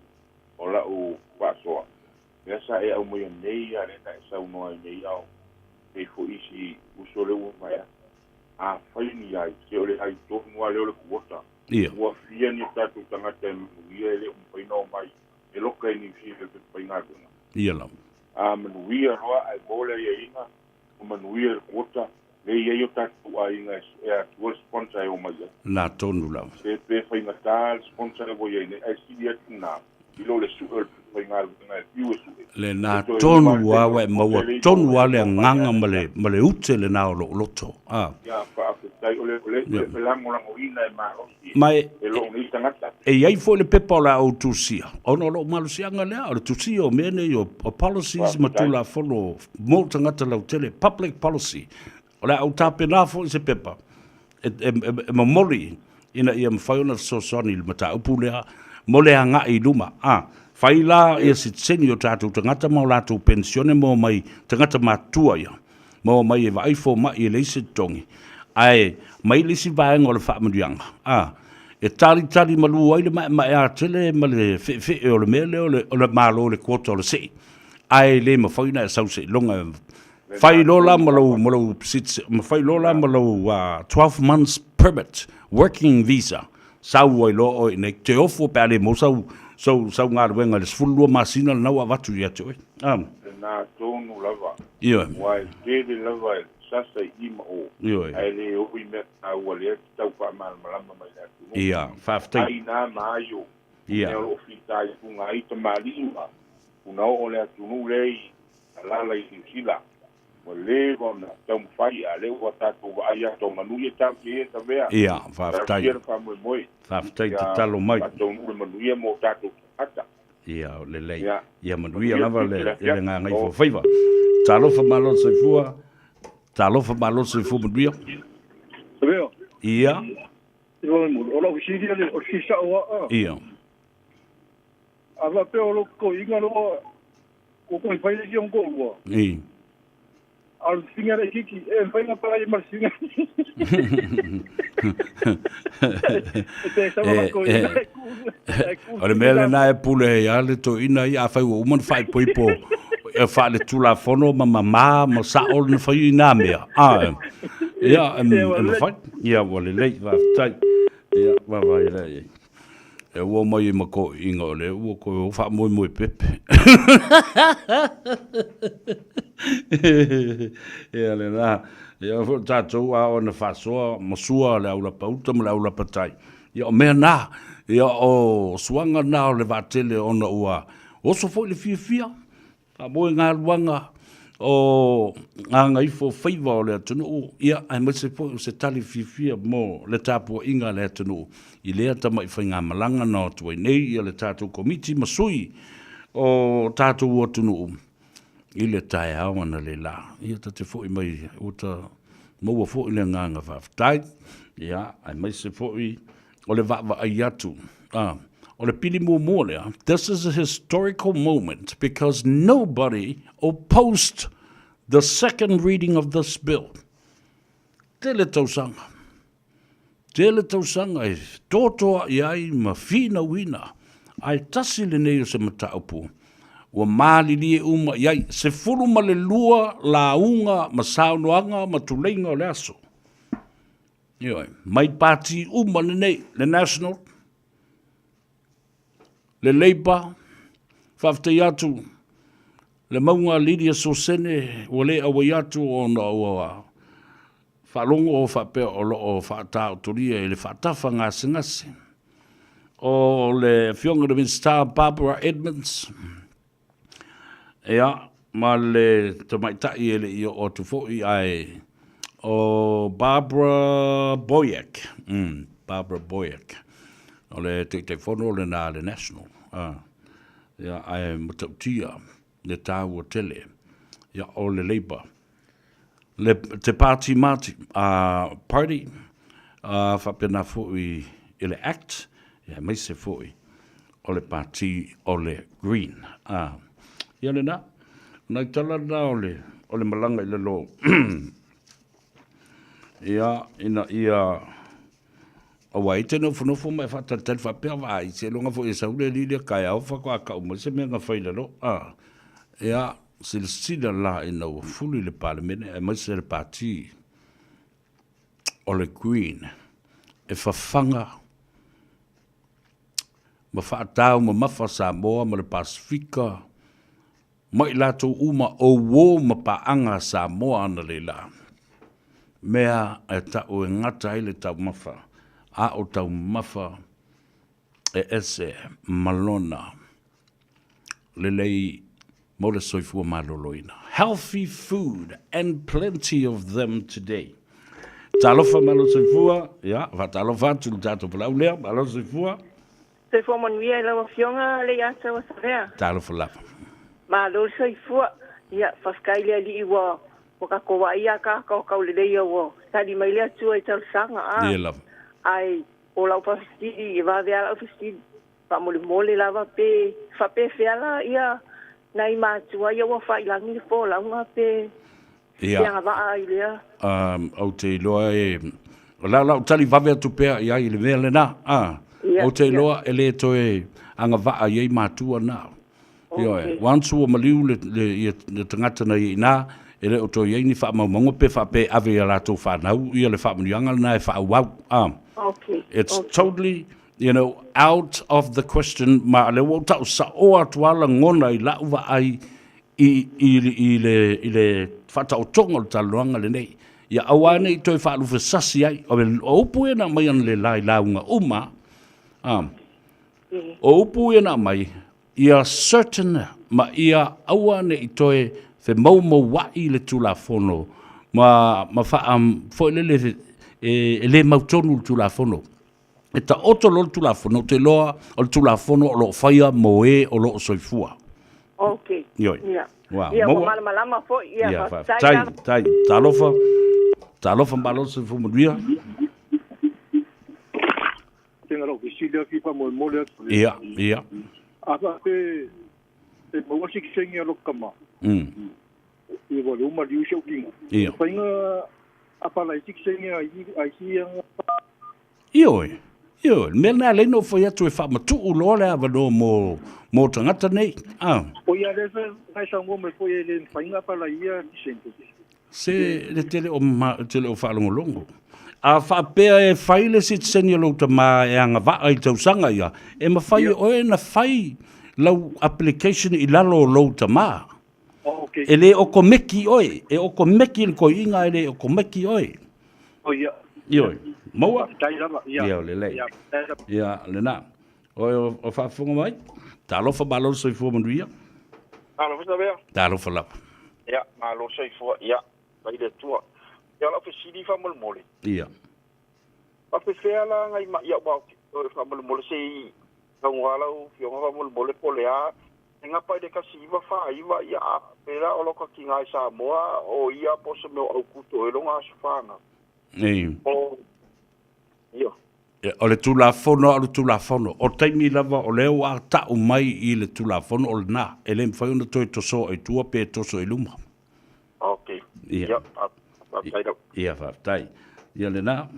o lau faasoa, lea sa e aumaia nei a lea na e saunoa ai nei a o pei foi isi uso lea ua maea. Afai ni ai, se o le ai tonu lava lea o le kuota. Ia. Ua fia ni o tatou tagata e manuia e le o mafai ona omai. E loka i Niu Sila i le pepefaigaluega. Ia lava. A manuia loa ae maua le aiaiga, ua manuia le quota, lea e i ai o tatou aiga e atua le sponsor e omai ai. Na tonu lava. Pe, pe faigata le sponsor lea ua i ai nei, ae sili atu lena i lo le sue o le pepefaigaluega e fiu e sue. Lena tonu lava ua e maua tonu lava le agaga ma le, ma le ute lena o lou loto. A. Ia, faafetai. O le, o le, o le lagolagoina e malosi Ma e, e lou nei tagata. E i ai foi le pepa o le a ou tusia, ona o lou malosiaga lea, o le tusia o mea nei o, o policies ma Tulafono mo tagata lautele, public policy. O le a ou tapena foi se pepa e, e, e, e momoli ina ia mafai ona fesoasoani i le mataupu lea mo le agai i luma. A, fai la ia sitiseni o tatou tagata ma o latou penisione ma omai tagata matutua ia, ma omai e vaai fomai e leai se totogi, ae mai le isi vaega o le faamanuiaga, a, e talitali malu ai le maemaea tele ma le feefee o le mea lea o le, o le Malo i le quota o le sei, ae le mafai ona e sau seiloga e fai loa la ma lou, ma lou, ma fai loa la ma lou 12 months permit, working visa, sau ai loa oe i inei, te ofo pe a le maua sau, sau, sau galuega i le 12 masina lena ua avatu ia te oe. A. Lena tonu lava. Ioe. Aua e tele lava e sasa i i ma o. Ioe. Ae le oo i mea taua lea te tau faamalamalama mai le atunuu. Ia, faafetai. Ai na ma ai o. Ia. Mea o lo o fitaituga ai tamalii ma punaoo o le atunuu lea i alala i Niu Sila. Ua leva ona taumafai, a lea ua tatou vaai atu o manu ia tatou te ia tavea. Ia, faafetai. Talosia le faamoemoe. Faafetai tatalo mai. Ia faataunuu le manuia mo tatou tagata. Ia, lelei. Ia. Ia manuia lava le le gagaifofaiva. Talofa malo le soifua. Talofa malo le soifua manuia. Leo. Ia. O lau fesili o le fia sao lava. Ia. A faapea o lou totoiga loa ua toe fai le isi ona toalua. I. A o le fina laitiiti, e mafai ona palai ma le fina. O le mea lena e pule ai lava le toeaina ia, afai ua uma ona faaipoipo e faaletulafono ma mama ma sao lona fai i nā mea, a, ia, e mafai. Ia, ua lelei, faafetai. Ia, vaavaai la i ai. E ua mai ai ma toeaiina o lea ua toe o faamoemoe pepe. Ia lena. Ia foi tatou a ona faasoa ma sua le aulapa uta ma le aulapa tai. Ia o mea na. Ia o suaga na o le vaatele ona ua oso foi le fiafia. Faamoe galuaga o gagaifo faiva o le atunuu, ia, aemaise foi o se tali fiafia mo le tapuaiga a le atunuu i lea tamai faigamalaga na o atu ai nei ia le tatou Komiti ma sui o tatou atunuu i le taeao analeila. Ia ta te foi mai ua ta maua foi le agaga faafetai, ia, aemaise foi o le vaavaai atu, a, o le pili muamua lea, this is a historical moment because nobody opposed the second reading of this bill. Tele tausaga. Tele tausaga e totoa'i ai ma finauina, ae tasi lenei o se mataupu ua malilie uma i ai, 12 lauga ma saunoaga ma tuleiga o le aso. Ioe, mai pati uma lenei, le National, le Labour, faafetai atu le mauga Lydia Sosene ua le auai atu ona ua faalogo faapea o lo o faataotolia i le faatafa gasegase. O le afioga i le Minisita Barbara Edmonds, Ia, ma le tamaitai e le i oo atu foi ae o Barbara Boyack, Barbara Boyack, o le Taitaifono lena a le National, a, ia, ae matautia le taua tele, ia, o le Labour. Le, te Pāti Māti, a, Party, a, faapena foi i le Act, ia, aemaise foi o le Pāti o le Green. A, ia lena, o nai tala na o le, o le malaga i lalo, ia, ina ia, aua e te nofonofo ma e faatalitali faapea, vaai, seiloga foi e sau le alii lea taeao faatoa tau mai se mea na fai i lalo. A, ia, silasila la ina ua fuli le Palemene aemaise le Pati o le Green e fafaga. ma faataumamafa Samoa ma le Pasefika ma i latou uma o uō ma paaga a Samoa analeila. Mea e ta'u e gata ai le taumafa, a o taumafa e ese ma lona lelei mo le soifua maloloina. Healthy food and plenty of them today. Talofa malo soifua, ia, faatalofa atu i le tatou valaau lea, malo soifua. Soifua manuia i lau Afioga Leiataua Savea. Talofa lava. Malo le soifua. Ia, faafetai i le Alii ua ua tatou vaaia ataata o tauleleia ua tali mai le Atua i talosaga a. Ia lava. Ae o lau faafesili, e vave lava lau fesili, faamolemole lava pe faapefea la ia nai matua ia ua faailagi le folauga pe Ia. pe agavaa ai lea. Ou te iloa e, o le a lau tali vave atu pea i ai i le mea lena, a. Ia, Ou te ia. iloa e le toe agavaa i ai matua na. Ioe, Okay. once ua maliu le, le, ia, le tagata na i ai i ina, e le o toe i ai ni faamaumauga pe faapea e ave i a latou fanau ia le faamanuiaga lena e faaauau, a. Okay, It's okay. totally, you know, out of the question, ma o lea ua ou tau saoa atu lava lagona i lau vaai i, i, i le, i le faataotoga o le talanoaga lenei. Ia aua ne i toe faalufesasi ai. O, o upu ia na aumai analeila i lauga uma, a, o upu ia na aumai, ia certain ma ia aua ne i toe femaumaua'i le Tulafono ma, ma faa, foi lele e, e le mautonu le Tulafono. E taoto loa le Tulafono, ou te iloa o le Tulafono o lo o faia mo e o lo o soifua. Ok. Ioe. Ia. Ua Ia, ua maua. malamalama foi. Ia, Ia, faafetai faafetai, lava. faafetai. Talofa, talofa malo le soifua manuia. Tena lau fesili atu i faamolemole atu. Ia, ia. A faape e maua se kiseni a lou tama. Ia ua leu maliu si ou tino. Ia. Faiga apala i sikiseni a i si anga. Ioe, ioe, le mea lena e alai ona ou fai atu e faamatuu loa le avanoa mo, mo tagata nei. A. O ia lea sa nai saunoa mai foi e le mafai ona apala i ia kiseni. Se le tele o ma, le tele o faalogologo. A faapea e fai le sitiseni a lou tama e agavaa i tausaga ia, e mafai e oe ona fai lau application i lalo o lou tama. Okay. E le okomeki oe, e okomeki le toeaina ae le okomeki oe. Oh ia. Ioe. Maua? Faafetai lava. Ia. Ia, lelei. Ia, faafetai lava. Ia, lena. Oe o, o faafofoga mai? Talofa malo le soifua manuia. Talofa Savea. Talofa lava. Ia, malo soifua. Ia, mai le Atua. Ia, o lau fesili faamolemole. Ia. Faapefea la ngai ma ia ua faamolemole se i tauga lau afioga faamolemole po o le a e gapa i le 1949 ia a pela o lo ka kinga i Samoa o ia po se mea o aukuto e longa aso whanga. Ei. O ia. O le Tulafono a o le Tulafono. O taimi lava o lea ua ta'u mai i le Tulafono o lena, e le mafai ona toe tosoa i tua pe toso i luma. Ok. Ia. Ia, faafetai lava. Ia, faafetai. Ia lena.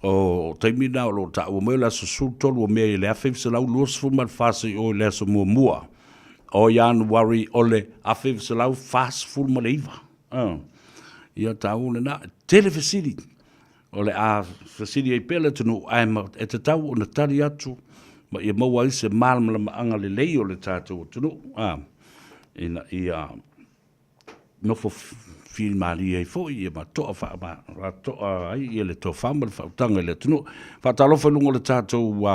O taimi na o lo o ta'ua mai o le aso 13 o Me i le 1924 seia oo i le aso muamua o Ianuari o le 1949. Ia taua lena. Tele fesili o le a fesili ai pea le atunuu ae e tatau ona tali atu ma ia maua ai se malamalamaaga lelei o le tatou atunuu ina ia nofo fimalie ai foi ia ma toa faatoa ai ia le tofa ma le faautaga i le atunuu. Faatalofa i luga o le tatou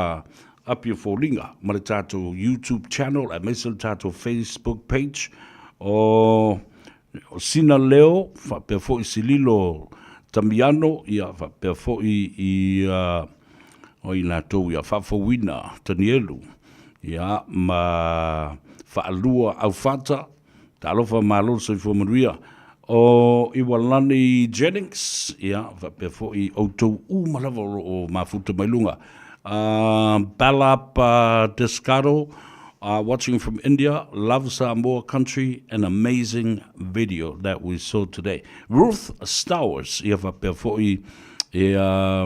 api o foliga ma le tatou YouTube channel aemaise le tatou Facebook page o Sina Leo faapea foi Sililo Tamiano ia faapea foi i o i latou ia Faafouina Tanielu ia ma Faalua Aufata. Talofa malo le soifua manuia o Iwalani Jennings ia faapea foi outou uma lava o lo o mafuta mai luga. Balap Descaro watching from India, love Samoa country, an amazing video that we saw today. Ruth Stowers ia faapea foi ia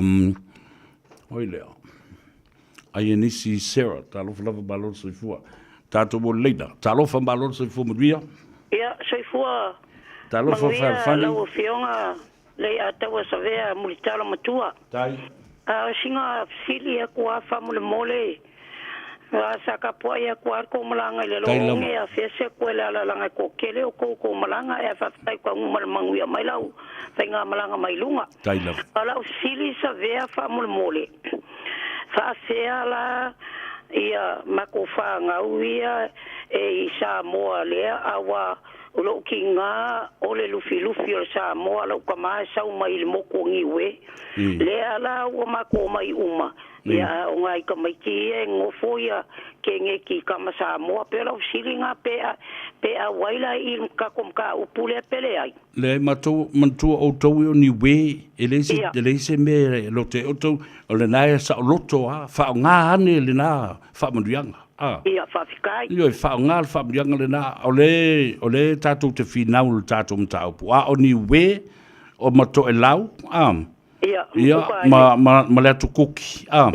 oi lea. Aianisi Sarah, talofa lava malo le soifua. Tatou mo le leina. Talofa malo le soifua manuia. Ia, soifua Talofa manuia Fealofani. lau Afioga Leiataua Savea Mulitalo Matua. Tai. A o sina fesili aku a faamolemole. A sa tapuaʻi atu a le kou malaga i le Tai lava. loge afea se koe le alalaga e toatele o kou kou malaga e faafetai taunuu ma le manuia mai lau faigamalaga mai luga. Tai lava. O lau fesili Savea faamolemole, faafea la ia matou fanau ia e i Samoa lea aua o lou tiga o le lufilufi o le Samoa lau tamā e sau mai i le motu o Niue lea la ua matou omai uma ia o nai tamaiti ia e nonofo ia keneti i tama Samoa. Pei o lau fesili lena pe pe auai la i le tatou mataupu lea pe leai. Leai matou manatua outou e o Niue e leai se e leai se mea e lote ai outou o lena e saoloto a faaaoga ane lena faamanuiaga a. Ia faafetai. Ioe faaaoga le faamanuiaga lena o le o le tatou te finau i le tatou mataupu a o Niue o ma Toelau a. Ia, Ia, ma, ma, ma le Atu Kuki. A.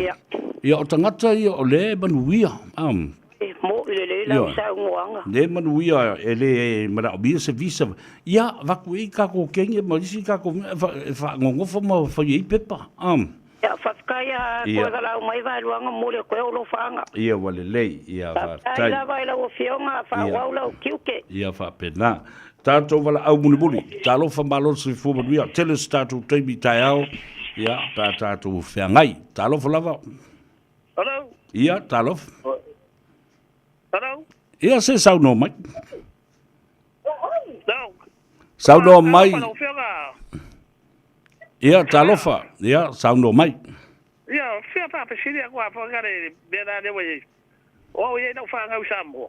Ia, o tagata ia o lea e manuia. A. E moʻi lelei lau saunoaga. Lea e manuia e le manaomia se visa. Ia, avatu i ai tatou kenge ma isi tatou mea e faanonofo ma fai ai pepa. A. Ia, faafetai a toe valaau mai Vaeluaga momoli atu ai ou alofaaga. Ia, ua lelei. Ia, faafetai. Faafetai lava i lau Afioga, faaauau lau tiute. Ia faapena. Tatou valaau mulimuli. Talofa malo le soifua manuia. Tele se tatou taimi i taeao, ia, pe a tatou feagai. Talofa lava. Hello. Ia, talofa. Hello. Ia, se saunoa mai. Saunoa mai. Ia, talofa. Ia, saunoa mai. Ia, fia faafesili atu lava foi le mea la lea ua i ai. O au e i ai lau fanau i Samoa.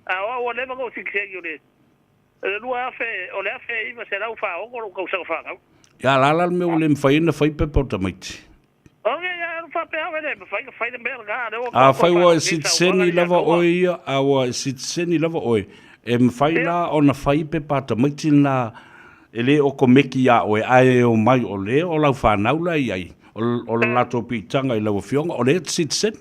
A o au ua leva ona ou sitiseni o le 2000, o le 1946 lou tausaga fanau. Ia, o le a la le mea ua le mafai ai ona fai pepa o tamaiti? O le a faapea au e le mafai ona fai le mea lena, lea ua Afai ua e sitiseni lava oe ia, a ua e sitiseni lava oe, e mafai la ona fai pepa a tamaiti lena e le okomeki iā oe, ae e omai o lea o lau fanau la e i ai, o le latou piitaga i lau afioga, o lea e te sitiseni.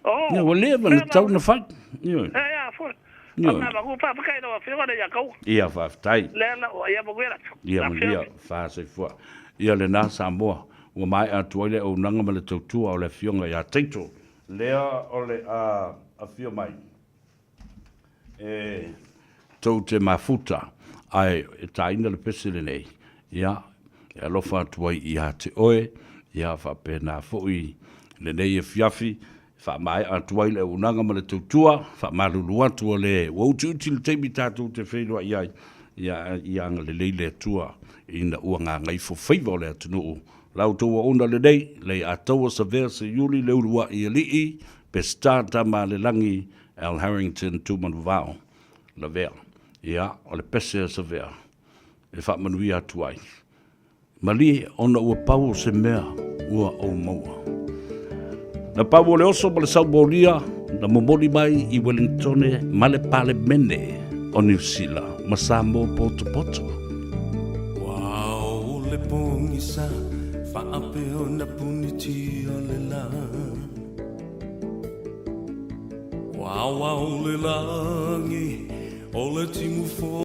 Oh, Ia, ua leva na tatau ona fai. Ioe. E a foi. Ioe. Ana magu faafetai i lau afioga le ia kaua. Ia, faafetai. Lea la ua ia manuia le aso. Ia manuia, faasoifua. Ia lena Samoa, ua maea atu ai le auaunaga ma le tautua o le afioga ia Taito. Lea o le a afio mai e tou te mafuta, ae e tāina le pese lenei, ia, e alofa atu ai ia te oe, ia faapena foi lenei afiafi, e faamaea atu ai le auaunaga ma le tautua, faamalulu atu o le ua utiuti le taimi tatou te feiloai ai, ia, ia agalelei le Atua ina ua gagaifo faiva o le atunuu. La outou auauna lenei, lei Ataua Savea Seiuli Leuluaʻi Alii, Peseta Tamaalelagi, Al Harrington Tumanuvao, Lavea. Ia, o le pese a Savea e faamanuia atu ai. Malie ona ua pau o se mea ua ou maua. Na pau o le oso ma le saumolia na momoli mai i Wellingtone ma le Palemene o Niu Sila ma Samoa potopoto. Ua ao le pogisa faapea ona puniti o le la. Ua ao ao le lagi o le timu fou.